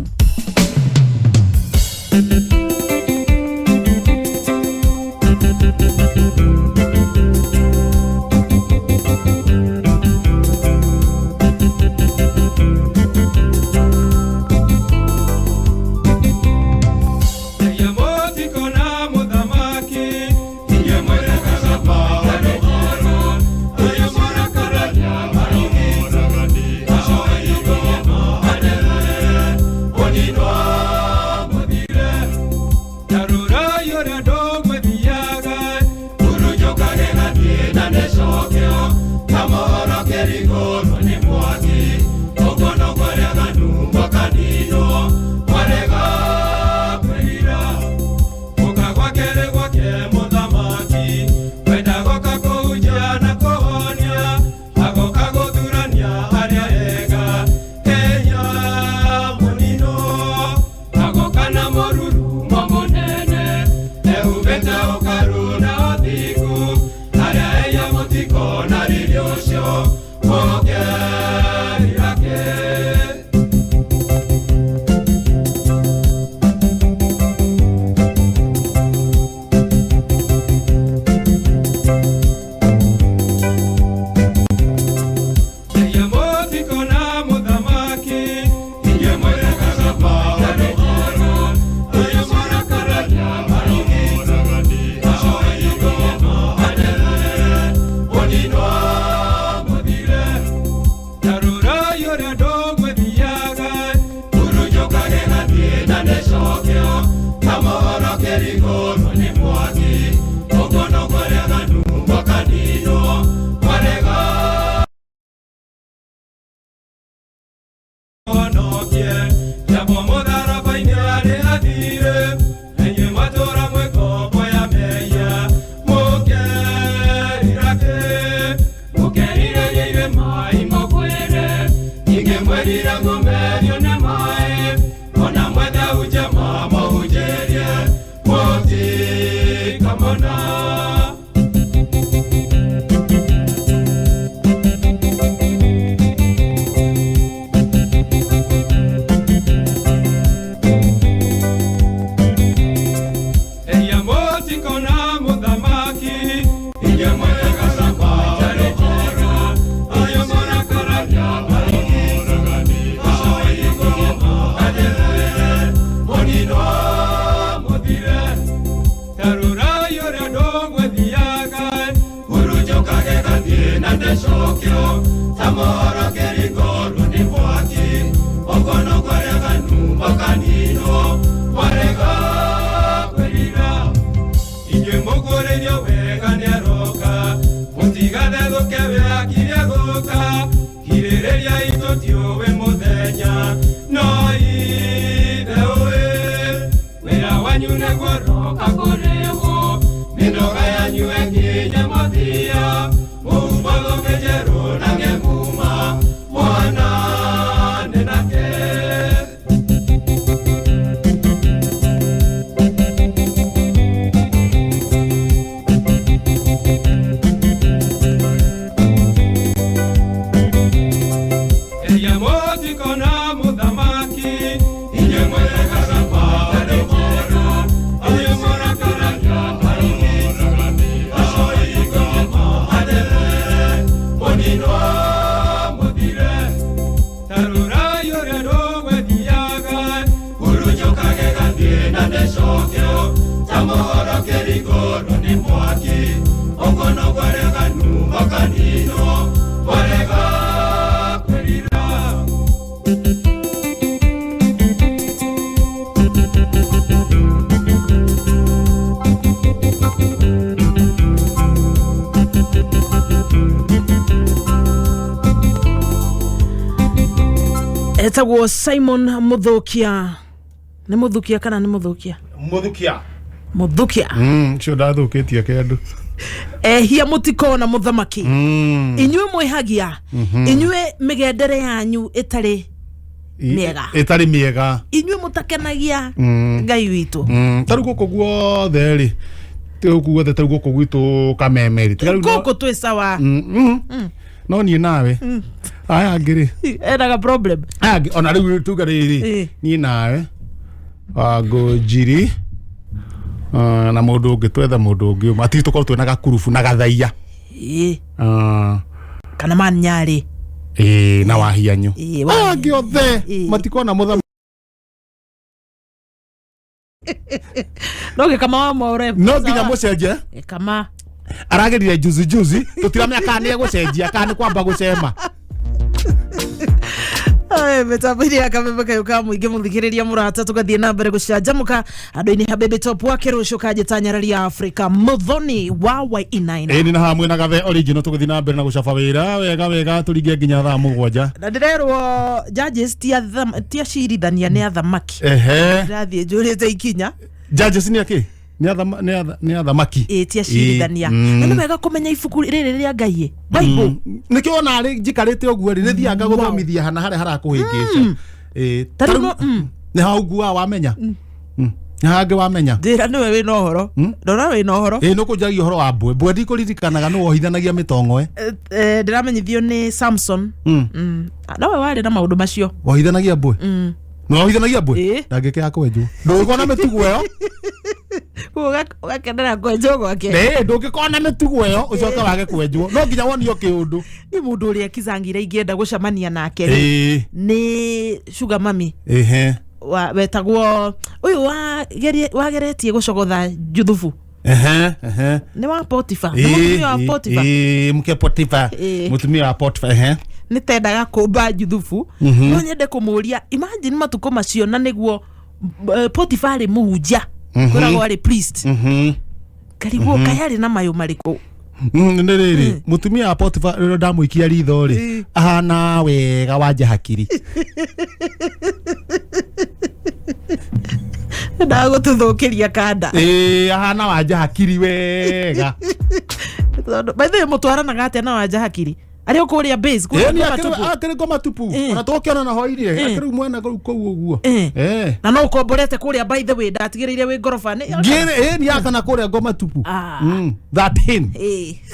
Na mũhoro kĩringũrwo nĩ mwaki ũguo noguo areganu makaninwo warega kwĩrira. Etagwo Simon Muthukia. Nĩ Muthukia kana nĩ Muthukia? Muthukia. Muthukia. Cio ndathukitie kĩndũ. Ehia mutikona muthamaki. Inyuĩ mwĩhagia. Inyuĩ mĩgendere yanyu ĩtarĩ mĩega. Ĩtarĩ mĩega. Inyuĩ mũtakenagia Ngai witũ. Ta rĩu gũkũ guothe rĩ, gũkũ guothe ta rĩu gũkũ gwitũ Kameme rĩ, tiga rĩu Gũkũ twĩ sawa. No niĩ nawe aya angĩ rĩ Enaga problem. Aya angĩ ona rĩu tuge rĩrĩ, niĩ nawe Ngũnjiri na mũndũ ũngĩ, twethe mũndũ ũngĩ ũmwe atiri tũkorwo twĩna gakurubu na gathaia. Kana manyarĩ. Na wahianyu. Aya angĩ othe matikona mũthamaki. No gĩkama wa more. No nginya mũcenjie. Gĩkama. Aragerire juzi juzi tutiramenya kana nĩ egũcenjia kana nĩ kwamba gũcema. Mĩtambo-inĩ ya Kameme kayũ ka mũingĩ mũthikĩrĩria mũrata tũgathiĩ na mbere gũcanjamũka andũ-inĩ Habibi Top wa kĩrũcio kanjĩta nyarari ya Afrika Muthoni wa YE9. Ĩni na hamwe na Gathe original tũgĩthiĩ na mbere na gũcaba wĩra wega wega tũringe nginya thaa 7. Na ndĩrerwo judges ti acirithania nĩ athamaki. Ndĩrathiĩ njũrĩte ikinya. Judges nĩ akĩ? Nĩ athamaki. Ĩ ti acirithania. Na nĩ wega kũmenya ibuku rĩrĩ rĩa Ngai. Bible. Nĩkĩo ona rĩ njikarĩte ũguo rĩ nĩthiaga gũthomithia hana harĩa harakũhĩngĩca. Nĩ hau nguaga wamenya. Nĩ hangĩ wamenya. Njĩra nĩwe wĩna ũhoro. Ndona wĩna ũhoro. Ĩ nĩũkũnjaragia ũhoro wa mbwe. Mbwe ndikũririkanaga nĩ wohithanagia mĩtong'oe. Ndĩramenyithio nĩ Samson. Nowe warĩ na maũndũ macio. Wohithanagia mbwe? Nĩwohithanagia mbwe? Ndangĩkĩaga kwenjwo. Ndũngĩkorwo na mĩtugo ĩyo. Ũgakenera kwenjwo gwake. Ndũngĩkorwo na mĩtugo ĩyo ũcoke wage kwenjwo. No nginya wonio kĩũndũ. Nĩ mũndũ ũrĩa kizangire ingĩenda gũcemania nake nĩ Sugar Mami. Wetagwo ũyũ wageretie gũcogotha Juthubu. Nĩ wa Potifa. Nĩ mũtumia wa Potifa. Mke Potifa. Mũtumia wa Potifa. Nĩ tendaga kũmba Juthubu. No nyende kũmũria imagine matukũ macio na nĩguo Potifa arĩ mũhunjia. Kwĩragwo arĩ priest. Karigwo kayarĩ na mayũ marĩkũ. Nĩ rĩrĩ mũtumia wa Potifa rĩrĩa ndamũikia ritho rĩ ahana wega wanja hakiri. Ndagũtũthũkĩria kanda. Ahana wanja hakiri wega. By the way mũtwaranaga atĩa na wanja hakiri? Arĩ o kũrĩa base kũrĩa Ngoma Tupu. Akĩrĩ Ngoma Tupu. Ona tũkĩona na hwainĩ akĩrĩ mwena kũu ũguo. Na no ũkomborete kũrĩa by the way ndatigĩrĩire wĩ ngoroba. Ngĩrĩ nĩ akana kũrĩa Ngoma Tupu. 13.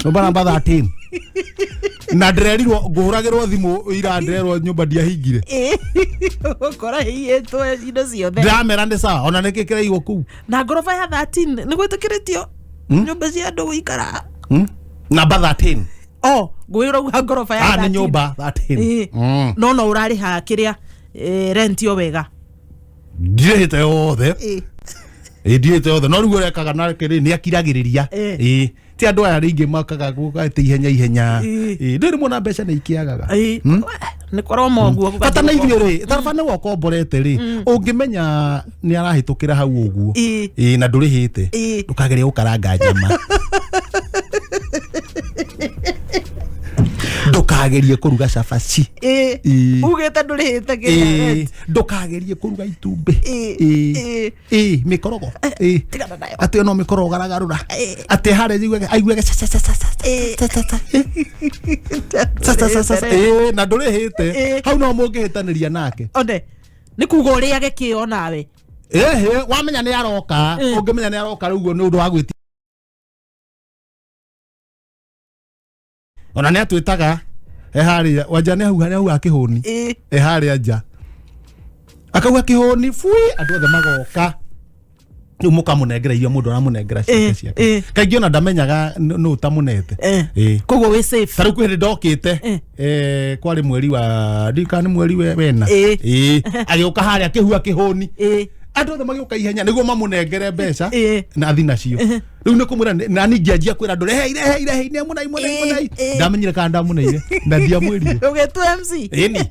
Nyũmba namba 13. Na ndĩrerirwo ngũhũragĩrwo thimũ ira ndĩrerwo nyũmba ndiahingire. Ũkora hiyĩtwo indo ciothe. Ndĩramera nĩ sawa ona nĩkĩ kĩraigwo kũu. Na ngoroba ya 13 nĩ gwĩtĩkĩrĩtio nyũmba cia andũ gũikara. Namba 13. Oh, ngwĩ ũrauga ngoroba ya 13. Nĩ nyũmba 13. No no ũrarĩha kĩrĩa rent yo wega. Ndirĩhĩte yothe. Ndirĩhĩte yothe no rĩu ũrekaga na kĩrĩ nĩ akiragĩrĩria. Ti andũ aya rĩngĩ makaga gũka ihenya ihenya. Ndĩrĩ muona mbeca nĩ ikĩagaga. Nĩ kũroma ũguo. Bata na ithuĩ rĩ, taraba nĩ wokomborete rĩ, ũngĩmenya nĩ arahĩtũkĩra hau ũguo. Na ndũrĩhĩte. Ndũkagerie gũkaranga nyama. Ndũkagerie kũruga cabaci. Ugĩte ndũrĩhĩte kĩrĩa. Ndũkagerie kũruga itumbĩ. Mĩkorogo. Tigana nayo. Atĩ no mĩkorogo garagarũra. Atĩ harĩa aiguage ca ca ca ca ca ca ca ca ca. Na ndũrĩhĩte. Hau no mũngĩhĩtanĩria nake. One. Nĩ kuga ũrĩage kĩo nawe. Wamenya nĩ aroka. Ũngĩmenya nĩ aroka rĩu nĩ ũndũ wa gwĩtia. Ona nĩ atwĩtaga harĩa wanja nĩ hau harĩa hau akĩhũni. Harĩa nja. Akauga kĩhũni bui andũ othe magoka. Rĩu mũkamũnengera irio mũndũ aramũnengera ciake ciake. Kaingĩ ona ndamenyaga nũ ũtamũnete. Koguo wĩ safe. Ta rĩu kwĩ hĩndĩ ndokĩte kwarĩ mweri wa ndikana nĩ mweri wena. Agĩũka harĩa akĩhua kĩhũni. Andũ othe magĩũka ihenya nĩguo mamũnengere mbeca na athi nacio. Rĩu nĩ kũmwĩra na niĩ ngĩanjia kwĩra andũ, rehei, rehei, rehei, nĩ mũnai, mũnai, mũnai. Ndamenyire kana ndamũneire na ndiamwĩrire. Ũgĩtua MC. Ĩni.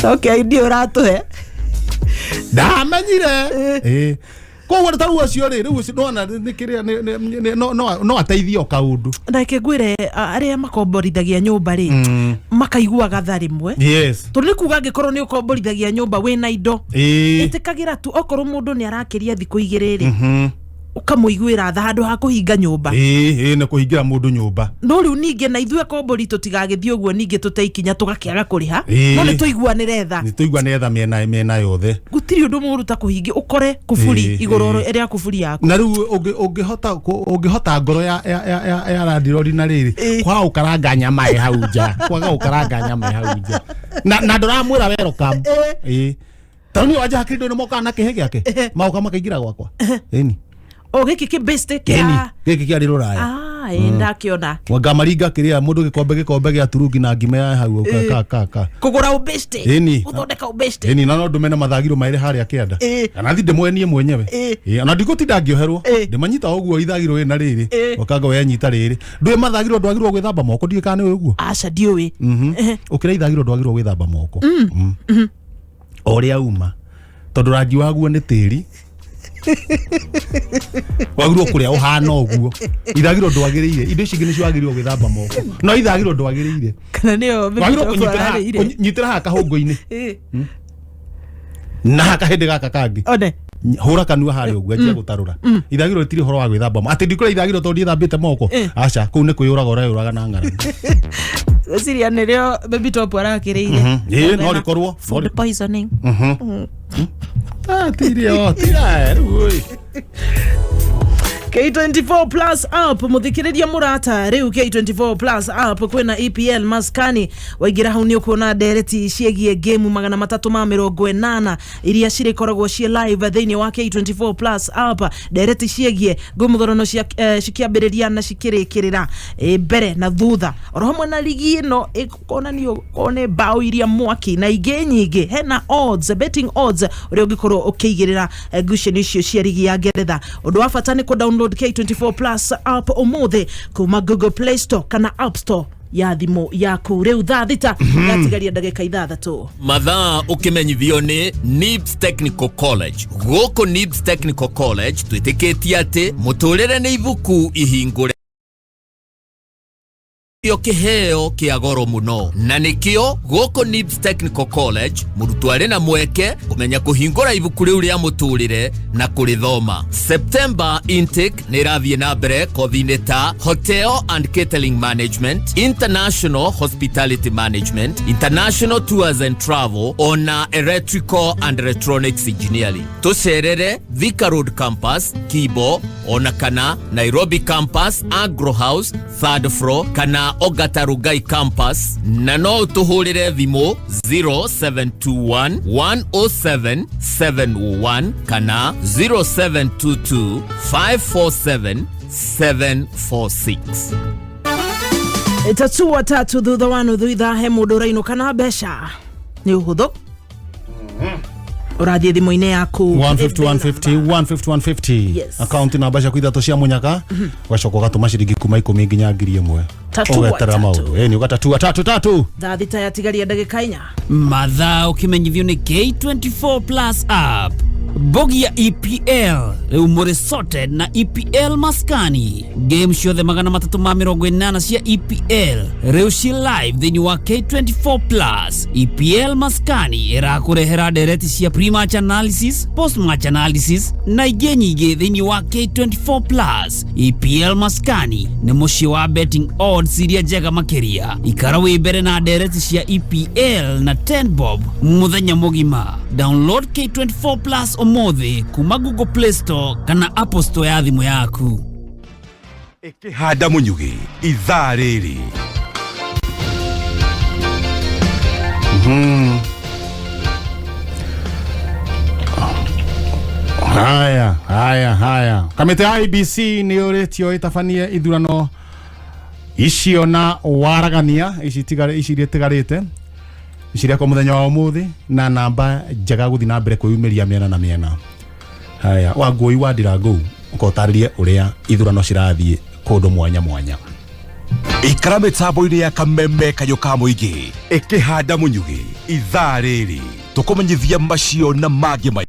Okay, ndio ũratũhe. Ndamenyire. Ĩĩ. Koguo ta rĩu acio rĩ, rĩu ũcio nĩwona nĩ kĩrĩa no ateithie o kaũndũ. Reke ngwĩre, arĩa makomborithagia nyũmba rĩ, makaiguaga tha rĩmwe. Tondũ nĩ kuga angĩkorwo nĩ ũkomborithagia nyũmba wĩna indo, ĩtĩkagĩra tu okorwo mũndũ nĩ arakĩria thikũ 2 rĩ, ũkamũiguĩra tha handũ ha kũhinga nyũmba. Ĩĩ, nĩ kũhingĩra mũndũ nyũmba. No rĩu ningĩ na ithuĩ akombori tũtigagĩthiĩ ũguo ningĩ tũteikinya tũgakĩaga kũrĩha. No nĩ tũiguanĩre tha. Nĩ tũiguanĩre tha mĩena yothe. Gũtirĩ ũndũ mũũru ta kũhingia ũkore kuburi igũrũ rĩa kuburi yaku. Na rĩu ũngĩhota ngoro ya landirori na rĩrĩ, kwaga gũkaranga nyama ĩ hau nja, kwaga gũkaranga nyama ĩ hau nja. Na ndũramwĩra welcome. Ĩĩ. Tondũ niĩ wanja hakiri ndũ nĩ mokaga na kĩhĩ gĩake. Magoka makaingĩra gwakwa. Ĩni. O gĩkĩ kĩ basic Ĩni, kĩa gĩkĩ kĩarĩ rũraya. Ah, ĩĩ, ndakiona. Wangamaringa kĩrĩa mũndũ gĩkombe gĩa turungi na ngima ya hau ka ka ka. Kũgũra ũbĩste. Ĩni. Gũthondeka ũbĩste. Ĩni, na no ndũme na mathagiro maĩrĩ harĩa kĩanda. Kana thi ndĩmwenie mwenyewe. Ĩĩ, ona ndigũtinda ngĩoherwo. Ndĩmanyita ũguo ithagiro ĩna rĩrĩ. Ũkanga we anyita rĩrĩ. Ndũĩ mathagiro ndwagĩrĩirwo gwĩthamba moko, ndiũĩ kana nĩ ũĩ ũguo. Aca, ndiũĩ. Ũkĩrĩa ithagiro ndwagĩrĩirwo gwĩthamba moko. O ũrĩa uma. Tondũ rangi waguo nĩ tĩri. Wagĩrĩirwo kũrĩa ũhana ũguo. Ithagiro ndwagĩrĩire. Indo ici ingĩ nĩcio wagĩrĩirwo gwĩthamba moko. No ithagiro ndwagĩrĩire. Kana nĩyo Wagĩrĩirwo Bishop ararĩire. kũnyitĩra haha kahũngũ-inĩ. Na haha kahĩndĩ gaka kangĩ. One. Hũra kanua harĩa ũguo anjia gũtarũra. Ithagiro rĩtirĩ ũhoro wa gwĩthamba moko. Atĩ ndikũrĩa ithagiro tondũ ndiĩthambĩte moko. Aca, kũu nĩ kwĩyũraga ũreyũraga na ng'aragu. Ngwĩciria nĩrĩo Baby Top arakĩrĩire. Ĩĩ, no rĩkorwo. Food poisoning. Ah, tirio, tira, rĩu ĩ. K24 Plus app, muthikiriria murata riu K24 Plus app kwina EPL maskani waingira hau ni ukuona ndereti ciegie game 380 iria cirikoragwo ci live thiini wa K24 Plus app, ndereti ciegie ngumuthorono cia cikiambiriria na cikirikirira mbere na thutha oro hamwe na ligi ino ikuonanio kone bao iria mwaki na ingĩ nyingĩ, hena odds, betting odds uria ungikorwo ukiigirira ngucanio icio cia ligi ya Ngeretha. Undu wa bata ni ku download K24 Plus app umuthi kuma Google Play Store kana App Store ya thimu yaku. Riu thaa 6 yatigaria ndagika 6. Mathaa ũkĩmenyithio nĩ NIBS Technical College. Gũkũ NIBS Technical College twĩtĩkĩtie atĩ mũtũrĩre nĩ ibuku ihingũre kĩo kĩheo kĩa goro mũno, na nĩkĩo gũkũ NIBS Technical College mũrutwo arĩ na mweke kũmenya kũhingũra ibuku rĩu rĩa mũtũrĩre na kũrĩthoma. September intake nĩ ĩrathiĩ na mbere kothi-inĩ ta Hotel and Catering Management, International Hospitality Management, International Tours and Travel, ona Electrical and Electronics Engineering. Tũcerere Thika Road Campus, Kibo, ona kana Nairobi Campus, Agro House, third floor, kana Ogata Rugai Campus, na no ũtũhũrĩre thimũ 0721 107 701 kana 0722 547 746. Tatua tatu thutha wa nuthu ithaa he mũndũ ũrainũka na mbeca nĩ ũhũthũ. Ũrathiĩ thimũ-inĩ yaku 150 150 150 150. Yes. Akaunti namba ciaku ithatũ cia munyaka, ũgacoka ũgatũma ciringi kuma 10 nginya 1000. Tatua Ũgeterera maũndũ. Ĩni, ũgatatua tatu tatu. Thaa 6 yatigaria ndagĩka 4. Mathaa ũkĩmenyithio nĩ K24 Plus app. Bogi ya EPL rĩu mũrĩ sorted na EPL maskani. Game ciothe 380 cia EPL rĩu ci live thĩinĩ wa K24 Plus. EPL maskani ĩrakũrehera ndereti cia pre-match analysis, post-match analysis na ingĩ nyingĩ thĩinĩ wa K24 Plus. EPL maskani nĩ mũciĩ wa betting odds iria njega makĩria. Ikara wĩ mbere na ndereti cia EPL na 10 bob mũthenya mũgima. Download K24 Plus ũmũthĩ kuma Google Play Store kana Apple Store ya thimũ yaku. Ĩkĩhanda mũnyugĩ ithaa rĩrĩ. Haya, haya, haya. Kamĩtĩ ya IEBC nĩ yũrĩtio ĩtabanie ithurano icio na waragania ici iria itigarĩte. Cirekwo muthenya wa umuthi na namba njega guthi na mbere kwiyumiria miena na miena. Haya, Wangui wa Ndirangu ukotaririe uria ithurano cirathie kundu mwanya mwanya. Ikara mitambo-inĩ ya kameme kayũ ka mũingĩ ĩkĩhanda mũnyugĩ ithaa rĩrĩ tũkũmenyithia macio na mangĩ ma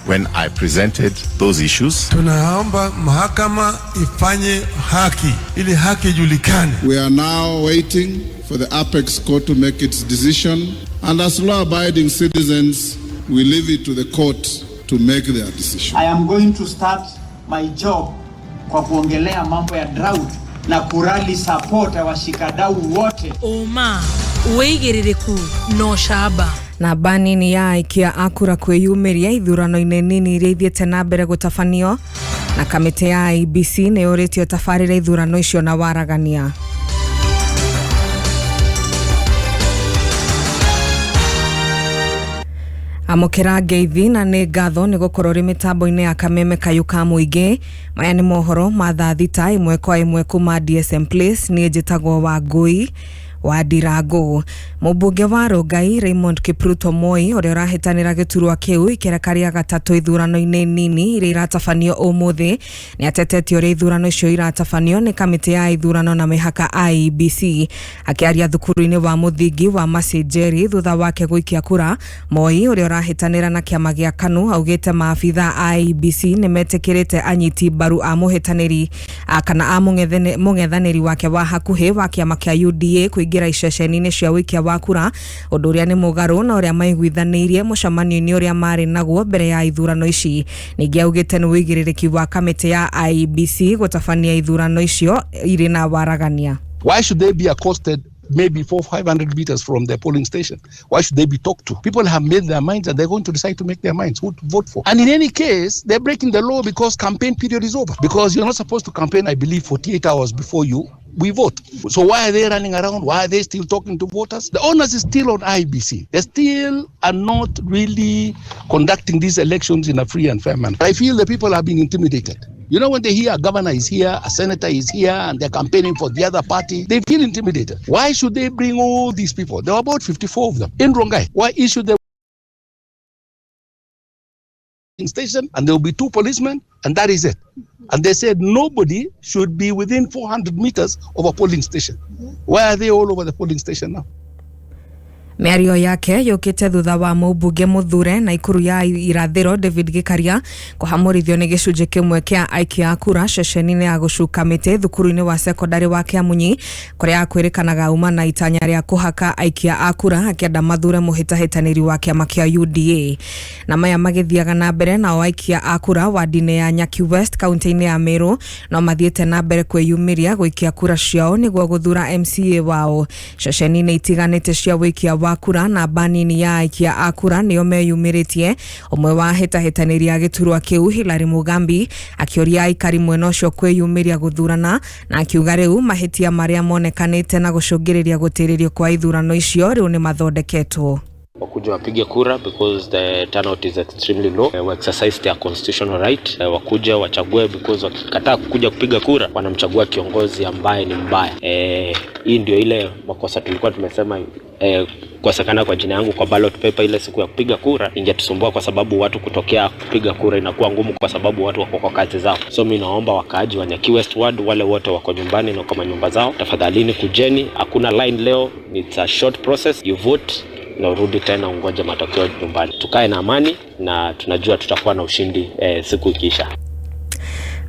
When I presented those issues, Tunaomba mahakama ifanye haki ili haki ijulikane. We are now waiting for the apex court to make its decision, and as law-abiding citizens, we leave it to the court to make their decision. I am going to start my job kwa kuongelea mambo ya drought na kurali support ya washikadau wote. Uma wĩigĩrĩrĩku na ũcamba. Namba nini ya aikia a kura kwĩyumĩria ithurano-inĩ nini iria ithiĩte na mbere gũtabanio na kamĩtĩ ya IEBC nĩ yũrĩtio tabarĩra ithurano icio na waragania. Amũkĩra ngeithi na nĩ ngatho nĩ gũkorwo rĩ mĩtambo-inĩ ya kameme kayũ ka mũingĩ. Maya nĩ mohoro ma thaa thita ĩmwe kwa ĩmwe kuma DSM Place. Niĩ njĩtagwo Wangui wa Ndirangu. Mũmbunge wa Rongai Raymond Kipruto Moi ũrĩa ũrahĩtanĩra gĩturwa kĩu ikereka rĩa gatatũ ithurano-inĩ nini iria iratabanio ũmũthĩ nĩ atetetie ũrĩa ithurano icio iratabanio nĩ kamĩtĩ ya ithurano na mĩhaka IEBC. Akĩaria thukuru-inĩ wa mũthingi wa Masinjeri thutha wake gũikia kura, Moi ũrĩa ũrahĩtanĩra na kĩama gĩa KANU augĩte maabitha a IEBC nĩ metĩkĩrĩte anyiti mbaru a mũhĩtanĩri kana a mũng'ethanĩri wake wa hakuhĩ wa kĩama kĩa UDA kũingĩra iceceni-inĩ cia ũikia wa kura, ũndũ ũrĩa nĩ mũgarũ na ũrĩa maiguithanĩirie mũcemanio-inĩ ũrĩa marĩ naguo mbere ya ithurano ici. Ningĩ augĩte nĩ ũigĩrĩrĩki wa kamĩtĩ ya IEBC gũtabania ithurano icio irĩ na waragania. Why should they be accosted maybe 400-500 meters from the polling station? Why should they be talked to? People have made their minds and they're going to decide to make their minds who to vote for. And in any case, they're breaking the law because campaign period is over. Because you're not supposed to campaign, I believe, 48 hours before we vote. So why are they running around? Why are they still talking to voters? The onus is still on IEBC. They still are not really conducting these elections in a free and fair manner. I feel the people are being intimidated. You know, when they hear a governor is here, a senator is here, and they're campaigning for the other party, they feel intimidated. Why should they bring all these people? There were about 54 of them in Rongai. Why issue the station, and there will be 2 policemen, and that is it. And they said nobody should be within 400 meters of a polling station. Why are they all over the polling station now? Mĩario yake yũkĩte thutha wa mũmbunge mũthure na ikuru ya irathĩro David Gikaria kũhamũrithio nĩ gĩcunjĩ kĩmwe kĩa aikia a kura ceceni-inĩ ya gũcuka mĩtĩ thukuru-inĩ wa sekondarĩ wa Kĩamunyi kũrĩa akwĩrĩkanaga uma na itanya rĩa kũhaka aikia a kura akĩenda mathure mũhĩtahĩtanĩri wa kĩama kĩa UDA. Na maya magĩthiaga na mbere nao aikia a kura wadi-inĩ ya Nyaki West kaunti-inĩ ya Meru no mathiĩte na mbere kwĩyumĩria gũikia kura ciao nĩguo gũthura MCA wao. Ceceni-inĩ itiganĩte cia wĩikia wa kura namba nini ya aikia a kura nĩo meyumĩrĩtie. Ũmwe wa hĩtahĩtanĩri a gĩturwa kĩu Hilary Mugambi akĩũria aikari mwena ũcio kwĩyumĩria gũthurana na akiuga rĩu mahĩtia marĩa monekanĩte na gũcũngĩrĩria gũtĩrĩrio kwa ithurano icio rĩu nĩ mathondeketwo. Wakuja wapige kura because the turnout is extremely low. Wa exercise their constitutional right. Wakuja wachague because wakikataa kukuja kupiga kura wanamchagua kiongozi ambaye ni mbaya. Hii ndio ile makosa tulikuwa tumesema kukosekana kwa jina yangu kwa ballot paper ile siku ya kupiga kura ingetusumbua kwa sababu watu kutokea kupiga kura inakuwa ngumu kwa sababu watu wako kwa kazi zao. So mimi naomba wakaaji wa Nyaki West Ward wale wote wako nyumbani na kwa manyumba zao, tafadhalini kujeni, hakuna line leo, it's a short process, you vote na urudi tena ungoje matokeo nyumbani. Tukae na amani na tunajua tutakuwa na ushindi siku ikiisha.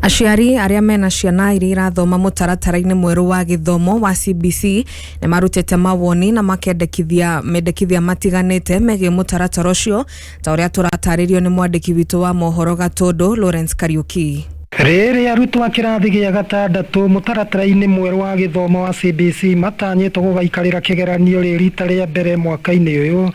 Aciari arĩa mena ciana iria irathoma mũtaratara-inĩ mwerũ wa gĩthomo wa CBC nĩ marutĩte mawoni na makendekithia mendekithia matiganĩte megiĩ mũtaratara ũcio ta ũrĩa tũratarĩrio nĩ mwandĩki witũ wa mohoro Gatũndũ Lawrence Kariuki. Rĩrĩa arutwo a kĩrathi gĩa gatandatũ mũtaratara-inĩ mwerũ wa gĩthomo wa CBC matanyĩtwo gũgaikarĩra kĩgeranio rĩ rita rĩa mbere mwaka-inĩ ũyũ,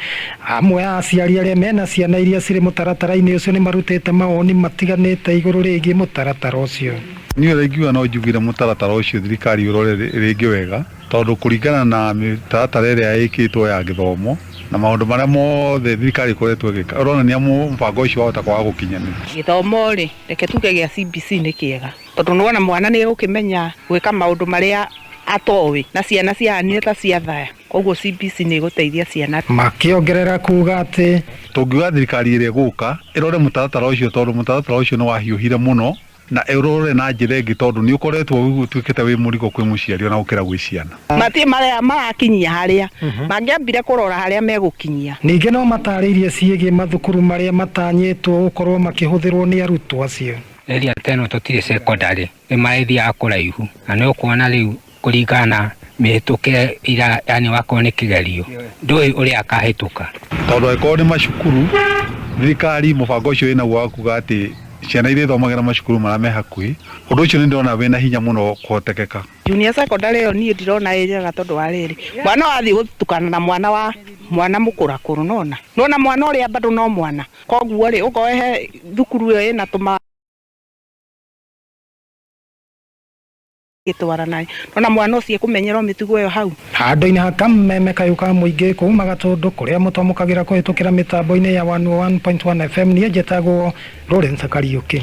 amwe a aciari arĩa mena ciana iria cirĩ mũtaratara-inĩ ũcio nĩ marutĩte mawoni matiganĩte igũrũ rĩgiĩ mũtaratara ũcio. Niĩ ũrĩa ingiuga no njugire mũtaratara ũcio thirikari ũrore rĩngĩ wega, tondũ kũringana na mĩtaratara ĩrĩa ĩkĩtwo ya gĩthomo na maũndũ marĩa mothe thirikari ĩkoretwo ĩgĩka, ũronania mũbango ũcio wahota kwaga gũkinyanĩra. Gĩthomo rĩ, reke tuge gĩa CBC nĩ kĩega, tondũ nĩwona mwana nĩ egũkĩmenya gwĩka maũndũ marĩa atoĩ na ciana ciahanire ta cia thaya. Koguo CBC nĩ ĩgũteithia ciana. Makĩongerera kuga atĩ Tũngiuga thirikari ĩrĩa ĩgũka ĩrore mũtaratara ũcio, tondũ mũtaratara ũcio nĩ wahiũhire mũno, na ĩrore na njĩra ĩngĩ, tondũ nĩ ũkoretwo ũtuĩkĩte wĩ mũrigo kwĩ mũciari ona gũkĩra gwĩ ciana. Matirĩ marĩa marakinyia harĩa mangĩambire kũrora harĩa megũkinyia. Ningĩ no matarĩirie ciĩgiĩ mathukuru marĩa matanyĩtwo gũkorwo makĩhũthĩrwo nĩ arutwo acio. Area ta ĩno tũtirĩ secondary, nĩ marĩthiaga kũraihu, na nĩ ũkuona rĩu kũringana na mĩhĩtũkĩre ira, yani wakorwo nĩ kĩgerio ndũĩ ũrĩa akahĩtũka. Tondũ angĩkorwo nĩ macukuru, thirikari mũbango ũcio wĩnaguo wa kuga atĩ ciana irĩthomagĩra macukuru marĩa me hakuhĩ, ũndũ ũcio nĩ ndĩrona wĩna hinya mũno kũhotekeka. Junior secondary ĩyo niĩ ndirona ĩ njega, tondũ wa rĩrĩ, mwana wathiĩ gũtukana na mwana wa mwana mũkũrakũrũ, nona nona mwana ũrĩa bado no mwana, koguo rĩ ũkoe he thukuru ĩyo ĩna tũma gĩtwarana nona mwana ũcio ekũmenyerwo mĩtugo ĩyo hau. Handũ-inĩ ha kameme kayũ ka mũingĩ kuma Gatũndũ kũrĩa mũtwamũkagĩra kũhĩtũkĩra mĩtambo-inĩ ya 101.1 FM, niĩ njĩtagwo Lawrence Kariũki.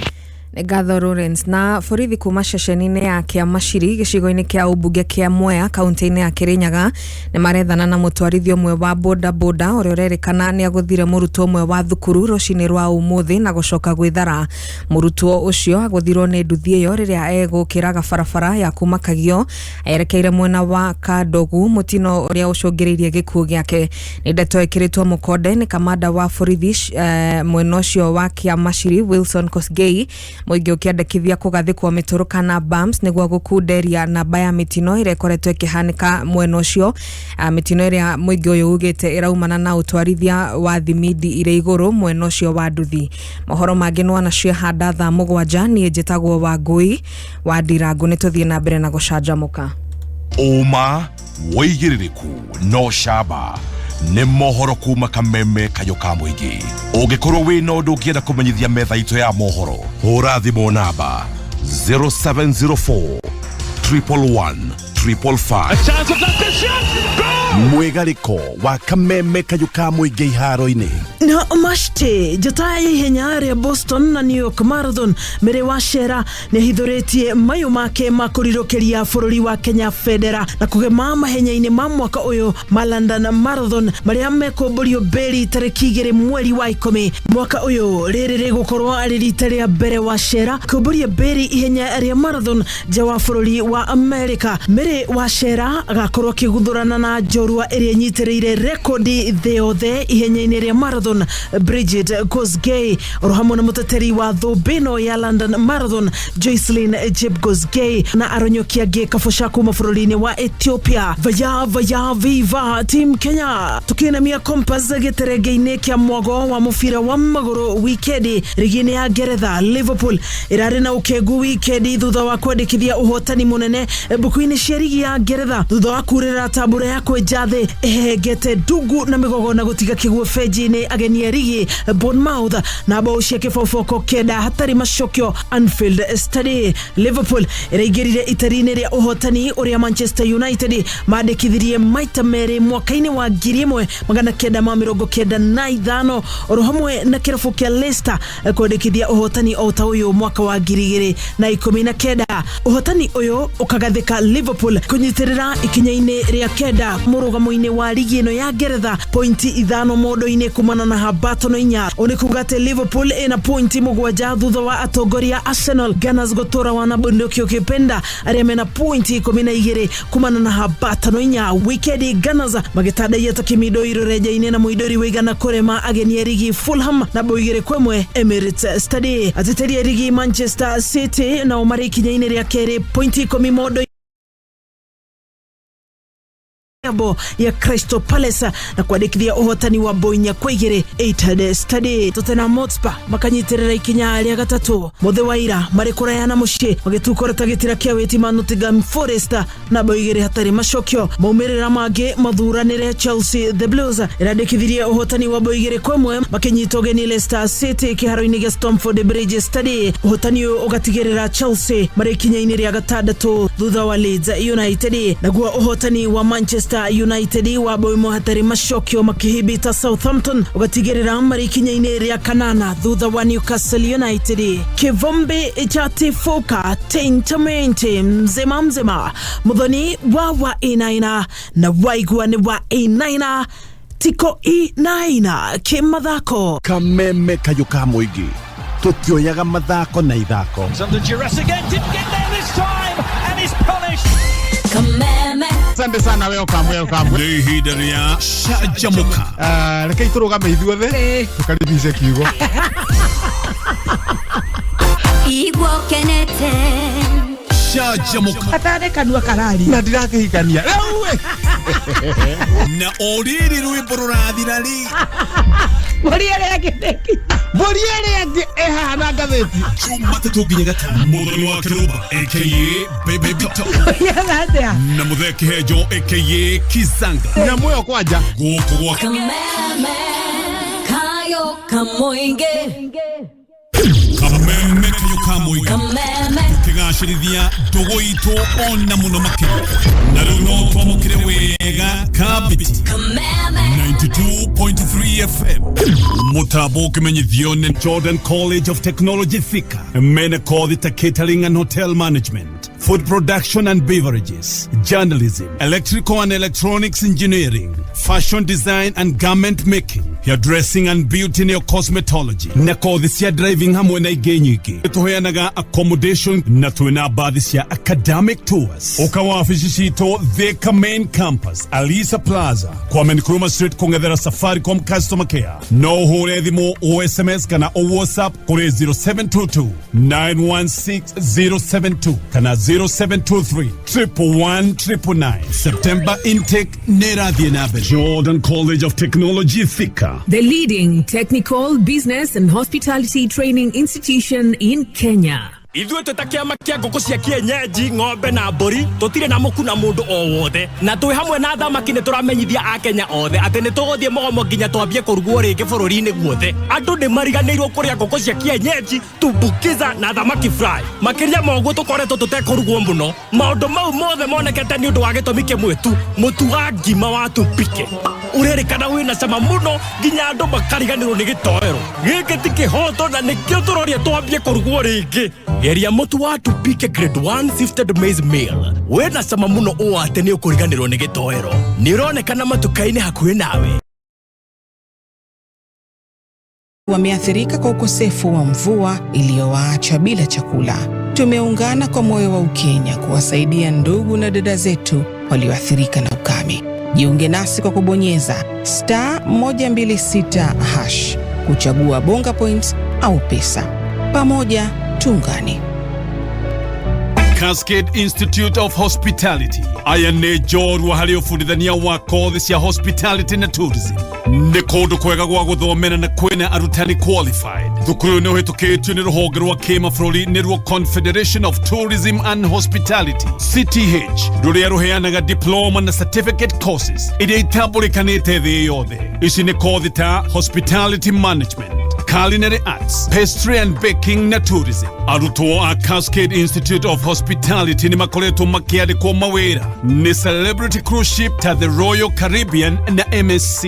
Nĩ ngatho Lawrence. Na borithi kuma ceceni-inĩ ya Kĩamaciri gĩcigo-inĩ kĩa ũmbunge kĩa Mwea kaunti-inĩ ya Kĩrĩnyaga nĩ marethana na mũtwarithia ũmwe wa boda boda ũrĩa ũrerĩkana nĩ agũthire mũrutwo ũmwe wa thukuru rũcinĩ rwa ũmũthĩ na gũcoka gwĩthara. Mũrutwo ũcio agũthirwo nĩ nduthi ĩyo rĩrĩa egũkĩraga barabara ya kuma Kagio erekeire mwena wa Kandogu, mũtino ũrĩa ũcũngĩrĩirie gĩkuũ gĩake. Nĩ ndeto ĩkĩrĩtwo mũkonde nĩ kamanda wa borithi mwena ũcio wa Kĩamaciri Wilson Kosgei, mũingĩ ũkĩandĩkithia kũgathĩkwo mĩtũrũ kana bumps nĩguo gũkunderia namba ya mĩtino ĩrĩa ĩkoretwo ĩkĩhanĩka mwena ũcio. Mĩtino ĩrĩa mũingĩ ũyũ ugĩte ĩraumana na ũtwarithia wa thimindi irĩ igũrũ mwena ũcio wa nduthi. Mohoro mangĩ nĩ wanaciahanda thaa 7. Niĩ njĩtagwo Wangũi wa Ndirangu, nĩ tũthiĩ na mbere na gũcanjamũka. Ũma wĩigĩrĩrĩku no camba nĩ mohoro kuma kameme kayũ ka mũingĩ. Ũngĩkorwo wĩna ũndũ ũngĩenda kũmenyithia metha itũ ya mohoro, hũra thimũ namba 0704 111 555. Mwĩgarĩko wa kameme kayũ ka mũingĩ iharo-inĩ. Na mashte njata ya ihenya rĩa Boston na New York Marathon Mary Wachera nĩ ahithũrĩtie mayũ make ma kũrirũkĩria bũrũri wa Kenya bendera na kũgema mahenya-inĩ ma mwaka ũyũ ma London Marathon marĩa mekũmbũrio mberi tarĩki 2 mweri wa 10 mwaka ũyũ. Rĩrĩ rĩgũkorwo arĩ rita rĩa mbere Wachera kũmbũria mberi ihenya rĩa marathon nja wa bũrũri wa Amerika. Mary Wachera agakorwo akĩguthũrana na njorua ĩrĩa ĩnyitĩrĩire rekondi thĩ yothe ihenya-inĩ rĩa marathon Bridget Kosgei, oro hamwe na mũteteri wa thũmbĩ ĩno ya London Marathon Joycelyn Jepkosgei na aronyoki angĩ kabũca kuma bũrũri-inĩ wa Ethiopia. Vaya vaya viva Team Kenya. Tukinamia Compass gĩterenge-inĩ kĩa mwago wa mũbira wa magũrũ wikendi rigi-inĩ ya Ngeretha, Liverpool ĩrarĩ na ũkengu wikendi thutha wa kwandĩkithia ũhotani mũnene mbuku-inĩ cia rigi ya Ngeretha thutha wa kurĩra tambũra ya kwenja thĩ ĩhengete ndungu na mĩgogo na gũtiga kĩguo benji-inĩ ageni a rigi Bournemouth na bao cia kĩboboko 9 hatarĩ macokio Anfield Stadium. Liverpool ĩraingĩrire itari-inĩ rĩa ũhotani ũrĩa Manchester United mandĩkithirie maita merĩ mwaka-inĩ wa 1995 oro hamwe na kĩrabu kĩa Leicester kwandĩkithia ũhotani o ta ũyũ mwaka wa 2019. Ũhotani ũyũ ũkagathĩka Liverpool kũnyitĩrĩra ikinya-inĩ rĩa 9 mũrũgamo-inĩ wa rigi ĩno ya Ngeretha, pointi 5 mondo-inĩ kumana na habatono 4. Ũũ nĩ kuga atĩ Liverpool ĩna pointi 7 thutha wa atongoria Arsenal Gunners gũtũra wana bunduki ũkĩpenda arĩa mena pointi 12 kumana na habatono 4. Wikendi Gunners magĩtandaia ta kĩmindo irorenja-inĩ na mũindũri wĩigana kũrema ageni a rigi Fulham na bao 2-1 Emirates Stadium. Ateteri a rigi Manchester City nao marĩ ikinya-inĩ rĩa kerĩ pointi 10 mondo yabo ya Crystal Palace na kwandĩkithia ũhotani wa bao 4-2 Etihad Stadium. Tottenham Hotspur makanyitĩrĩra ikinya rĩa gatatũ mũthĩ wa ira marĩ kũraya na mũciĩ magĩtukũra gĩtira kĩa wĩtima Nottingham Forest na bao 2 hatarĩ macokio. Maumĩrĩra mangĩ mathuranĩre Chelsea the Blues ĩrandĩkithirie ũhotani wa bao 2-1 makĩnyita ũgeni Leicester City kĩharo-inĩ gĩa Stamford Bridge Stadium. Ũhotani ũyũ ũgatigĩrĩra Chelsea marĩ ikinya-inĩ rĩa gatandatũ thutha wa Leeds United. Naguo ũhotani wa Manchester Manchester United wa bao ĩmwe hatarĩ macokio makĩhĩmbĩta Southampton ũgatigĩrĩra marĩ ikinya-inĩ rĩa kanana thutha wa Newcastle United. Kivumbi cha tifuka tentamente mzima mzima muthoni wa inaina na waigua ni wa inaina tiko inaina kimathako. Kameme kayũ ka mũingĩ tũtioyaga mathako na ithako. Asante sana welcome, welcome. Nĩ ihinda rĩa canjamũka. Reke itũrũgame ithuothe tũkaribishe kiugo. Igua ũkenete. Canjamũka. Atarĩ kanua karari. Na ndirakĩhikania. Na o rĩrĩ rwĩmbo rũrathira rĩ. Mbũri ĩrĩa ĩngĩ nĩkinya. Mbũri ĩrĩa ĩngĩ ĩhaha na ngathĩti. Jumatatũ nginya Gatano. Mũthoni wa Kĩrũmba aka Baby Doctor. Ũigaga atĩa? Na Mũthee Kĩhenjo aka Kizanga. Nyamũ ĩyo kwanja. Gũkũ gwa Kameme kayo kamoinge. Kameme kayo ka mũingĩ. Kameme. Tũkĩgacĩrithia ndũgũ itũ ona mũno makĩria. Na rĩu no twamũkĩre wega Kabiti. Kameme. 92.3 FM. Mũtambo ũkĩmenyithio nĩ Jordan College of Technology Thika. Mena kothi ta catering and hotel management, food production and beverages, journalism, electrical and electronics engineering, fashion design and garment making, hairdressing and beauty neo cosmetology, na kothi cia driving hamwe na ingĩ nyingĩ. Tũheanaga accommodation na twĩna mbathi cia academic tours. Ũka wabici citũ Thika main campus, Alisa Plaza, Kwame Nkrumah Street kũng'ethera Safaricom customer care. No ũhũre thimũ o SMS kana o WhatsApp kũrĩ 0722 916 072 kana 0723 111 999. September intake nĩ ĩrathiĩ na mbere. Jordan College of Technology Thika. The leading technical, business and hospitality training institution in Kenya. Ithuĩ twĩ ta kĩama kĩa ngũkũ cia kienyeji ng'ombe na mbũri tũtirĩ na mũku na mũndũ o wothe na twĩ hamwe na thamaki nĩ tũramenyithia akenya othe atĩ nĩ tũgũthiĩ mũgomo nginya twambie kũrugwo rĩngĩ bũrũri-inĩ guothe. Andũ nĩ mariganĩirwo kũrĩa ngũkũ cia kienyeji tumbukiza na thamaki fry. Makĩria ma ũguo tũkoretwo tũtekũrugwo mũno. Maũndũ mau mothe monekete nĩ ũndũ wa gĩtũmi kĩmwe tu, mũtu wa ngima wa tupike ũrerĩkana wĩna cama mũno nginya andũ makariganĩrwo nĩ gĩtoero. Gĩkĩ ti kĩhoto na nĩkĩo tũroria twambie kũrugwo rĩngĩ. Geria mũtu wa tupike grade 1 sifted maize meal wĩna cama mũno ũũ atĩ nĩ ũkũriganĩrwo nĩ gĩtoero. Nĩ ũronekana matuka-inĩ hakuhĩ nawe. Wameathirika kwa ukosefu wa mvua iliyowaacha bila chakula. Tumeungana kwa moyo wa Ukenya kuwasaidia ndugu na dada zetu walioathirika na ukame. Jiunge nasi kwa kubonyeza *126# kuchagua Bonga Points au pesa. Pamoja tuungane. Cascade Institute of Hospitality. Aya nĩ njorua harĩ ũbundithania wa kothi cia hospitality na tourism. Nĩ kũndũ kwega gwa gũthomera na kwĩna arutani qualified. Thukuru nĩ ũhĩtũkĩtio nĩ rũhonge rwa kĩmabũrũri nĩruo Confederation of Tourism and Hospitality CTH, rũrĩa rũheanaga diploma na certificate courses iria itambũrĩkanĩte thĩ yothe. Ici nĩ kothi ta hospitality management, culinary arts, pastry and baking na tourism. Arutwo a Cascade Institute of Hospitality nĩ makoretwo makĩandĩkwo mawĩra nĩ Celebrity Cruise Ship ta the Royal Caribbean na MSC.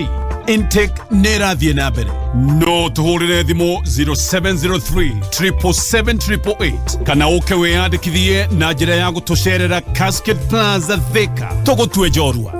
Intake nĩ ĩrathiĩ na mbere. No tũhũrĩre thimũ 0703 777 kana ũke wĩyandĩkithie na njĩra ya gũtũcerera Cascade Plaza Thika. Tũgũtue njorua.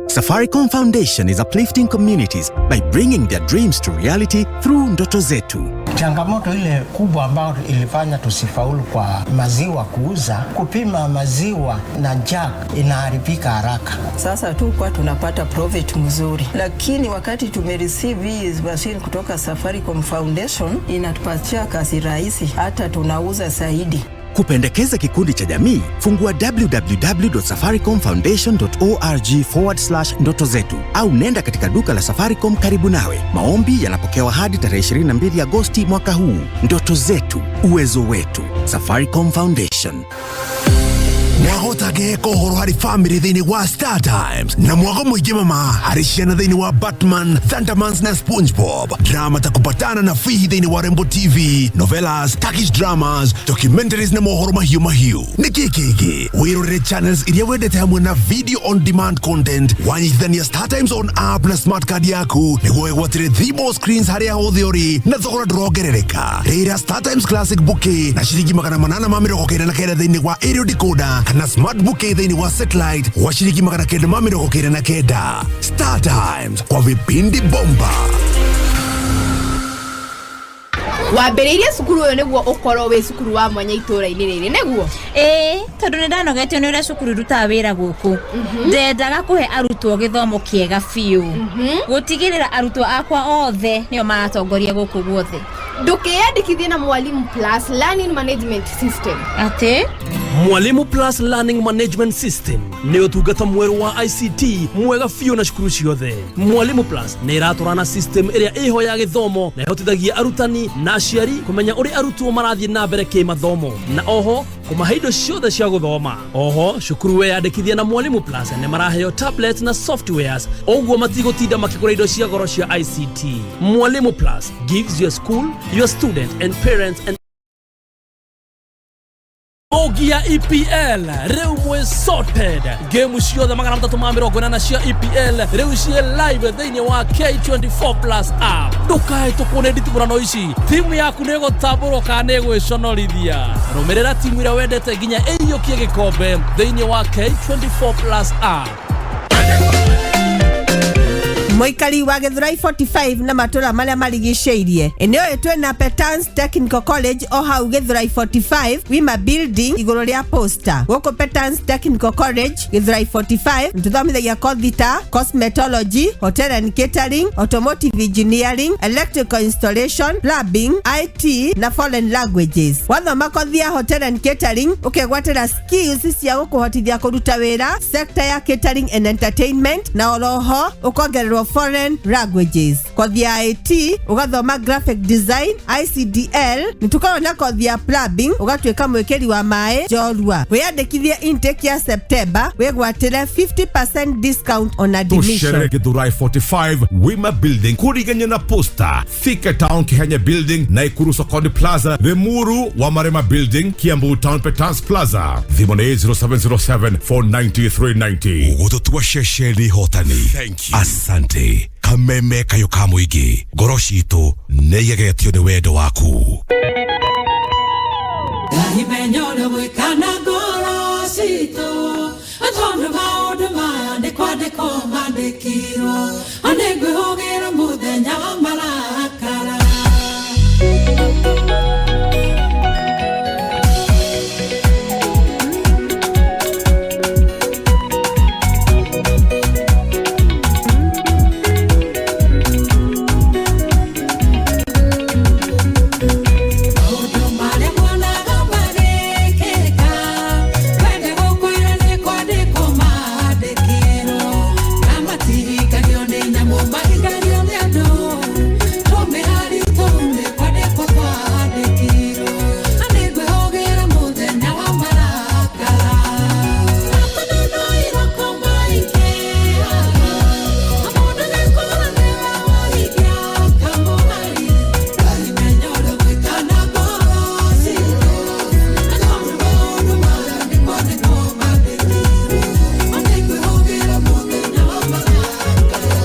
Safaricom Foundation is uplifting communities by bringing their dreams to reality through Ndoto Zetu. Changamoto ile kubwa ambayo ilifanya tusifaulu kwa maziwa kuuza, kupima maziwa na jack inaharibika haraka. Sasa tu kwa tunapata profit mzuri, lakini wakati tumereceive hii machine kutoka Safaricom Foundation inatupatia kazi rahisi, hata tunauza zaidi. Kupendekeza kikundi cha jamii, fungua www.safaricomfoundation.org/ndoto zetu au nenda katika duka la Safaricom karibu nawe. Maombi yanapokewa hadi tarehe 22 Agosti mwaka huu. Ndoto zetu, uwezo wetu. Safaricom Foundation. Mwahota. Wĩrorere kohoro harĩ family thĩinĩ wa Star Times na mwago mũingĩ mama harĩ ciana thĩinĩ wa Batman, Thundermans na SpongeBob. Drama ta kupatana na Fihi thĩinĩ wa Rembo TV, novelas, Turkish dramas, documentaries na mohoro mahiũ mahiũ. Nĩ kĩ kĩngĩ? Wĩrorere channels iria wendete hamwe na video on demand content wanyitithania Star Times on app na smart card yaku nĩguo wĩgwatĩre thimo screens harĩa hothe ũrĩ na thogora ndũrongerereka. Rĩra Star Times Classic Bouquet na ciringi 899 thĩinĩ wa aerial decoder kana smart bouquet thĩinĩ wa satellite wa ciringi 999. Star Times kwa vipindi bomba. Wambĩrĩirie cukuru ũyũ nĩguo ũkorwo wĩ cukuru wa mwanya itũũra-inĩ rĩrĩ, nĩguo? Ĩĩ, tondũ nĩ ndanogetio nĩ ũrĩa cukuru irutaga wĩra gũkũ. Ndendaga kũhe arutwo gĩthomo kĩega biũ, gũtigĩrĩra arutwo akwa othe nĩo maratongoria gũkũ guothe. Ndũkĩyandĩkithie na Mwalimu Plus Learning Management System. Atĩ? Mwalimu Plus Learning Management System nĩ ũtungata mwerũ wa ICT mwega biũ na cukuru ciothe. Mwalimu Plus nĩ ĩratwarana system ĩrĩa ĩho ya gĩthomo na ĩhotithagia arutani na aciari kũmenya ũrĩa arutwo marathiĩ na mbere kĩmathomo na oho kũmahe indo ciothe cia gũthoma. Oho cukuru weyandĩkithia na Mwalimu Plus nĩ maraheo tablets na softwares, ũguo matigũtinda makĩgũra indo cia goro cia ICT. Mwalimu Plus gives your school, your student and parents and Ogia EPL rĩu mwĩ sorted. Game ciothe 380 cia EPL rĩu ciĩ live thĩinĩ wa K24 Plus app. Ndũkahĩtũkwo nĩ nditimũrano ici. Timu yaku nĩ ĩgũtambũrwo kana nĩ ĩgwĩconorithia. Rũmĩrĩra timu ĩrĩa wendete nginya ĩiyũkie gĩkombe thĩinĩ wa K24 Plus app. Mũikari wa Gĩthurai 45 na matũra marĩa marigicĩirie, eneo ĩyo twĩna Petans Technical College o hau Gĩthurai 45, Wima Building, igũrũ rĩa posta. Gũkũ Petans Technical College Gĩthurai 45 nĩtũthomithagia kothi ta cosmetology, hotel and catering, automotive engineering, electrical installation, plumbing, IT na foreign languages. Wathoma kothi ya hotel and catering ũkegwatĩra skills cia gũkũhotithia kũruta wĩra sector ya catering and entertainment, na oroho ũkongererwo foreign languages. Kothi ya IT ũgathoma graphic design, ICDL. Nĩtũkoragwo na kothi ya plumbing, ũgatuĩka mwĩkĩri wa maĩ njorua. Wĩyandĩkithie intake ya September wĩgwatĩre 50% discount on admission. Tũcerere Githurai 45, Wima Building, kuriganya na posta, Thika Town, Kihenya Building, Naikuru Sokoni Plaza, Limuru wa Marema Building, Kiambu Town, Petans Plaza. Thimũ nĩ 0707 490 390. Gũtũtua ceceni hotani. Asante. Kameme kayo ka mũingĩ, ngoro citũ nĩ igegetio nĩ wendo waku. Imenya ũrĩa gwĩka na ngoro citũ, tondũ maũndũ maya nĩ kwandĩkwo mandĩkirwo, nĩ ngwĩhũgĩra mũthenya wa marakara. Maũndũ marĩa muonaga magĩkĩka, wende gũkwĩra nĩ kwandĩkwo mandĩkirwo, na matihingagio nĩ nyamũ, mahingagio nĩ andũ. Tũmĩhari tũu nĩ kwandĩkwo twandĩkirwo, na nĩ ngwĩhũgĩra mũthenya wa marakara. Makonono iroko maingĩhaga, mũndũ nĩkũra nĩwe wahingia kamũhari. Imenya ũrĩa gwĩka na ngoro citũ, tondũ maũndũ maya nĩ kwandĩkwo mandĩkirwo, nĩ ngwĩhũgĩra mũthenya wa marakara.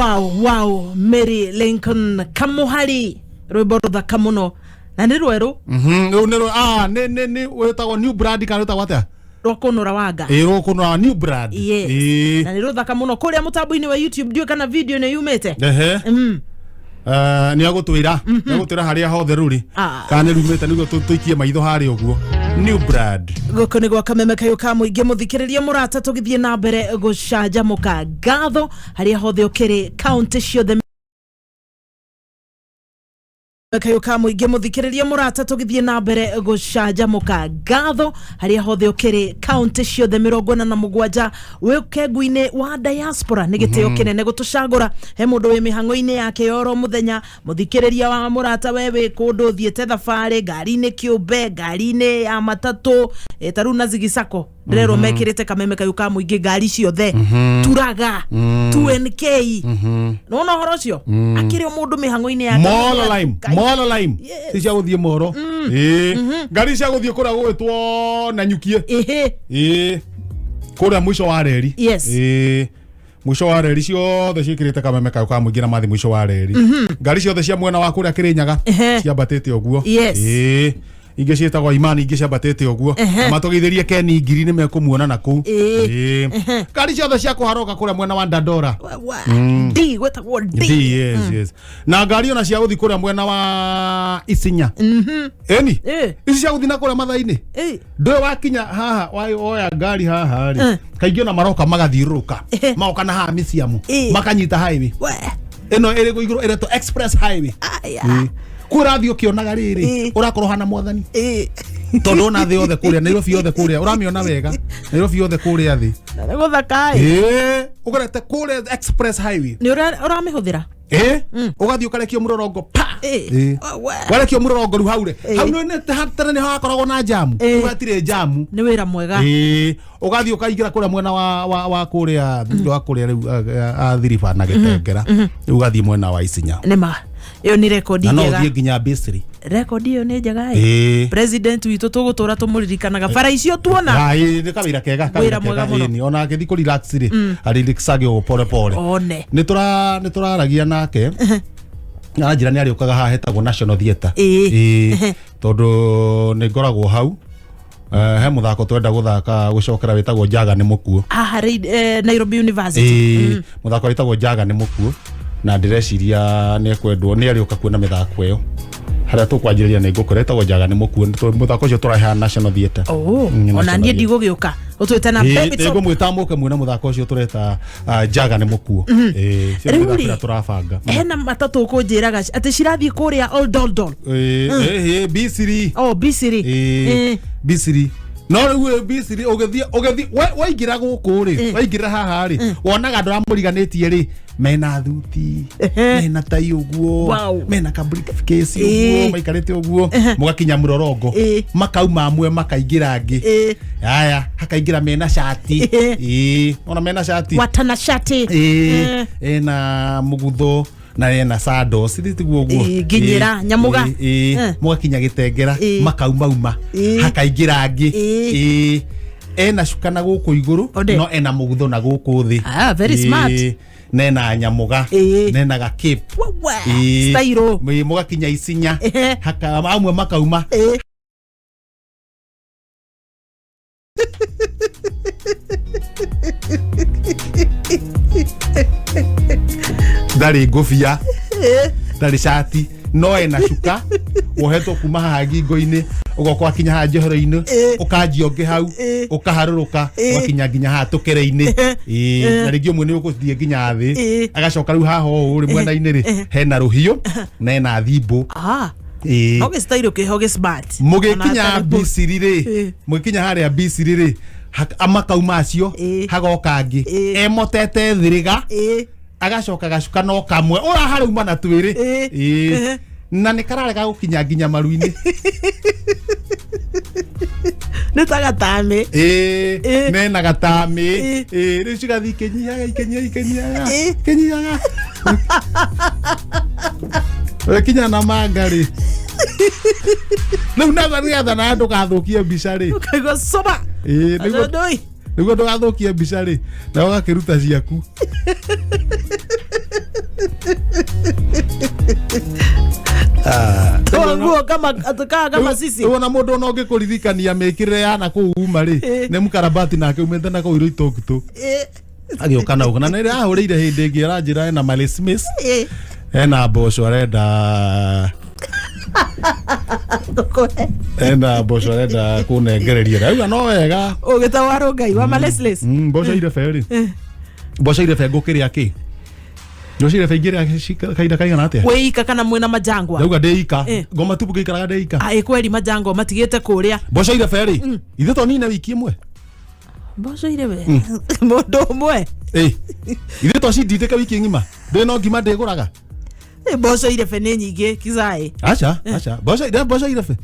Wow, wow, Mary Lincoln Kamuhari rwimbo ruthaka muno na nĩ rwerũ. Rĩu nĩ nĩ wĩtagwo new brand kana wĩtagwo atĩa? Rwa kũnũra wanga. Ĩĩ, rwa kũnũra new brand. Yes. Ĩĩ. Na nĩ rũthaka mũno kũrĩa mũtambo-inĩ wa YouTube, ndiũĩ kana video nĩ yumĩte. Ehe. Nĩ agũtwĩra, nĩ agũtwĩra harĩa hothe rũrĩ kana nĩ rumĩte nĩguo tũikie maitho harĩa ũguo. New brand. Gũkũ nĩ gwa Kameme Kayũ ka Mũingĩ, mũthikĩrĩria mũrata, tũgĩthiĩ na mbere gũcanjamũka. Ngatho harĩa hothe ũkĩrĩ kaunti ciothe. Kayũ ka Mũingĩ, mũthikĩrĩria mũrata, tũgĩthiĩ na mbere gũcanjamũka. Ngatho harĩa hothe ũkĩrĩ kaunti ciothe 47, wĩ kengu-inĩ wa diaspora, nĩ gĩtĩo kĩnene gũtũcagũra. He mũndũ wĩ mĩhang'o-inĩ yake ya oro mũthenya, mũthikĩrĩria wa mũrata, we wĩ kũndũ ũthiĩte thabarĩ, ngari-inĩ kĩũmbe, ngari-inĩ ya matatũ, ta rĩu na zigisako ndĩrerwo mekĩrĩte Kameme Kayũ ka Mũingĩ ngari ciothe, turaga 2NK. Nĩwona ũhoro ũcio? Akĩrĩ o mũndũ mĩhang'o-inĩ yake. Molo Lime, Molo Lime. Ci cia gũthiĩ Moro. Ĩĩ. Ngari cia gũthiĩ kũrĩa gũgwĩtwo Nanyukie. Ĩĩ. Kũrĩa mũico wa reri. Yes. Ĩĩ. Mũico wa reri ciothe ciĩkĩrĩte Kameme Kayũ ka Mũingĩ na mathi mũico wa reri. Ngari ciothe cia mwena wa kũrĩa Kĩrĩnyaga ciambatĩte ũguo. Yes. Ĩĩ. Ingĩ ciĩtagwo Imani, ingĩ ciambatĩte ũguo. Na matũgeithĩrie Ken Ngiri nĩ mekũmuona na kũu. Ĩĩ. Ngari ciothe cia kũharũka kũrĩa mwena wa Dandora. D gwĩtagwo D. D, yes, yes. Na ngari ona cia gũthiĩ kũrĩa mwena wa Isinya. Ĩni. Ici cia gũthiĩ na kũrĩa Mathai-inĩ. Ndũĩ wakinya haha woya ngari haha rĩ. Kaingĩ ona maroka magathiũrũrũka. Magoka na haha mĩciamu. Makanyita highway. Ĩno ĩrĩ igũrũ ĩretwo express highway. Ĩĩ. Kũu ũrathiĩ ũkĩonaga rĩrĩ ũrakorwo hana mwathani tondũ ona thĩ yothe kũrĩa Nairobi yothe kũrĩa ũramĩona wega, Nairobi yothe kũrĩa thĩ. Na nĩ gũthaka ĩ. Ĩĩ, ũgerete kũrĩa express highway. Nĩ ũramĩhũthĩra? Ĩĩ, ũgathiĩ ũkarekio mũrorongo pa. Ĩĩ. Warekio mũrorongo rĩu hau rĩ, hau nĩ tene nĩ hakoragwo na jamu, rĩu hatirĩ jamu. Nĩ wĩra mwega. Ĩĩ, ũgathiĩ ũkaingĩra kũrĩa mwena wa kũrĩa wa kũrĩa rĩu Athiriba na Gĩtengera, rĩu ũgathiĩ mwena wa Isinya. Nĩ ma ĩyo nĩ rekondi Na no njega. ũthiĩ nginya Misri. Rekondi ĩyo nĩ njega ĩ. Ĩĩ. President witũ tũgũtũra tũmũririkanaga bara icio tuona. Ĩĩ, nĩ kawĩra kega, Wĩra kawĩra mwega kega. mũno. Ĩni ona agĩthiĩ kũ relax rĩ, arelaxage o pole pole. One. Nĩ tũraragia nake na njĩra nĩ arĩũkaga haha hetagwo National Theatre. Ĩĩ. Ĩĩ, tondũ nĩ ngoragwo hau. He mũthako twenda gũthaka gũcokera wĩtagwo Njaga nĩ Mũkuũ. Haha Nairobi University. Ĩĩ, mũthako wĩtagwo Njaga nĩ Mũkuũ, na ndĩreciria nĩ ekwendwo nĩ arĩũka kuona mĩthako ĩyo harĩa tũkwanjĩrĩria nĩ ngũkora ĩtagwo Njaga nĩ Mũkuũ. Mũthako ũcio tũraheana National Theatre. Oh, ona niĩ ndigũgĩũka ũtwĩte na Baby Top. Ngũmwĩta mũke muone mũthako ũcio tũreta Njaga nĩ Mũkuũ. Ĩĩ, cio Rĩu mĩthako rĩ, ĩrĩa tũrabanga. Hena matatũ ũkũnjĩraga atĩ cirathiĩ kũrĩa Oldordol. Ĩĩ, ĩĩ, Bisiri. Oh, Bisiri. Ĩĩ, Bisiri. No rĩu ĩ Bisiri ũgĩthiĩ waingĩra gũkũ rĩ, waingĩra haha rĩ, wonaga andũ arĩa mũriganĩtie rĩ mena thuti, mena tai ũguo, Wow. mena ka briefcase ũguo, maikarĩte ũguo, mũgakinya mũrorongo, makauma amwe makaingĩra angĩ. Aya, hakaingĩra mena cati. Ĩĩ, ona mena cati. Watanashati. Ĩĩ, ena mũgutho na ena sandals ithi tiguo ũguo. Ĩĩ, nginyĩra, Ĩĩ, nyamũga. ĩĩ, mũgakinya Gĩtengera, makaumauma hakaingĩra angĩ. Ĩĩ, ena cuka na gũkũ igũrũ no ena mũgutho na gũkũ thĩ. Ah, very smart. Ĩĩ, na ena nyamũga na ena gakip. Style. Mũgakinya Isinya, amwe makauma. Ndarĩ ngũbia, ndarĩ cati, no ena cuka wohetwo kuma haha ngingo-inĩ ũgoka wakinya haha njohero-inĩ, ũkanjia ũngĩ hau, ũkaharũrũka ũgakinya nginya haha tũkere-inĩ. Ĩĩ, na rĩngĩ ũmwe nĩ ũgũthiĩ nginya thĩ, agacoka rĩu haha ũũ rĩ mwena-inĩ rĩ hena rũhiũ na ena thimbũ. Ĩĩ. No gĩcitairũ kĩho gĩ smart. Mũgĩkinya Ona Bisiri rĩ, mũgĩkinya harĩa Bisiri rĩ, makauma acio, hagoka angĩ emotete thĩrĩga, agacoka gacuka no kamwe ũraharauma na twĩrĩ. Ĩĩ. Na nĩ kararega gũkinya nginya maru-inĩ. Nĩ ta gatamĩ. Ĩĩ, mena gatamĩ. Ĩĩ, rĩu cigathiĩ ikĩnyihaga ikĩnyihaga ikĩnyihaga ikĩnyihaga ũgĩkinya na manga rĩ, rĩu na nĩgetha na ndũgathũkie mbica rĩ, ũkaigua coba. Ĩĩ, nĩguo ndũgathũkie mbica rĩ, na ũgakĩruta ciaku. Nguo kama tukaa kama sisi. Rĩu ona mũndũ ona ũngĩkũririkania mĩkĩrĩre ya na kũu uma rĩ, nĩ mũkarabati nake umĩte na kũu Iroitokito agĩũka na ũguo. Na nĩ ahũrĩire hĩndĩ ĩngĩ aranjĩra ena Mali Smith, ena mboco arenda, ena mboco arenda kũnengereria. Rauga no wega. Ũgĩta wa Ngai wa Malesles. Mboco irebe rĩ, mboco irebe ngũkĩrĩa kĩ? Mboco irebe ingĩrĩa kahinda kaigana atĩa? Wĩika kana mwĩna majangwa? Ndauga ndĩ ika. Ngoma tupu ngĩikaraga ndĩ ika. Ĩ kweri majangwa matigĩte kũrĩa. Mboco irebe rĩ, ithuĩ to nine wiki ĩmwe. Mboco irebe mũndũ ũmwe? Ĩ, ithuĩ to cindindĩke wiki ng'ima, ndĩ no ngima ndĩgũraga. Mboco irebe nĩ nyingĩ kicaĩ. Aca, aca, mboco, mboco irebe.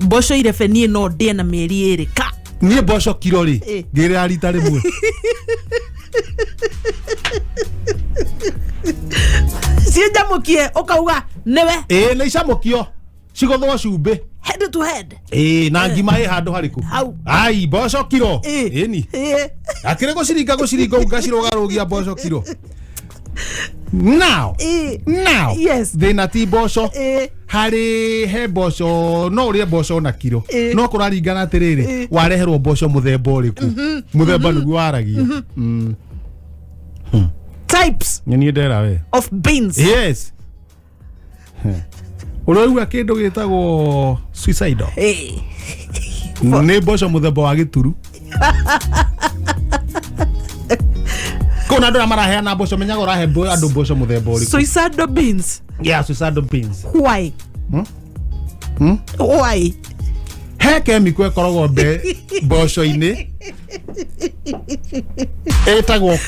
Mboco irebe niĩ no ndĩe na mĩeri 2 ka. Niĩ mboco kiro rĩ, ngĩrĩa rita rĩmwe. Ciĩnjamũkie ũkauga nĩwe. Ĩ, nĩ icamũkio cigũthwo cumbĩ. Head to head. Ĩ, na ngima ĩ handũ harĩkũ? Hau. Ai, mboco kiro ĩni akĩrĩ gũciringa gũciringa ũguo ngacirũgarũgia mboco kiro. Now, now, yes, thĩna ti mboco. Harĩ he mboco no ũrĩe mboco na kiro, no kũraringana atĩrĩrĩ, wareherwo mboco mũthemba ũrĩkũ? Mũthemba nĩguo waragia. Types Nĩ niĩ ndera we of beans. Yes, ũraigua kĩndũ gĩtagwo suicidal nĩ mboco mũthemba wa gĩturu. Kũu na andũ arĩa maraheana mboco menyaga ũrahe andũ mboco mũthemba ũrĩkũ. Suicidal beans. Yeah, suicidal beans. Why? Hmm? Why? He kemiko ĩkoragwo mbe mboco-inĩ ĩtagwo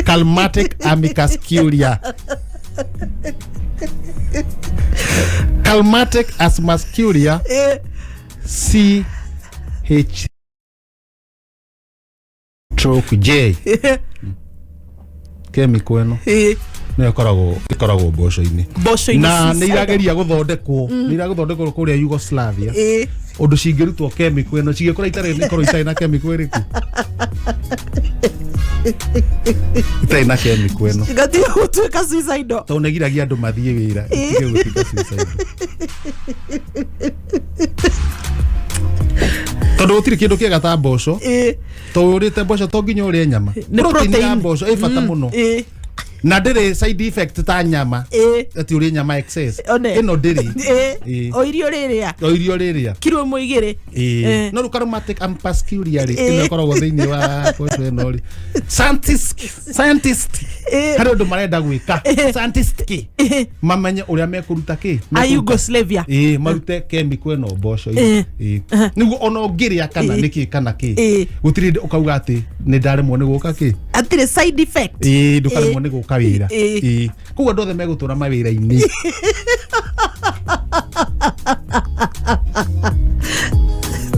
calmatic amicascuria, calmatic asmascuria, C H stroke J. Kemiko ĩno nĩyo ĩkoragwo mboco-inĩ. Mboco-inĩ. Na nĩ Suicidal. irageria gũthondekwo, nĩ iragũthondekwo kũrĩa Yugoslavia, ũndũ cingĩrutwo kemiko ĩno cingĩkorwo itarĩ, ikorwo itarĩ na kemiko ĩrĩkũ, itarĩ na kemiko ĩno. Gatiga gũtuĩka suicidal. Tondũ nĩ giragia andũ mathiĩ wĩra, itige gũtuĩka suicidal, tondũ gũtirĩ kĩndũ kĩega ta mboco. Tondũ ũrĩte mboco to nginya ũrĩe nyama. Nĩ Protein ya protein. mboco ĩ bata mũno na ndĩrĩ side effect ta nyama, atĩ ũrĩe nyama excess. One. Ĩno ndĩrĩ. O irio rĩrĩa. O irio rĩrĩa. Kiro ĩmwe igĩrĩ. No rĩu aromatic ampascuria rĩ, ĩno ĩkoragwo thĩinĩ wa mboco ĩno rĩ, scientist harĩ ũndũ marenda gwĩka, scientist kĩ mamenye ũrĩa mekũruta kĩ. A Yugoslavia. Ĩ, marute chemical ĩno mboco-inĩ. Nĩguo ona ũngĩrĩa kana nĩkĩ kana kĩ, gũtirĩ hĩndĩ ũkauga atĩ nĩ ndaremwo nĩ gũka kĩ. Atirĩ side effect. Ĩ, ndũkaremwo nĩ gũka wĩra. Ĩ, koguo andũ othe megũtũra mawĩra-inĩ.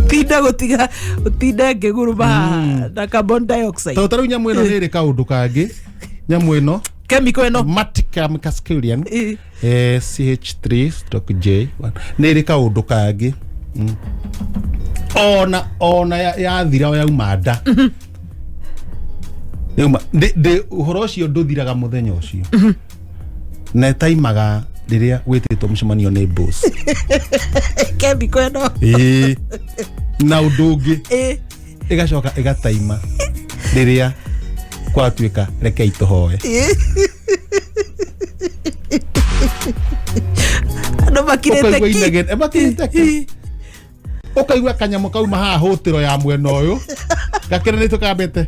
Tinda gũtiga ũtinde ngĩguruma na carbon dioxide. Tondũ tarĩu nyamũ ĩno nĩ ĩrĩ kaũndũ kangĩ, nyamũ ĩno chemical ĩno maticamcasculian CH3 stroke J nĩ ĩrĩ kaũndũ kangĩ. Ona yathira yauma nda, yauma ndĩ ũhoro ũcio ndũthiraga mũthenya ũcio, na ĩtaimaga rĩrĩa wĩtĩtwo mũcemanio nĩ boss. Chemical ĩno. Ĩĩ, na ũndũ ũngĩ, ĩgacoka ĩgataima rĩrĩa kwatuĩka rekei tũhoe. Andũ makirĩte Ũkaigua ki. inegene, makirĩte ki, ũkaigua kanyamũ kauma haha hũtĩro ya mwena ũyũ gakĩranĩtio kambĩte.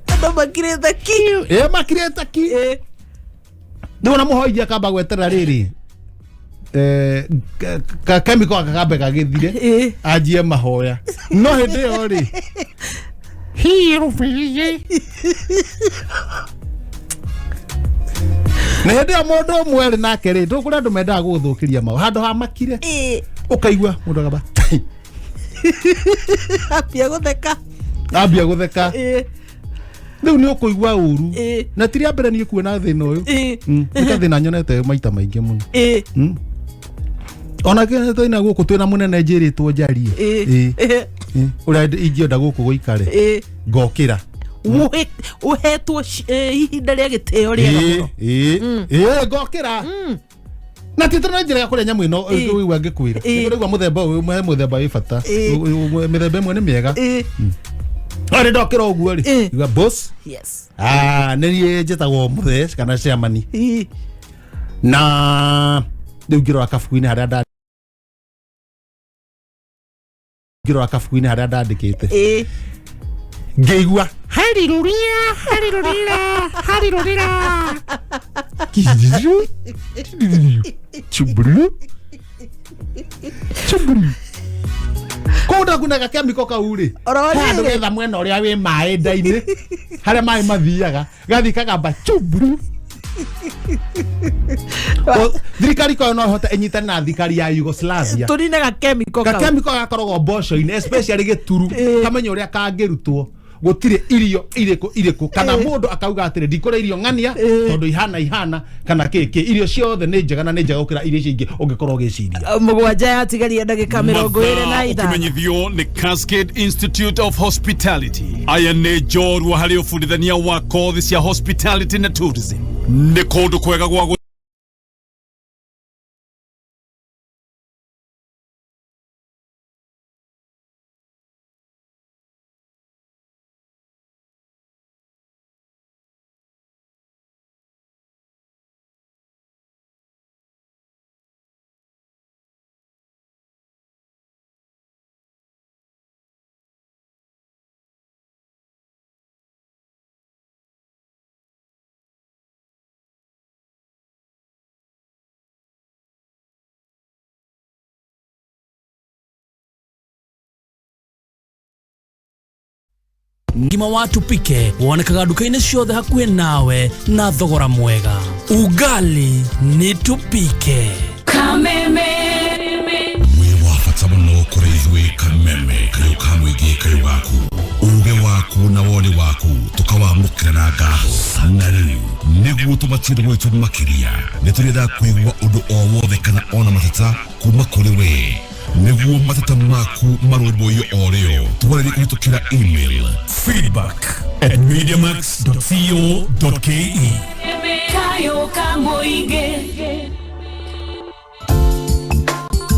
Andũ makirĩte ki. Ĩ, makirĩte ki. Rĩu ona mũhoi akamba gweterera rĩrĩ ka chemical gaka kambe gagĩthire anjie mahoya, no hĩndĩ ĩyo rĩ. Na hĩndĩ ĩyo mũndũ ũmwe rĩ nake rĩ, ndũkũrĩ andũ mendaga gũgũthũkĩria maũ handũ ha makire, ũkaigua mũndũ akamba Ambia gũtheka. Ambia gũtheka. Rĩu nĩ ũkũigua ũru, na ti rĩa mbere niĩ kuona thĩna ũyũ. Nĩ gathĩna nyonete maita maingĩ mũno. Ona twĩna gũkũ twĩna mũnene njĩrĩtwo njarie. Ĩĩ. Ũrĩa ingĩenda gũkũ gũikare. Ngokĩra. Uhetwo ihinda rĩa gĩtĩo rĩega mũno. Ĩĩ ngokĩra. Na ti tũna njĩra ya kũrĩa nyamũ ĩno ũigua ngĩkwĩra. Nĩngũigua mũthemba ũyũ mũthemba wĩ bata. Mĩthemba ĩmwe nĩ mĩega. Ore ndokĩra ũguo rĩ. Igua boss. Yes. Nĩ niĩ njĩtagwo Mũthee kana chairman. Na rĩu ngĩrora kabuku-inĩ harĩa ngĩrora kabuku-inĩ harĩa ndandĩkĩte. Ngĩigua hallelujah hallelujah hallelujah. Chubulu chubulu. Kũndũ kunaga kemiko kau rĩ. Handũ getha mwena ũrĩa wĩ maĩ nda-inĩ harĩa maĩ mathiaga gathi kagamba chubulu. Thirikari ko no hote ĩnyitane na thirikari ya Yugoslavia. Tũrine gakemiko kau. Gakemiko gakoragwo mboco-inĩ especially gĩturu kamenya ũrĩa kangĩrutwo. Gũtirĩ irio irĩkũ irĩkũ kana mũndũ akauga atĩrĩ ndikũrĩa irio ng'ania tondũ ihana ihana kana kĩkĩ irio ciothe nĩ njega na nĩ njega gũkĩra irio icio ingĩ ũngĩkorwo ũgĩciria. 7 yatigaria ndagĩka 25. Ũkĩmenyithio nĩ Cascade Institute of Hospitality. Aya nĩ njorua harĩ ũbundithania wa kothi cia hospitality na tourism. Nĩ kũndũ kwega gwa Ngima wa tupike wonekaga nduka-inĩ ciothe hakuhĩ nawe na thogora mwega. Ugali ni tupike. Kameme wĩ wa bata mũno kũrĩ ithuĩ. Kameme kayũ ka mũingĩ kayũ gaku uge waku na woni waku tukawamũkĩra na ngatho. Na rĩu nĩguo tũmatinde gwitũ makĩria nĩ tũrenda kũigua ũndũ o wothe kana ona mateta kuma kũrĩ we nĩguo mateta maku marũmbũiyo o rĩo. Twarĩrie kũhĩtũkĩra email feedback@mediamax.co.ke. Kayo ka mũingĩ.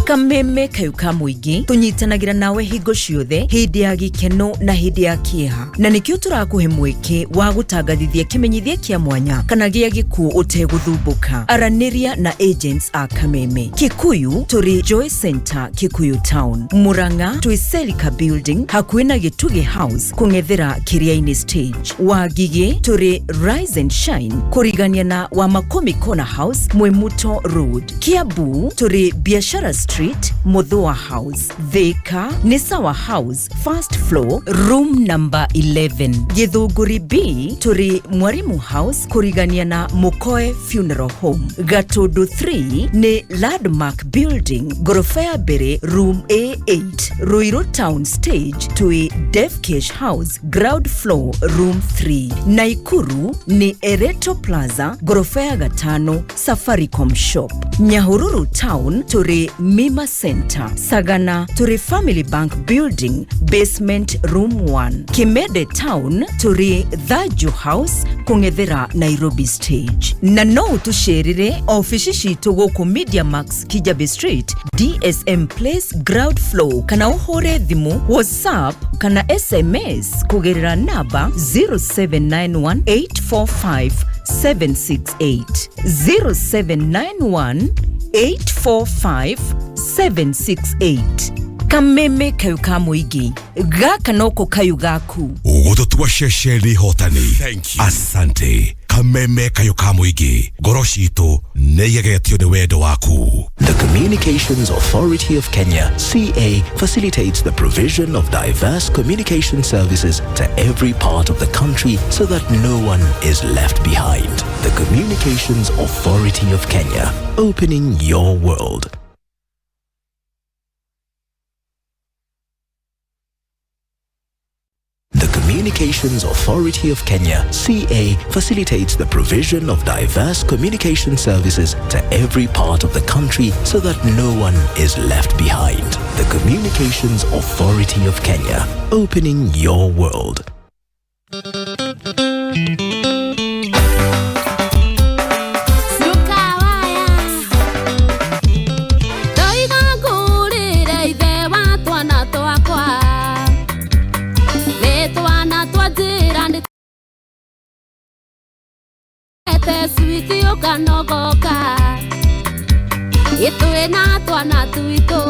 Kameme kayu ka mũingĩ tũnyitanagĩra nawe hingo ciothe hĩndĩ ya gĩkeno na hĩndĩ ya kĩeha, na nĩkĩo tũrakũhe mweke wa gũtangathithia kĩmenyithia kĩa mwanya kana gĩa gĩkuũ ũtegũthumbũka. Aranĩria na agents a Kameme. Kikuyu tũrĩ Joy Center Kikuyu Town, Murang'a twĩ Selika Building hakuhĩ na Gĩtugĩ House kũng'ethera Kĩrĩa-inĩ stage, Wangigĩ tũrĩ Rise and Shine kũrigania na Wamakomi Corner House Mwimuto Road, Kiambu tũrĩ Biashara Street Muthua House, Thika ni Sawa House first floor room number 11, Githunguri B tũrĩ Mwarimu House kũrigania na Mukoe Funeral Home, Gatundu 3 ni Landmark Building gorofa ya mbere room A8, Ruiru Town stage twĩ Defcash House ground floor room 3, Naikuru ni Ereto Plaza gorofa ya gatano Safaricom shop, Nyahururu Town tũrĩ Mima Center, Sagana tũrĩ Family Bank Building basement room 1, Kimede Town tũrĩ Thaju House kũng'ethera Nairobi stage. Na no ũtũcerere ofici citũ gũkũ Media Max Kijabe Street DSM Place ground floor, kana ũhũre thimũ WhatsApp kana SMS kũgerera namba 0791 845 768 0791 845 768. Kameme kayu ka mũingĩ gaka noko kayu gaku. Ũgũtũtua ceceni hotani. Asante. Kameme kayu ka mũingĩ ngoro citũ nĩ igegetio nĩ wendo waku. The Communications Authority of Kenya, CA, facilitates the provision of diverse communication services to every part of the country so that no one is left behind. The Communications Authority of Kenya, opening your world. The Communications Authority of Kenya, CA, facilitates the provision of diverse communication services to every part of the country so that no one is left behind. The Communications Authority of Kenya, opening your world. Ndoiga ngũrĩre ithe wa twana twakwa nĩ twana twa njĩra nĩ ete switi ũkanogoka ĩtwĩ na twana twitũ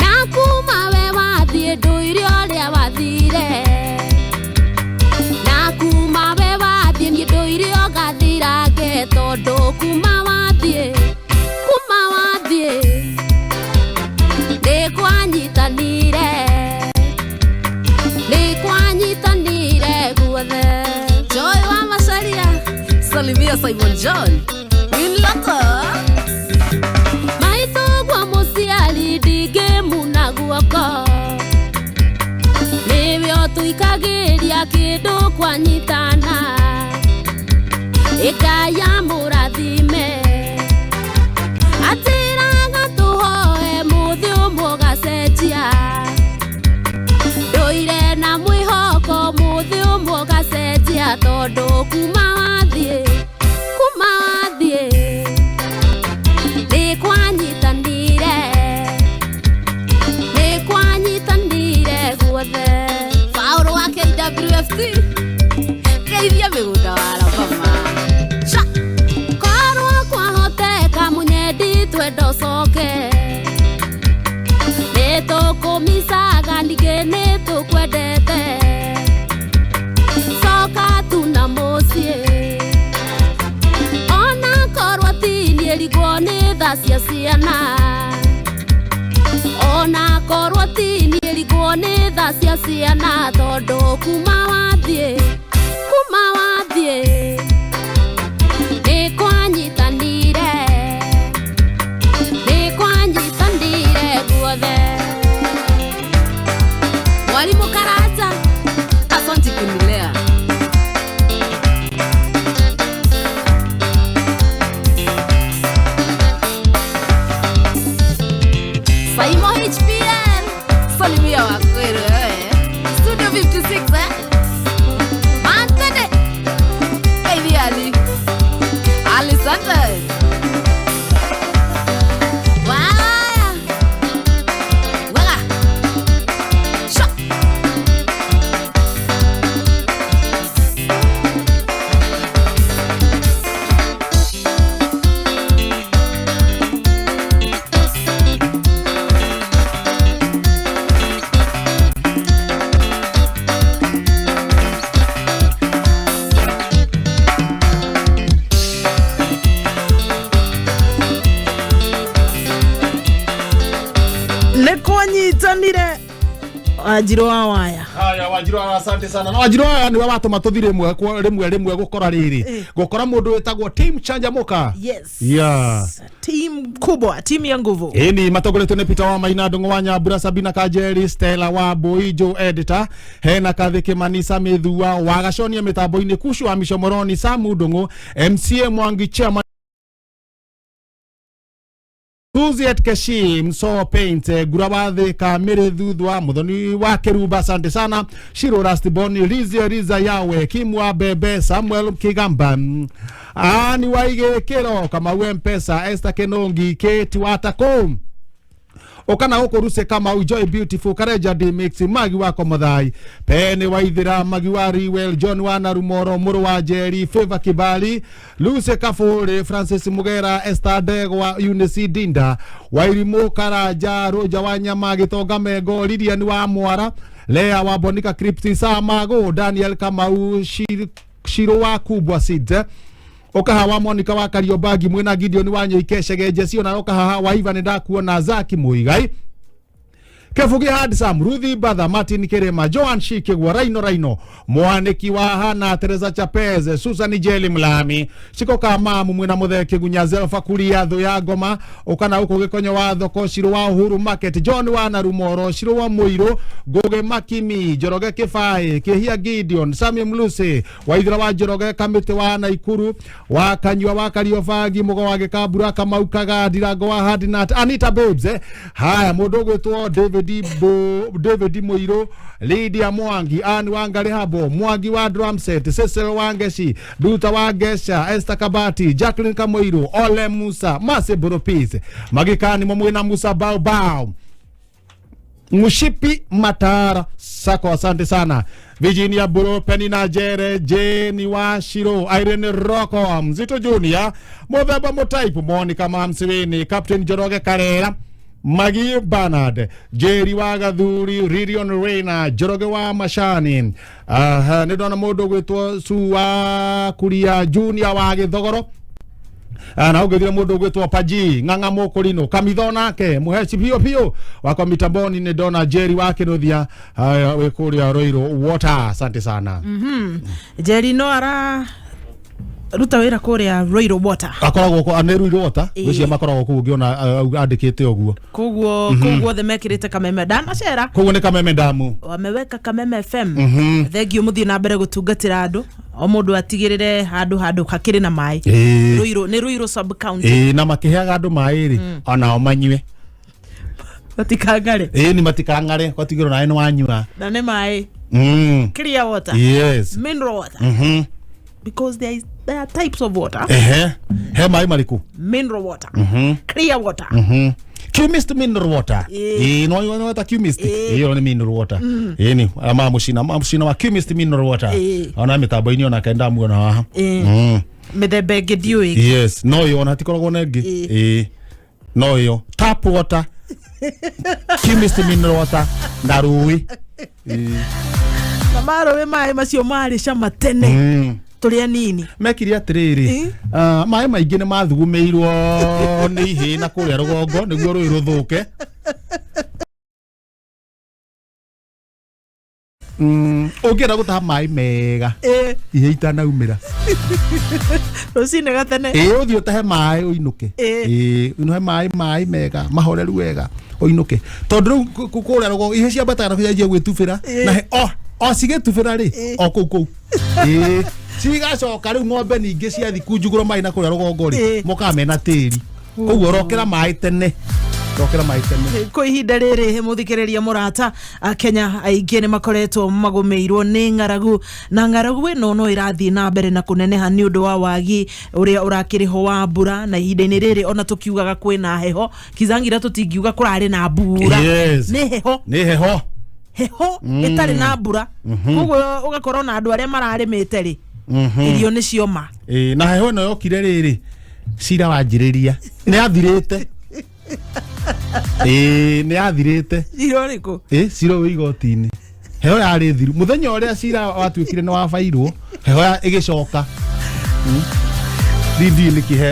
na kuma we wathiĩ ndũire ũrĩa wathire na kuma we wathiĩ niĩ ndũire ũgathirange tondũ kuma wathiĩ kuma wathiĩ nĩ kwanyitanire nĩ kwanyitanire guothe. Joy wa Macharia, salimia Simon John Winloto. Maitũ gwa mũciari ndingĩmuna guoko nĩwe ũtũikagĩria kĩndũ kwanyitana ĩkaya mũrathime atĩraga tũhoe mũthĩ ũmwe ũgacenjia ndũire na mwĩhoko mũthĩ ũmwe ũgacenjia tondũ kuma wathiĩ nĩ kwanyitanire nĩ kwanyitanire guothe. Paũlũ wa KWFT geithia mĩgũnda wa Alabama. Korwo kwahoteka mũnyendi twenda ũcoke nĩ tũkũmicaga ningĩ nĩ tũkwendete coka tu na mũciĩ ona korwo ti niĩ rigwo nĩ tha cia ciana ona korwo ti niĩ rigwo nĩ tha cia ciana tondũ kuma wathiĩ nĩ kwanyitanire nĩ kwanyitanire guothe. Mwalimu Karata, asante kunilea. Saimo HPL, salimia wakwere eh. Studio 56 eh. Mantene. Baby Ali. Ali Sanders. Waya. Wala. Sha. Nĩ kwanyitanire Wanjirũ wa waya. Haya Wanjirũ wa asante sana. Na Wanjirũ wa niwe watũma tũthi rĩmwe rĩmwe rĩmwe gũkora rĩrĩ. Gũkora mũndũ wĩtagwo Team Chanjamuka. Yes. Yeah. Team kubwa, team ya nguvu. Ĩni matongoretio nĩ Peter wa Maina Ndung'u wa Nyambura Sabina Kanjeri Stella wa Mbui Joe editor hena Kathi Kimani Samithua wa Gaconia mĩtambo-inĩ Kushu wa Micomoroni Samu Ndung'u MCA Mwangi chairman Suziet Keshi Mso Paint Gura wa Thika Mĩrĩ Thuthwa Muthoni wa Kĩrumba asante sana Shiro Rastiboni Rizia Riza Yawe Kimwa Bebe Samuel Kigamba Ani Waige Kĩro Kamau Mpesa Esther Kenongi Kate Watako Okana huko Ruse Kamau Joy Beautiful Kareja D Mix Magi wako Muthai Pene Waithira Magi wa Riwel John wa Narumoro Muru wa Jerry Favor Kibali Luce Kafuri Francis Mugera Esther Ndegwa Eunice Dinda Wairimu Karanja Roja wa Nyama Gitonga Mengo Lilian wa Mwara Lea wa Bonika Crypti Samago Daniel Kamau Shiro wa Kubwa Sid Okaha wa Monica wa Kariobangi mwena Gideon wa Nyoike Cegenje cio na okaha wa Ivan ndakuona Zaki Muigai Kebugi Handsome, Ruthi Batha, Martin Kirima, Joan Shikigwa, Raino Raino, Mwaniki wa Hana, Teresa Chapez, Susan Jeli Mlami, Ciko Kamamu mwina muthe Kigunya Zelfa Kuria thu ya ngoma ukana uko gikonyo wa thoko Shiro wa Uhuru Market, John wa Narumoro, Shiro wa Muiru, Ngugi Makimi, Njoroge Kifai, Kihia Gideon, Sami Mluse, Waithira wa Njoroge, Kamiti wa Naikuru, wa Kanyua wa Kariobangi, Mugo wa Gikambura, Kamau Kaga, Ndirango wa Hadinat, Anita Babes, Haya mundu ugwitwo David Muiru, Lydia Mwangi, Ann Wangari Habo, Mwangi wa Drumset, Cecil Wangeci, Duta wa Ngeca, Esther Kabati, Jacqueline Kamoiru, Ole Musa, Mase Boropis, Magikani Mwamwina Musa Bao Bao, Mushipi Matara Sako, asante sana. Virginia Buro, Penina Jere, Jane Washiro, Irene Rocco, Mzito Junior, Muthemba Mutaipu, Monica Mamsiweni, Captain Njoroge Karera, Maggie Bernard, Jerry wa Gathuri, Ririon Reina, Njoroge wa Mashani. Nĩ ndona mũndũ ũgwĩtwo Su wa Kuria Junior wa Gĩthogoro. Na ũngĩthire mũndũ ũgwĩtwo Paji Ng'ang'a Mũkũrinũ Kamitho nake Mũheci Pio Pio wakwa mitamboni nĩ ndona Jerry wa Kĩnuthia wĩ kũrĩa Ruiru Water, asante sana. Jerry no ara ruta wĩra kũrĩa Ruiru Water, akoragwo ko nĩ Ruiru Water gwĩciria makoragwo kũu ũngĩona andĩkĩte ũguo koguo koguo othe mekĩrĩte Kameme ndanacera koguo nĩ Kameme ndamu wameweka Kameme FM. Thengio mũthiĩ na mbere gũtungatĩra andũ o mũndũ atigĩrĩre handũ handũ hakĩrĩ na maĩ. Ruiru nĩ Ruiru sub county. Na makĩheaga andũ maĩ rĩ onao manyue matikangare. Nĩ matikangare gwatigĩrwo nawe nĩ wanyua na nĩ maĩ clear water. Yes. Mineral water. Because there are types of water. He maĩ marĩkũ? Mineral water. Clear water. Chemist mineral water. No no ta chemist. Iyo ni mineral water. Ni ama mucina wa chemist mineral water. Ona mitambo-inĩ ona kenda muona haha. Mĩthemba ĩngĩ ndiũĩ. Yes, no yo ona tikoragwo na ĩngĩ. No yo tap water. Chemist mineral water na rũĩ. Na marũĩ maĩ macio marĩ cama tene. Tũrĩ anini mekire atĩrĩrĩ maĩ maingĩ nĩ mathugumĩirwo nĩ ihĩ na kũrĩa rũgongo nĩguo rũĩ rũthũke. Ũngĩenda gũtaha maĩ mega ihĩ itanaumĩra rũcinĩ gatene ũthiĩ ũtahe maĩ ũinũke ũinũhe maĩ mega mahoreru wega ũinũke tondũ rĩu kũrĩa rũgongo ihĩ ciambataga na kũanjia gwĩtubĩra na o cigĩtubĩra rĩ o kũu kũu cigacoka rĩu ng'ombe ningĩ ciathi kunjugũra maĩ na kũrĩa rũgongo rĩ mokaga mena tĩri koguo rokera maĩ tene kwa ihinda rĩrĩ mũthikĩrĩria mũrata Kenya aingĩ nĩ makoretwo magũmĩirwo nĩ ng'aragu na ng'aragu ĩno no ĩrathiĩ na mbere na kũneneha nĩ ũndũ wa wagi ũrĩa ũrakĩrĩho wa mbura na ihinda-inĩ rĩrĩ ona tũkiugaga kwĩna heho kizangira tũtingiuga kũrarĩ na mbura. Nĩ heho nĩ heho heho ĩtarĩ na mbura koguo ũgakorwo na andũ arĩa mararĩmĩte rĩ irio nĩ cioma. Na heho ĩno yokire rĩrĩ cira wanjĩrĩria nĩ yathirĩte nĩ yathirĩte cira ũrĩkũ? Cira wĩ igoti-inĩ heho yarĩ thiru mũthenya ũrĩa cira watuĩkire nĩ wabairwo heho ĩgĩcoka.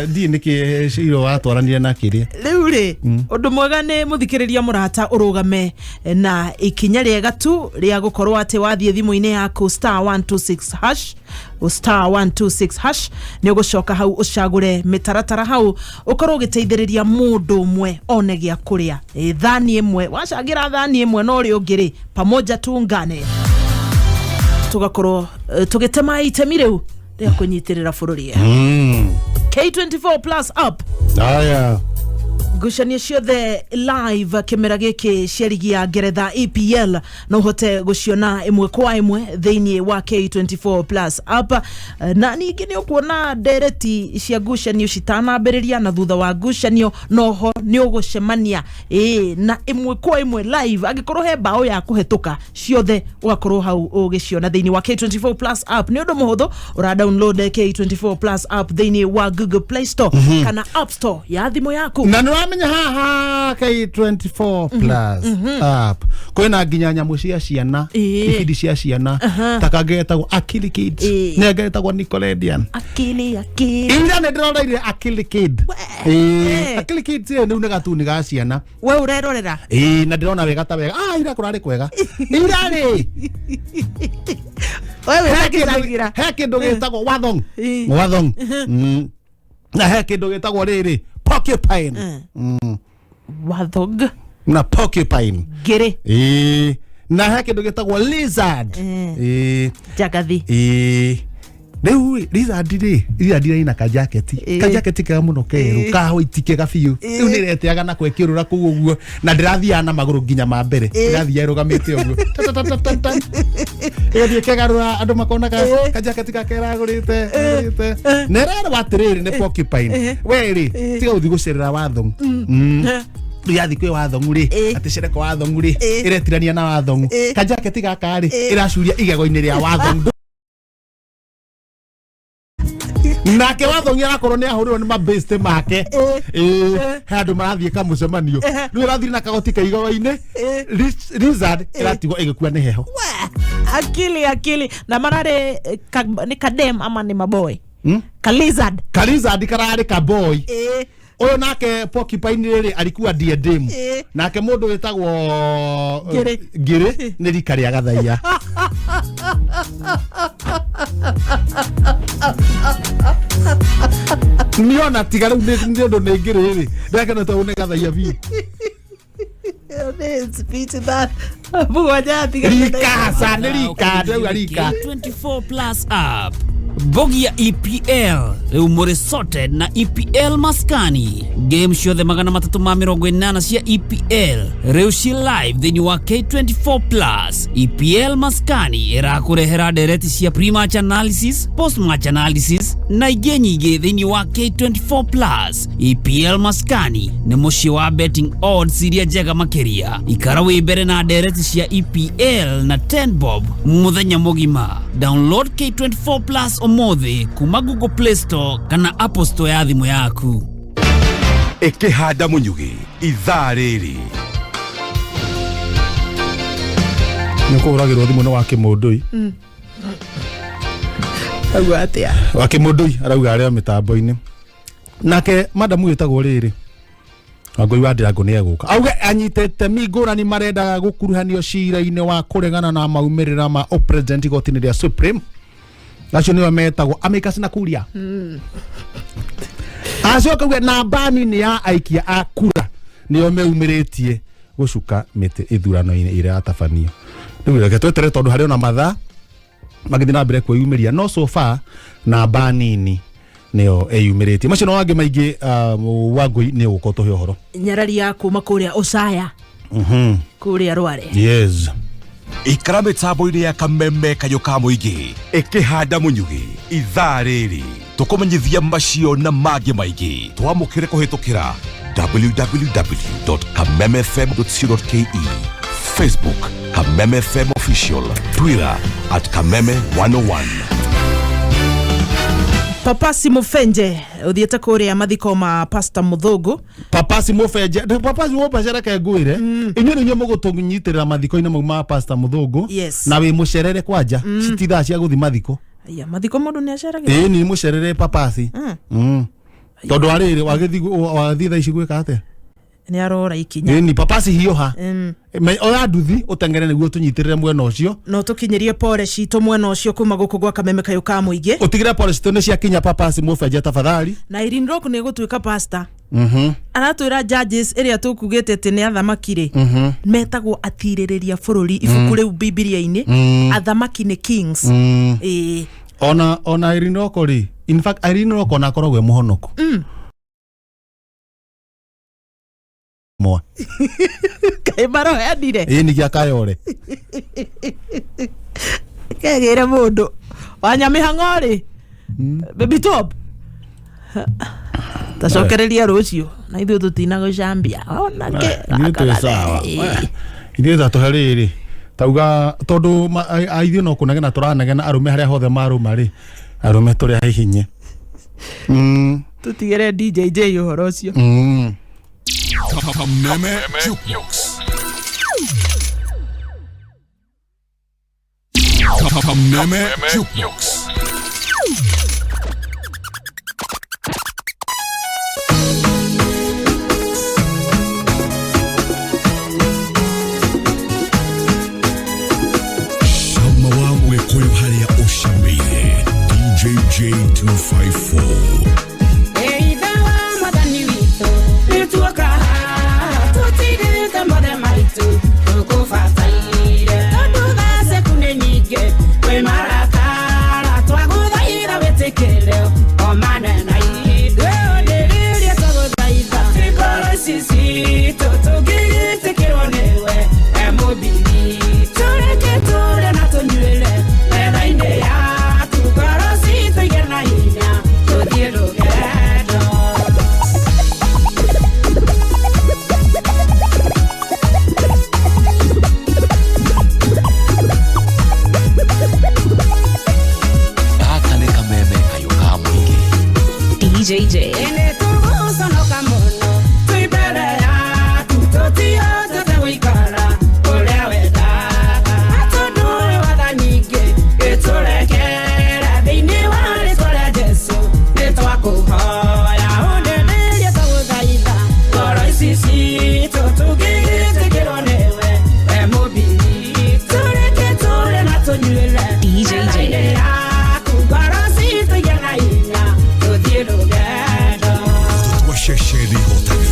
Ndi nĩkĩ cira watwaranire na kĩrĩa rĩu rĩ ũndũ mwega nĩ mũthikĩrĩria mũrata ũrũgame na ikinya rĩega tu rĩa gũkorwo atĩ wathiĩ thimũ-inĩ yaku *126# *126# nĩ ũgũcoka hau ũcagũre mĩtaratara hau ũkorwo ũgĩteithĩrĩria mũndũ ũmwe one gĩa kũrĩa thani ĩmwe wacangĩra thani ĩmwe na ũrĩa ũngĩ rĩ pamoja tuungane tũgakorwo tũgĩtema itemi rĩu rĩa kũnyitĩrĩra bũrũri. K24 plus up. Aya ngucanio ciothe live kĩmera gĩkĩ cia ligi ya Ngeretha EPL no ũhote gũciona ĩmwe kwa ĩmwe thĩinĩ wa K24 plus app na ningĩ nĩ ũkuona ndereti cia ngucanio citanambĩrĩria na thutha wa ngucanio noho nĩ ũgũcemania na ĩmwe kwa ĩmwe live angĩkorwo he bao ya kũhetũka ciothe ũgakorwo hau ũgĩciona thĩinĩ wa K24 plus app. Nĩ ũndũ mũhũthũ ũra download K24 plus app thĩinĩ wa Google Play Store kana App Store ya thimũ yaku. Na Wamenya haha K24 plus app kwĩna nginya nyamũ cia ciana, ibindi cia ciana, ta kangĩ getagwo Akili Kids, nĩ angĩ getagwo Nickelodeon. Akili akili. Ira nĩ ndĩroreire Akili Kid. Ĩĩ, Akili Kids ĩyo nĩu nĩ gatuni ga ciana. We ũrerorera? Ĩĩ, na ndĩrona wega ta wega. Ah, ira kũrarĩ kwega ira rĩ. We He kĩndũ- wĩtagĩra. He kĩndũ gĩtagwo wathong wathong. Na he kĩndũ gĩtagwo rĩrĩ porcupine. Wathong. Na porcupine. Ngĩrĩ. Ĩĩ, na he kĩndũ gĩtagwo lizard. Ĩĩ. Njagathi. Ĩĩ, rĩu rĩ, lizard rĩ, lizard ĩna kajaketi kajaketi kega mũno kerũ ka white kega biũ. Rĩu nĩ ĩreteaga nako ĩkĩũrũra kũu ũguo na ndĩrathiaga na magũrũ nginya ma mbere, ĩrathiĩ ĩrũgamĩte ũguo. Ta, ta, ta, ta, ta. Ĩgathiĩ ĩkegarũra andũ makona kajaketi gake ĩragũrĩte ĩragũrĩte na ĩrerwo atĩrĩrĩ nĩ porcupine, we rĩ, tiga gũthiĩ gũcerera wathong. Rĩu yathiĩ kwĩ wathongu rĩ, atĩ cereko wathongu rĩ, ĩretirania na wathongu kajaketi gaka rĩ, ĩracuria igego-inĩ rĩa wathongu, nake wathongi arakorwo nĩ ahũrĩrwo nĩ mabĩste make. Ĩĩ, he andũ marathiĩ kamũcemanio, rĩu ĩrathiĩ na kagoti ka igego-inĩ. Lizard ĩratigwo ĩgĩkua nĩ heho. Akili akili na mararĩ nĩ kadem ama nĩ maboy? Ka lizard. Ka lizard kararĩ ka boy. Ũyũ nake porcupine rĩrĩ alikuwa diadem. Nake mũndũ wĩtagwo Ngĩrĩ. Ngĩrĩ nĩ rika rĩa gathaiya. Niona tiga rĩu nĩ ũndũ nĩ ngĩrĩ rĩ, ndakena tondũ nĩ gathaiya biũ. Mũgwanja tiga. Rika hasa nĩ rika, ndauga rika. 24 plus app bogia EPL rĩu mũrĩ sorted na EPL maskani game ciothe 380 cia EPL rĩu ci live thĩinĩ wa K24 plus. EPL maskani ĩrakũrehera ndereti cia pre-match analysis, post-match analysis na ingĩ nyingĩ thĩinĩ wa K24 plus. EPL maskani nĩ mũciĩ wa betting odds iria njega makĩria. Ikara wĩ mbere na ndereti cia EPL na 10 bob mũthenya mũgima. Download K24 plus ũmũthĩ kuma Google Play Store kana Apple Store ya thimũ yaku. Ĩkĩhanda mũnyugĩ ithaa rĩrĩ. Nĩ ũkũhũragĩrwo thimũ nĩ wa kĩmũndũi. Auga atĩa? Wa kĩmũndũi arauga arĩ o mĩtambo-inĩ. Nake madamu wĩtagwo rĩrĩ Wangũi wa Ndirango nĩ egũka auge anyite itemi ngũrani marendaga gũkuruhanio cira-inĩ wa kũregana na maumĩrĩra ma ũpresident igoti-inĩ rĩa Supreme, acio nĩo metagwo Amicus na Kuria. Acoka auge namba nini ya aikia a kura nĩo meumĩrĩtie gũcuka mĩtĩ ithurano-inĩ iria yatabanio. Rĩu reke twetere tondũ harĩ ona mathaa magĩthiĩ na mbere kwĩyumĩria, no so far namba nini nĩyo ĩyumĩrĩtie. Macio no mangĩ maingĩ, Wangũi nĩ ũgũkorwo tũhe ũhoro. Nyarari ya kuma kũrĩa ũcaya kũrĩa Rware. Yes. Ikara mĩtambo-inĩ ya kameme kayũ ka mũingĩ ĩkĩhanda mũnyugĩ ithaa rĩrĩ tũkũmenyithia macio na mangĩ maingĩ. Twamũkĩre kũhĩtũkĩra www.kamemefm.co.ke, Facebook Kameme FM Official, Twitter at Kameme 101. Papasi Mufenje uthiĩte kũrĩa mathiko ma Pastor Muthũngũ. Papasi Mufenje, Papasi Mufenje, reke ngwĩre inyuĩ nĩ inyuĩ mũgũtũnyitĩrĩra mathiko-inĩ mau ma Pastor Muthũngũ. Yes. Na wĩ mũcerere kwanja citi thaa cia gũthiĩ mathiko. Aya mathiko mũndũ nĩ aceragĩra. Ĩĩ ni mũcerere Papasi. Tondũ arĩrĩ wagĩthiĩ thaa ici gwĩka atĩa? Nĩ arora ikinya. Ĩĩ ni Papasi hiũha. Oya nduthi ũteng'ere nĩguo tũnyitĩrĩre mwena ũcio. No tũkinyĩrie pore citũ mwena ũcio kuma gũkũ gwa kameme kayũ ka mũingĩ. Ũtigĩre pore citũ nĩ ciakinya Papasi Mufenje tafadhali. Na Irene Rock nĩ gũtuĩka pastor. Aratwĩra judges ĩrĩa tũkugĩte atĩ nĩ athamaki rĩ, metagwo atirĩrĩria bũrũri ibuku rĩu Bibilia-inĩ. Athamaki nĩ kings. Ĩĩ. Ona Irene Rock rĩ, in fact Irene Rock ona akoragwo e mũhonoko. Mwa. Kaĩ maroheanire? Ĩĩ nĩ gĩa Kayore. Kegĩre mũndũ wa nyamĩhang'o rĩ, Baby Top tacokereria rũciũ na ithuĩ tũtinagũcambia onake. Ithuĩ twĩ sawa. Ithuĩ ta tũhe rĩrĩ tauga tondũ ithuĩ no kũnegena tũranegena arũme harĩa hothe marũma rĩ, arũme tũrĩ ahihinye. Tũtigĩre DJJ ũhoro ũcio. Kameme Jukebox. Kameme Jukebox. Cama wa Mũgĩkũyũ harĩa ũcamĩire DJJ 254. Eitha wa mwathani witũ nĩtuoka haha tũtigĩte mothe maitũ tũkũbataire tondũ tha ciaku nĩ nyingĩ kwĩ marakara twagũthaitha wĩtĩkĩre o manena ithuĩ ũndĩrĩrie twagũthaitha ngoro ici citũ tũngĩgĩtĩkĩrwo nĩwe e mũmbini tũreke tũrĩe na tũnyuĩre metha-inĩ yaku ngoro citũ igĩe na hinya tũthiĩ rũgendo. Gaka nĩ kameme kayũ ka mũingĩ. DJJ. Ĩnĩ tũgũconoka mũno twĩ mbere yaku tũtihotete gũikara ũrĩa wendaga na tondũ wĩ watha nyingĩ gĩtũrekere thĩinĩ wa rĩtwa rĩa Jesũ nĩtwakũhoya ũndenerie twagũthaitha ngoro ici citũ tũngĩgĩtĩkĩrwo nĩwe we mũmbini tũreke tũrĩe na tũnyuĩre metha-inĩ yaku ngoro citũ igĩe na hinya tũthiĩ rũgendo. Twa ceceni hotani.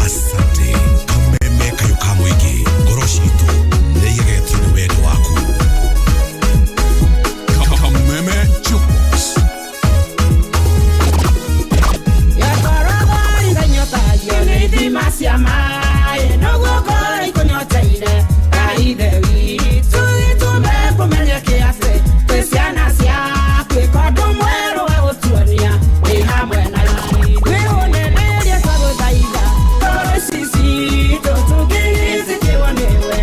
Asante. Kameme kayũ ka mũingĩ. Ngoro citũ nĩigegetio nĩ wendo waku. Kameme Jukebox. Nĩ ithima cia maĩ noguo ngoro ikũnyoteire Ngai ithe witũ gĩtũme kũmenyeke atĩ twĩ ciana ciaku ĩka ũndũ mwerũ wa gũtuonia wĩ hamwe na ithuĩ ũnenerie twagũthaitha ngoro ici citũ tũngĩgĩtĩkĩrwo nĩwe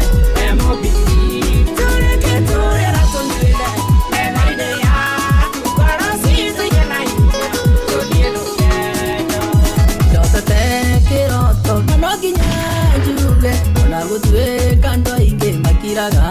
e mũmbini tũreke tũrĩe na tũnyuĩre metha-inĩ yaku ngoro citũ igĩe na hinya tũthiĩ rũgendo. Ndotete kĩroto na no nginya njuge ona gũtuĩka andũ aingĩ makiraga